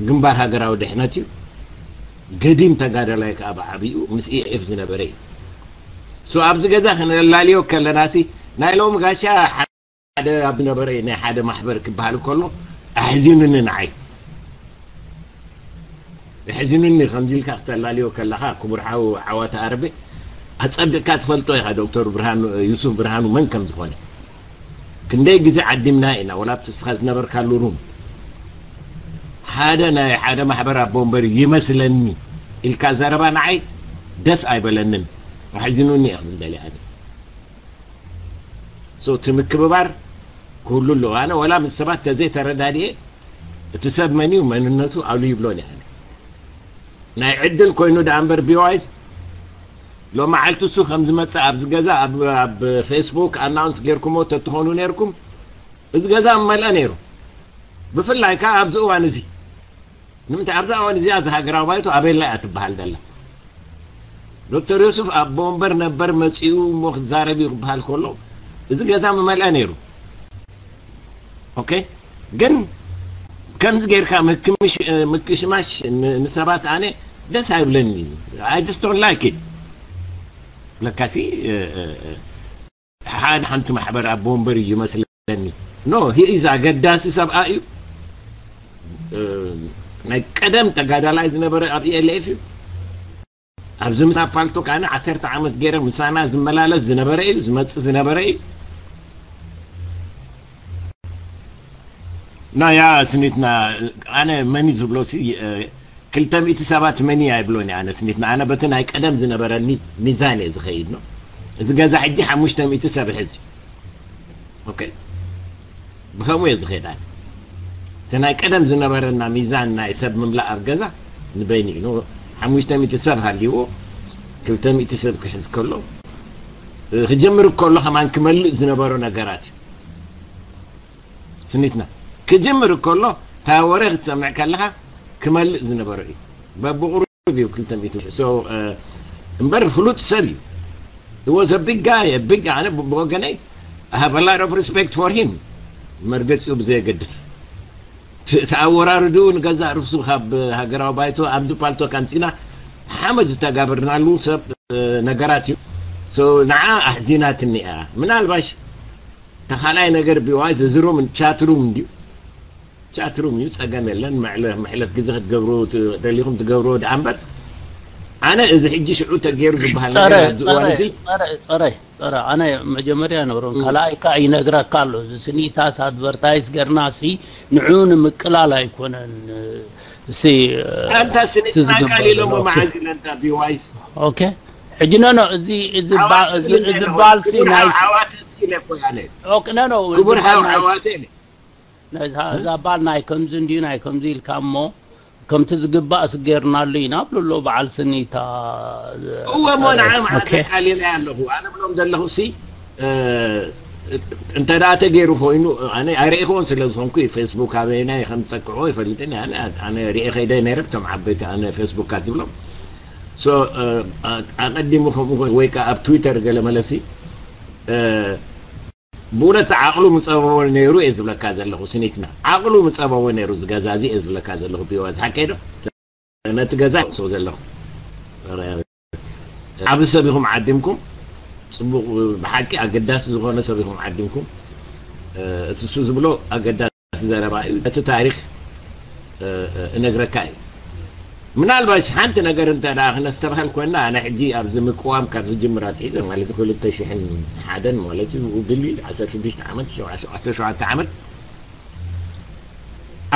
ግንባር ሃገራዊ ድሕነት እዩ ገዲም ተጋዳላይ ከዓ ብዓብኡ ምስ ኢኤፍ ዝነበረ እዩ ሶ ኣብዚ ገዛ ክነላልዮ ከለናሲ ናይ ሎም ጋሻ ሓደ ኣብ ዝነበረ ናይ ሓደ ማሕበር ክበሃል ከሎ ኣሕዚኑኒ ንዓይ ኣሕዚኑኒ ከምዚ ኢልካ ክተላልዮ ከለኻ ክቡር ሓው ዓዋተ ኣርቤ ኣጸቢቕካ ትፈልጦ ኢኻ ዶክተር ብርሃኑ ዩሱፍ ብርሃኑ መን ከም ዝኾነ ክንደይ ግዜ ዓዲምና ኢና ወላ ኣብቲ እስኻ ዝነበርካሉ ሩም ሓደ ናይ ሓደ ማሕበር ኣቦ ወንበር ይመስለኒ ኢልካ ዘረባ ንዓይ ደስ ኣይበለንን ኣሕዚኑኒ እየ ክብል ደልየ ኣነ so እቲ ምክብባር ክህሉ ኣለዎ ኣነ ወላ ምስ ሰባት ተዘይ ተረዳድኤ እቲ ሰብ መን እዩ መንነቱ ኣሉ ይብሎን እየ ናይ ዕድል ኮይኑ ደኣ እምበር ቢዋይስ ሎመዓልቲ እሱ ከም ዝመፅእ ኣብዚ ገዛ ኣብ ፌስቡክ ኣናውንስ ጌርኩሞ ተትኾኑ ነርኩም እዚ ገዛ መመልአ ነይሩ ብፍላይ ከዓ ኣብዚ እዋን እዚ ንምንታይ ኣብዛ እዋን እዚኣ እዚ ሃገራዊ ባይቶ ኣበየላ እያ ትበሃል ዘላ ዶክተር ዮሱፍ ኣቦ ወንበር ነበር መፂኡ እሞ ክዛረብ እዩ ክበሃል ከሎ እዚ ገዛ ምመልአ ነይሩ ኦኬ ግን ከምዚ ጌርካ ምክምሽ- ምክሽማሽ ን- ንሰባት ኣነ ደስ ኣይብለኒ I just don't like it ለካሲ እ- እ- እ- ሓደ ሓንቲ ማሕበር ኣቦ ወንበር እዩ ይመስለኒ no he is ኣገዳሲ ሰብኣ እዩ እ፣ ናይ ቀደም ተጋዳላይ ዝነበረ ኣብ ELF እዩ ኣብዚ ምሳ ፓልቶክ ኣነ ዓሰርተ ዓመት ገይረ ምሳና ዝመላለስ ዝነበረ እዩ ዝመፅእ ዝነበረ እዩ ናያ ስኒትና ኣነ መኒ ዝብሎ ሲ ክልተ ሚእቲ ሰባት መኒ ኣይብሎን ኣነ ስኒትና ኣነ በቲ ናይ ቀደም ዝነበረኒ ሚዛን እየ ዝኸይድ ነው እዚ ገዛ ሕጂ ሓሙሽተ ሚእቲ ሰብ ሕዚ okay ብኸምኡ እየ ዝኸይድ ኣነ እቲ ናይ ቀደም ዝነበረና ሚዛን ናይ ሰብ ምምላእ ኣብ ገዛ ንበይኒ እዩ ሓሙሽተ ሚእቲ ሰብ ሃልይዎ ክልተ ሚእቲ ሰብ ክሕዝ ከሎ ክጅምር ከሎ ከማን ክመልእ ዝነበሮ ነገራት እዩ ስኒትና ክጅምር ከሎ እታ ወረ ክትሰምዕ ከለኻ ክመልእ ዝነበሮ እዩ በብቑሩብ እዩ ክልተ ሚእቲ so እምበር ፍሉጥ ሰብ እዩ it was a big guy a big ኣነ ብወገነይ I have a lot of respect for him መርገፂኡ ብዘየገድስ ተኣወራርድኡ ንገዛእ ርሱ ካብ ሃገራዊ ባይቶ ኣብዚ ፓልቶ ከምፂና ሓመድ ዝተጋበርናሉ ሰብ ነገራት እዩ ንዓ ኣሕዚናትኒ እያ ምናልባሽ ተኻልኣይ ነገር ቢዋይ ዝዝሩም ቻትሩም እንድዩ ቻትሩም እዩ ፀገም የለን መሕለፍ ግዜ ክትገብሩ ደሊኹም ትገብርዎ ደኣ እምበር ኣነ እዚ ሕጂ ሽዑ ተገይሩ ዝበሃል ነገር ኣብዚ እዋን እዚ ጸረ ኣነ መጀመርያ ነበሮም ካልኣይ ከዓ ይነግረካ ኣሎ እዚ ስኒታስ ኣድቨርታይዝ ገርና ሲ ንዑ ንምቅላል ኣይኮነን ሲ ኣንታ ስኒትና ቃሊሎሞ መዓዝ ኢለ እንታ ቢዋይስ ኦኬ ሕጂ ኖ ኖ እዚ እዚ ባል ሲ ናይ ዓዋተ ኢለ እኮ ያለ ክቡር ሓው ዓዋተ ኢለ እዛ ባል ናይ ከምዚ እንድዩ ናይ ከምዚ ኢልካ እሞ ከምቲ ዝግባእ ስጌርናሉ ኢና ብልሎ በዓል ስኒታ እወ እሞ ንዓ መዓልቲ ቃሊለ ኣለኹ ኣነ ብሎም ዘለኹ ሲ እንተ ደኣ ተገይሩ ኮይኑ ኣነ ኣይረኢኽዎን ስለ ዝኾንኩ ፌስቡክ ኣበየናይ ከም ዝጠቅዕዎ ይፈልጥን ኣነ ሪኤ ከይደ ነይረ ብቶም ዓበይቲ ኣነ ፌስቡካት ዝብሎም ኣቐዲሙ ከምኡ ወይ ከዓ ኣብ ትዊተር ገለ መለሲ ብእውነት ዓቕሉ ምፀበቦ ነይሩ እየ ዝብለካ ዘለኹ ስኒትና ዓቕሉ ምፀበቦ ነይሩ ዝገዛዚ እየ ዝብለካ ዘለኹ ቢዋዝ ሓቀይ ዶ ነቲ ገዛ ይቕሶ ዘለኹ ዓብ ሰብ ኢኹም ዓዲምኩም ጽቡቕ ብሓቂ ኣገዳሲ ዝኾነ ሰብ ኢኹም ዓዲምኩም እቲ እሱ ዝብሎ ኣገዳሲ ዘረባ እዩ እቲ ታሪክ እነግረካ እዩ ምናልባሽ ሓንቲ ነገር እንተ ደኣ ክነስተብሃል ኮይና፣ ኣነ ሕጂ ኣብዚ ምቅዋም ካብ ዝጅምር ኣትሒዘ ማለት ክልተ ሽሕን ሓደን ማለት እዩ፣ ብልቢል ዓሰርተ ሽዱሽተ ዓመት፣ ሸውዓተ፣ ዓሰርተ ሸውዓተ ዓመት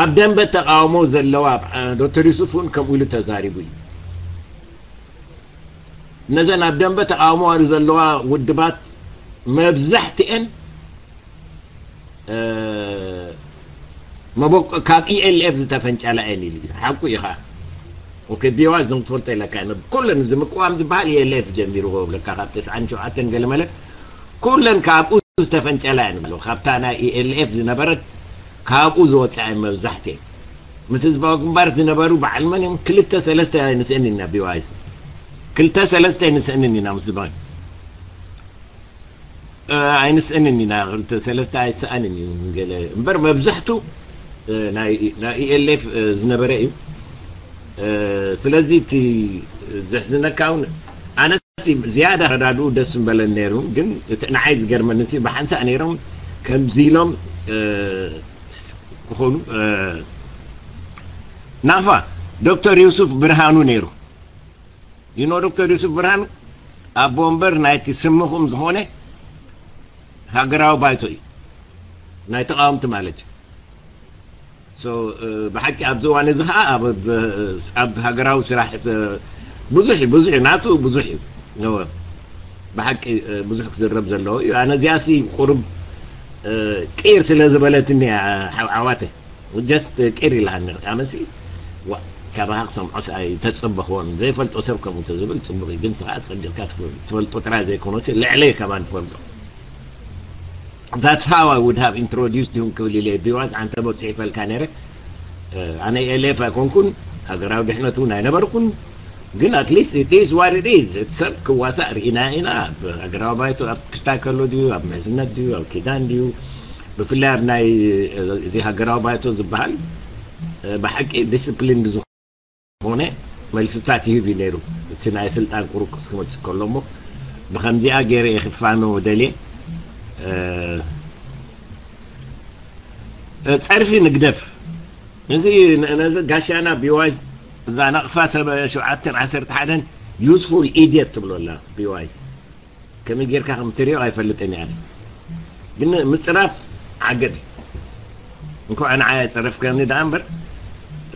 ኣብ ደንበ ተቃውሞ ዘለዋ፣ እ፣ ዶክተር ዩሱፍ እውን ከምኡ ኢሉ ተዛሪቡ እዩ። ነዘን ኣብ ደንበ ተቃውሞ ዘለዋ ውድባት መብዛሕትኤን፣ እ፣ መበቆ-፣ ካብ ኢ ኤል ኤፍ ዝተፈንጨላ እየን ኢሉ። ሓቁ እዩ ኸዓ። ኦኬ፣ ቢዋዝ ዶንት ፈልጦ ኢለካ እየ። ኩለን እዚ ምቅዋም ዝበሃል ኢ ኤል ኤፍ ጀሚርዎ ብለካ፣ ካብ ተስዓን ሸውዓተን ገለ መለ ኩለን ካብኡ ዝተፈንጨላ እየን ብሎ። ካብታ ናይ ኢ ኤል ኤፍ ዝነበረት ካብኡ ዝወፅኣ እየን መብዛሕትኤን። ምስ ህዝባዊ ግንባር ዝነበሩ በዓል መን እዮም? ክልተ ሰለስተ ኣይንስእን ኢና ቢዋዝ። ክልተ ሰለስተ ኣይንስእንን ኢና ምስ ህዝባዊ እ፣ ኣይንስእንን ኢና፣ ክልተ ሰለስተ ኣይሰኣንን እዩ ገለ እምበር፣ መብዛሕቱ፣ እ፣ ናይ፣ ናይ ኢ ኤል ኤፍ፣ እ፣ ዝነበረ እዩ። እ፣ ስለዚ እቲ ዘሕዝነካ እውን፣ ኣነስ ዝያዳ ረዳድኡ ደስ ምበለን ነይሩ፣ ግን እቲ ንዓይ ዝገርመኒ ሲ ብሓንሳእ ነይሮም ከምዚ ኢሎም፣ እ፣ ክኾኑ፣ እ፣ ናፋ ዶክተር ዩሱፍ ብርሃኑ ነይሩ። ይኖ ዶክተር ዩሱፍ ብርሃኑ ኣቦ ወንበር ናይቲ ስምኹም ዝኾነ ሃገራዊ ባይቶ እዩ፣ ናይ ተቃወምቲ ማለት እዩ። ሶ፣ እ፣ ብሓቂ ኣብዚ እዋን እዚ ኸዓ ኣብ፣ ኣብ ሃገራዊ ስራሕ፣ እ፣ ብዙሕ እዩ፣ ብዙሕ እዩ፣ ናቱ ብዙሕ እዩ። እወ፣ ብሓቂ፣ እ፣ ብዙሕ ክዝረብ ዘለዎ እዩ። ኣነ እዚኣሲ ቁሩብ፣ እ፣ ቅይር ስለ ዝበለትኒ እያ፣ ዓው-፣ ዓዋተ። ጀስት ቅር ኢላኒ። ኣነሲ ዋ፣ ካባኻ ክሰምዖስ ኣይተጸበኽዎን። ዘይፈልጦ ሰብ ከምኡ እንተዝብል ጽቡቕ እዩ፣ ግን ንስኻ ጸዲቕካ ትፈ-፣ ትፈልጦ ጥራይ ዘይኮነሲ ልዕለይ ካባን ትፈልጦ። That's how I would have introduced him ክብል ኢለ ቢዋዝ ኣንተ መጽሒፈልካ ነይረ። እ፣ ኣነ ኤልኤፍ ኣይኮንኩን፣ ሃገራዊ ድሕነት እውን ኣይነበርኩን። ግን at least it is what it is። እቲ ሰብ ክዋሳእ ርኢና ኢና። ኣብ ሃገራዊ ባይቶ ኣብ ክስታይ ከሎ ድዩ፣ ኣብ ምሕዝነት ድዩ፣ ኣብ ኪዳን ድዩ፣ ብፍላይ ኣብ ናይ እዚ ሃገራዊ ባይቶ ዝበሃል፣ እ፣ ብሓቂ ዲስፕሊን ዝኾነ መልስታት ይህብ እዩ ነይሩ። እቲ ናይ ስልጣን ቁሩቁስ ክመጽእ ከሎ እሞ ብኸምዚኣ ገይረ እየ ክፋነዎ ደልየ። እ፣ እ፣ ጸርፊ ንግደፍ። እዚ ን-፣ ነዚ ጋሻና ቢዋይዝ እዛ ናቕፋ ሰበ ሸውዓተን ዓሰርተ ሓደን ዩስፉል ኢድየት ትብሎ ኣላ ቢዋይዝ። ከመይ ጌርካ ከም ትሪኦ ኣይፈልጥን እየ ኣነ። ግን ምጽራፍ ዓገብ እዩ። እንኳዕ ንዓይ ጸረፍካኒ ደኣ እምበር፣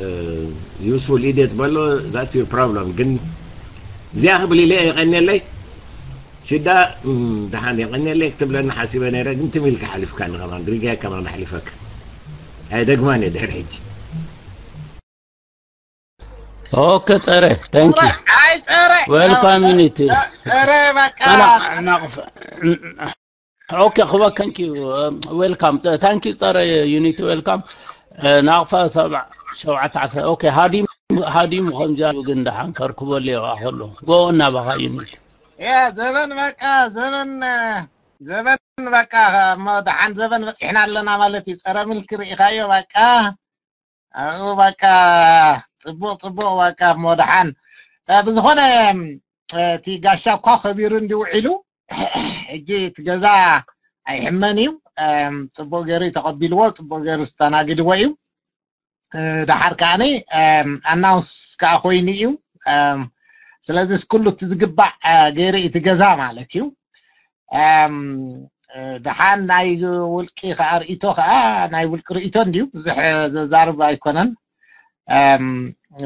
እ፣ ዩስፉል ኢድየት በሎ፣ that's your problem። ግን እዚኣ ክብል ኢለ የቐንየለይ። ሽዳ፣ እም፣ ደሓን የቐንየለይ ክትብለኒ ሓሲበ ነይረ፣ ግን ትም ኢልካ ሓሊፍካኒ ከማን፣ ሪጋይ ከማን ኣሕሊፈካ። ኣይደግማን እየ ድሕሪ ሕጂ። ኦኬ፣ ጸረ፣ thank you። ኣይ፣ ጸረ። Welcome፣ ዩኒቲ። ጸረ፣ በቃ። ናቕፋ። ኦኬ፣ ክበ-፣ thank you። Welcome። Thank you፣ ጸረ፣ ዩኒቲ፣ welcome። እ፣ ናቕፋ ሰብዓ ሸውዓተ ዓሰርተ። ኦኬ፣ ሃዲሙ፣ ሃዲሙ ከምዚኣ ግን ደሓን ከርክበሉ እየ ከሎ። ጎ ናባኻ ዩኒቲ። ያ፣ ዘበን በቃ፣ ዘበን፣ ዘበን በቃ፣ እሞ ደሓን ዘበን በጺሕና ኣለና ማለት እዩ። ጸረ ምልኪ ርኢኻዮ በቃ። ኣብኡ በቃ ጽቡቕ ጽቡቕ በቃ እሞ ደሓን። እ፣ ብዝኾነ፣ እ፣ እቲ ጋሻ እኳ ከቢሩ እንዲ ውዒሉ፣ ሕጂ እቲ ገዛ ኣይሕመን እዩ። እም፣ ጽቡቕ ገይሩ እዩ ተቐቢልዎ፣ ጽቡቕ ገይሩ ዝተናግድዎ እዩ። እ፣ ደሓር ከዓኒ፣ እም፣ ኣናውንስ ከኣ ኮይኑ እዩ። እም፣ ስለዚ ኩሉ እቲ ዝግባእ፣ እ፣ ገይሩ እዩ እቲ ገዛ ማለት እዩ። እም፣ እ፣ ደሓን ናይ ውልቂ ከኣ ርእይቶ ከኣ ናይ ውልቂ ርእይቶ እንድዩ፣ ብዙሕ ዘዛርብ ኣይኮነን። እም፣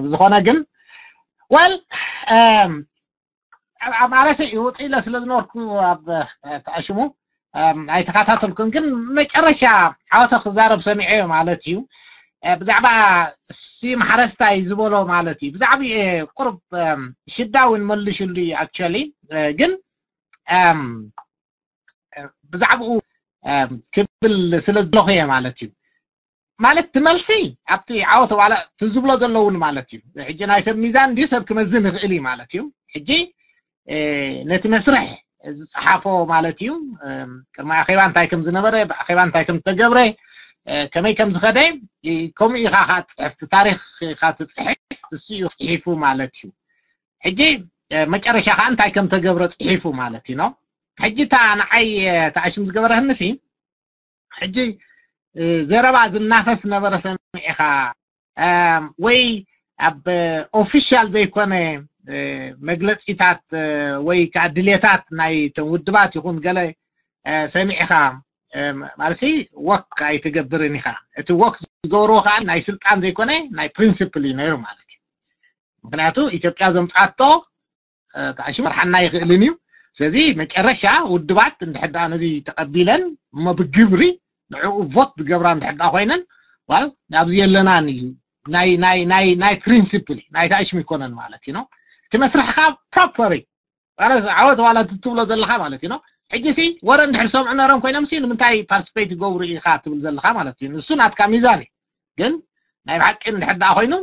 ብዝኾነ ግን፣ ወል፣ እም፣ ኣብ፣ ኣብ ኣረሰ ይውጥ ኢለ ስለ ዝነበርኩ ኣብ፣ እ፣ ተኣሽሙ፣ እም፣ ኣይተኸታተልኩን። ግን መጨረሻ ዓወተ ክዛረብ ሰሚዐዮ ማለት እዩ። እ፣ ብዛዕባ ስዩም ሓረስታይ ዝበሎ ማለት እዩ። ብዛዕባ፣ እ፣ ቁሩብ፣ እም፣ ሽዳ እውን መልሽሉ እዩ ኣክቹዋሊ። እ፣ ግን፣ እም፣ ብዛዕባኡ፣ እም፣ ክብል ስለ ዘለኹ እየ ማለት እዩ። ማለት እቲ መልሲ ኣብቲ ዓወት ዋላ እቲ ዝብሎ ዘለውን ማለት እዩ። ሕጂ ናይ ሰብ ሚዛን እንድዩ ሰብ ክመዝን ይኽእል እዩ ማለት እዩ። ሕጂ፣ እ፣ ነቲ መስርሕ ዝጸሓፎ ማለት እዩ። እም፣ ቅድሚ ኣኼባ እንታይ ከም ዝነበረ፣ ብኣኼባ እንታይ ከም ዝተገብረ፣ እ፣ ከመይ ከም ዝኸደ፣ እ፣ ከምኡ ኢኻ ኻ ትጽሕፍ፣ እቲ ታሪኽ ኢኻ ትጽሕፍ፣ እሱ እዩ ጽሒፉ ማለት እዩ። ሕጂ፣ እ፣ መጨረሻ ኸኣ እንታይ ከም ተገብረ ጽሒፉ ማለት እዩ፣ ኖ? ሕጂ እታ ንዓይ፣ እ፣ ተኣሽም ዝገበረህንሲ፣ ሕጂ፣ እ፣ ዘረባ ዝናፈስ ነበረ ሰሚዕኻ፣ እም፣ ወይ፣ ኣብ ኦፊሻል ዘይኮነ መግለፂታት ወይ ከዓ ድሌታት ናይ ውድባት ይኹን ገለ ሰሚዕኻ ማለት ወክ ኣይትገብርን ኢኻ። እቲ ወክ ዝገብርዎ ከዓ ናይ ስልጣን ዘይኮነ ናይ ፕሪንሲፕል እዩ ነይሩ ማለት እዩ። ምክንያቱ ኢትዮጵያ ዘምፃቶ ተዓሽሙ መርሓና ይኽእልን እዩ። ስለዚ መጨረሻ ውድባት እንድሕዳ ነዚ ተቐቢለን እሞ ብግብሪ ንዕኡ ቮት ዝገብራ እንድሕዳ ኮይነን ዋል ኣብዚ የለናን እዩ ናይ ፕሪንሲፕል ናይ ተዓሽሙ ይኮነን ማለት እዩ። እቲ መስርሕካ ፕሮፐር እዩ። ዓወት ዋላ ትብሎ ዘለካ ማለት እዩ። ሕጂ ሲ ወረ እንድሕር ሰምዑ ነሮም ኮይኖም ሲ ንምንታይ ፓርቲስፔት ይገብሩ ኢኻ ትብል ዘለካ ማለት እዩ። ንሱ ናትካ ሚዛን እዩ። ግን ናይ ብሓቂ እንድሕር ደኣ ኮይኑ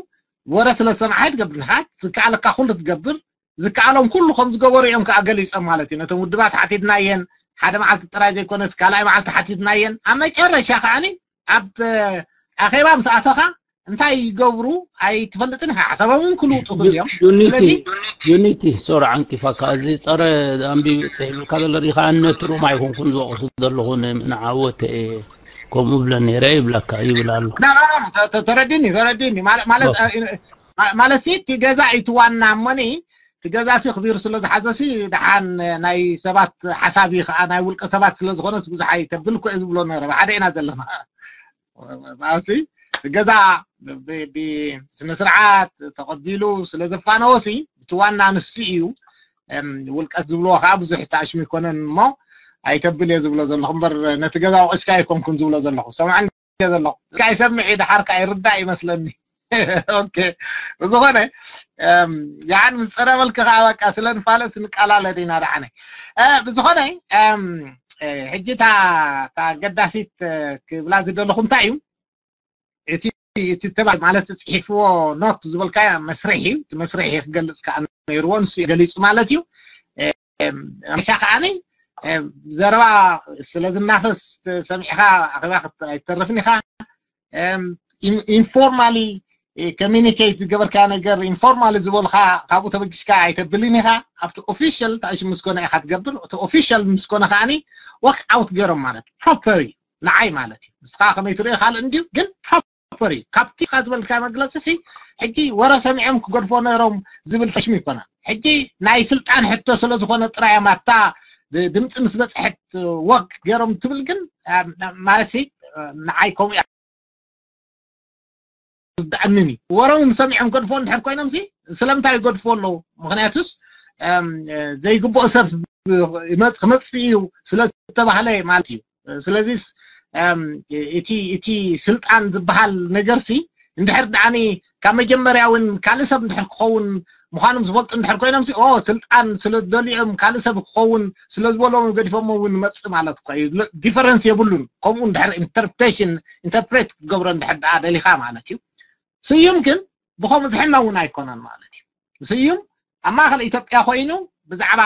ወረ ስለ ዝሰምዓ ኣይትገብር ንኻ ዝከኣለካ ኩሉ ትገብር ዝከኣሎም ኩሉ ከም ዝገበሩ እዮም ከዓ ገሊፆም ማለት እዩ። ነቶም ውድባት ሓቲትናየን ሓደ መዓልቲ ጥራይ ዘይኮነስ ካልኣይ መዓልቲ ሓቲትናየን ኣብ መጨረሻ ከዓኒ ኣብ ኣኼባ ምስ ኣተኻ እንታይ ይገብሩ ኣይትፈልጥን ኢኻ። ሓሳቦም እውን ክልውጡ ይኽእሉ እዮም። ስለዚ ዩኒቲ ሶሪ ዓንቂፋካ እዚ ፀረ ኣንቢብ ፅሒፍልካ ዘሎ ሪኻ ነትሩም ኣይኮንኩን ዝወቅሱ ዘለኹ ንዓወተ ከምኡ ብለ ነይረ ይብለካ ይብል ኣሎ። ተረድኒ ተረድኒ ማለት ማለት ሲ እቲ ገዛ እዩ እቲ ዋና እሞኒ እቲ ገዛ ሲ ክቢሩ ስለ ዝሓዞ ሲ ደሓን ናይ ሰባት ሓሳብ እዩ ከዓ ናይ ውልቀ ሰባት ስለ ዝኾነስ ብዙሕ ኣይተብል እኮ እየ ዝብሎ ነረ ሓደ ኢና ዘለና ማሲ ገዛ ብስነ ስርዓት ተቐቢሉ ስለ ዘፋነወ ሲ እቲ ዋና ንሱ እዩ። ውልቀ ዝብልዎ ከዓ ብዙሕ ዝተኣሽሙ ይኮነን እሞ ኣይተብል እየ ዝብሎ ዘለኹ እምበር ነቲ ገዛ ወቂስካ ኣይኮንኩን ዝብሎ ዘለኹ ሰምዓኒ ዘለኹ እስካ ይሰምዕ እዩ ደሓር ከዓ ይርዳእ ይመስለኒ። ኦኬ ብዝኾነ ያዓን ምስ ፀረ መልክ ከዓ በቃ ስለ ንፋለስ ንቃላለ ዲና ደሓነ ብዝኾነ ሕጂ እታ ገዳሲት ክብላ ዝደለኹ እንታይ እዩ እቲ እቲ ተባል ማለት ጽሒፍዎ ኖት ዝበልካ መስርሕ እዩ እቲ መስርሕ ክገልጽ ከዓ ነይርዎ ንሱ ገሊጹ ማለት እዩ። መሻ ከዓኒ ዘረባ ስለ ዝናፈስ ሰሚዕኻ ኣኼባ ኣይትተርፍን ኢኻ። ኢንፎርማሊ ኮሚኒኬት ዝገበርካ ነገር ኢንፎርማሊ ዝበልካ ካብኡ ተበጊስካ ኣይተብልን ኢኻ። ኣብቲ ኦፊሻል ታሽም ምስኮነ ኢኻ ትገብር። እቲ ኦፊሻል ምስኮነ ከዓኒ ወክ ኣውት ገይሮም ማለት ፕሮፐር እዩ ንዓይ ማለት እዩ። ንስኻ ከመይ ትሪኦ ካልእ እንድዩ ግን ፕሮፐር እዩ። ካብቲ ስኻ ዝበልካ መግለፂ ሲ ሕጂ ወረ ሰሚዖም ክገድፎ ነይሮም ዝብል ተሽሚ ይኮና። ሕጂ ናይ ስልጣን ሕቶ ስለ ዝኾነ ጥራይ እያ ማታ ድምፂ ምስ በፅሐት ወክ ገይሮም ትብል ግን ማለት ሲ ንዓይ ከምኡ እያ ዝርድኣንን እዩ። ወሮም ሰሚዖም ገድፎ እንድሕር ኮይኖም ሲ ስለምንታይ ይገድፎ ኣለዉ? ምክንያቱስ ዘይግብኦ ሰብ ክመፅእ እዩ ስለ ዝተባህለ ማለት እዩ። ስለዚስ እቲ እቲ ስልጣን ዝበሃል ነገርሲ እንድሕር ደኣኒ ካብ መጀመርያ እውን ካልእ ሰብ እንድሕር ክኸውን ምዃኖም ዝፈልጡ እንድሕር ኮይኖም ኦ ስልጣን ስለ ዝደልዮም ካልእ ሰብ ክኸውን ስለ ዝበሎም ገዲፎሞ እውን ይመፅእ ማለት እኳ እዩ። ዲፈረንስ የብሉን። ከምኡ እንድሕር ኢንተርፕሬሽን ኢንተርፕሬት ክትገብሮ እንድሕር ደኣ ደሊኻ ማለት እዩ። ስዩም ግን ብኸምኡ ዝሕመ እውን ኣይኮነን ማለት እዩ። ስዩም ኣብ ማእኸል ኢትዮጵያ ኮይኑ ብዛዕባ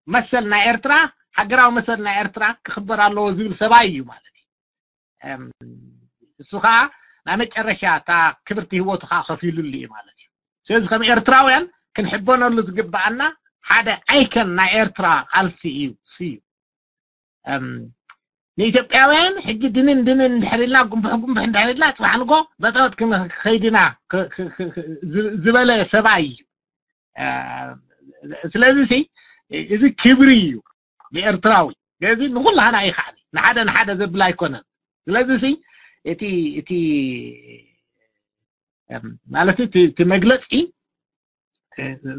መሰል ናይ ኤርትራ ሃገራዊ መሰል ናይ ኤርትራ ክኽበር ኣለዎ ዝብል ሰብኣይ እዩ ማለት እዩ። እሱ ከዓ ናይ መጨረሻ እታ ክብርቲ ህይወቱ ከዓ ከፊሉሉ እዩ ማለት እዩ። ስለዚ ከም ኤርትራውያን ክንሕበነሉ ዝግበኣና ሓደ ኣይከን ናይ ኤርትራ ቃልሲ እዩ ስዩ ንኢትዮጵያውያን ሕጂ ድንን ድንን እንድሕር ኢልና ጉንብሕ ጉንብሕ እንድሕር ኢልና ፅባሕ ንጎ በጠበጥ ክንኸይድና ዝበለ ሰብኣይ እዩ። ስለዚ ሲ እዚ ክብሪ እዩ ንኤርትራዊ። ስለዚ ንኩላህና ይኸዓል ንሓደ ንሓደ ዘብል ኣይኮነን። ስለዚ ሲ እቲ እቲ ማለት እቲ መግለፂ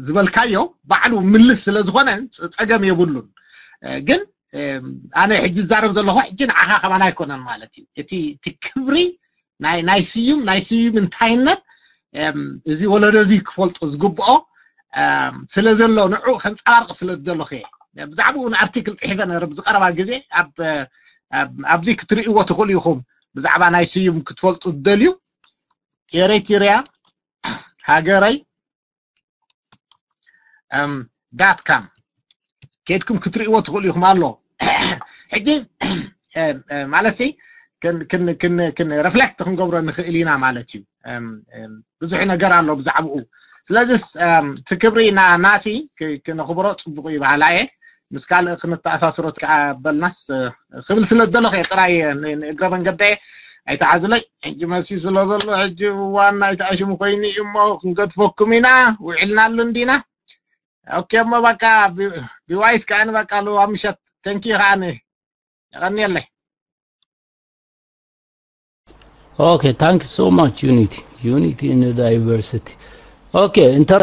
ዝበልካዮ ባዕሉ ምልስ ስለ ዝኾነ ፀገም የብሉን። ግን ኣነ ሕጂ ዝዛረብ ዘለኹ ሕጂ ንዓኻ ከማን ኣይኮነን ማለት እዩ። እቲ ክብሪ ናይ ስዩም ናይ ስዩም እንታይነት እዚ ወለዶ እዚ ክፈልጦ ዝግብኦ ስለ ዘሎ ንዑ ከንፀባርቂ ስለ ዝደለኹ እየ። ብዛዕባኡ ንኣርቲክል ፅሒፈ ነረ ብዝቀረባ ግዜ ኣብዚ ክትርእይዎ ትኽእሉ ኢኹም። ብዛዕባ ናይ ስዩም ክትፈልጡ ትደልዩ ኤሪትሪያ ሃገረይ ዳት ካም ከድኩም ክትርእይዎ ትኽእሉ ኢኹም ኣሎ። ሕጂ ማለት ሲ ሪፍሌክት ክንገብሮ ንኽእል ኢና ማለት እዩ። ብዙሕ ነገር ኣሎ ብዛዕባኡ። ስለዚ እቲ ክብሪ ናሲ ክነኽብሮ ፅቡቅ ይበሃላ እየ። ምስ ካልእ ክንተኣሳስሮ ትበልናስ ክብል ስለ ዝደለኹ እየ ጥራይ ንእግረ መንገደ ኣይትሓዙለይ። ሕጂ መሲ ስለ ዘሎ ሕጂ እዋን ናይቲ ኣሽሙ ኮይኑ እዩ እሞ ክንገድፈኩም ኢና። ውዒልናሉ እንዲና። ኦኬ እሞ በቃ ቢ- ቢዋይስ ከኣ በቃ ሉ ኣብ ምሸት ተንኪ ከኣ የቐንየለይ። Okay, thank you so much, Unity. Unity in the diversity. Okay, inter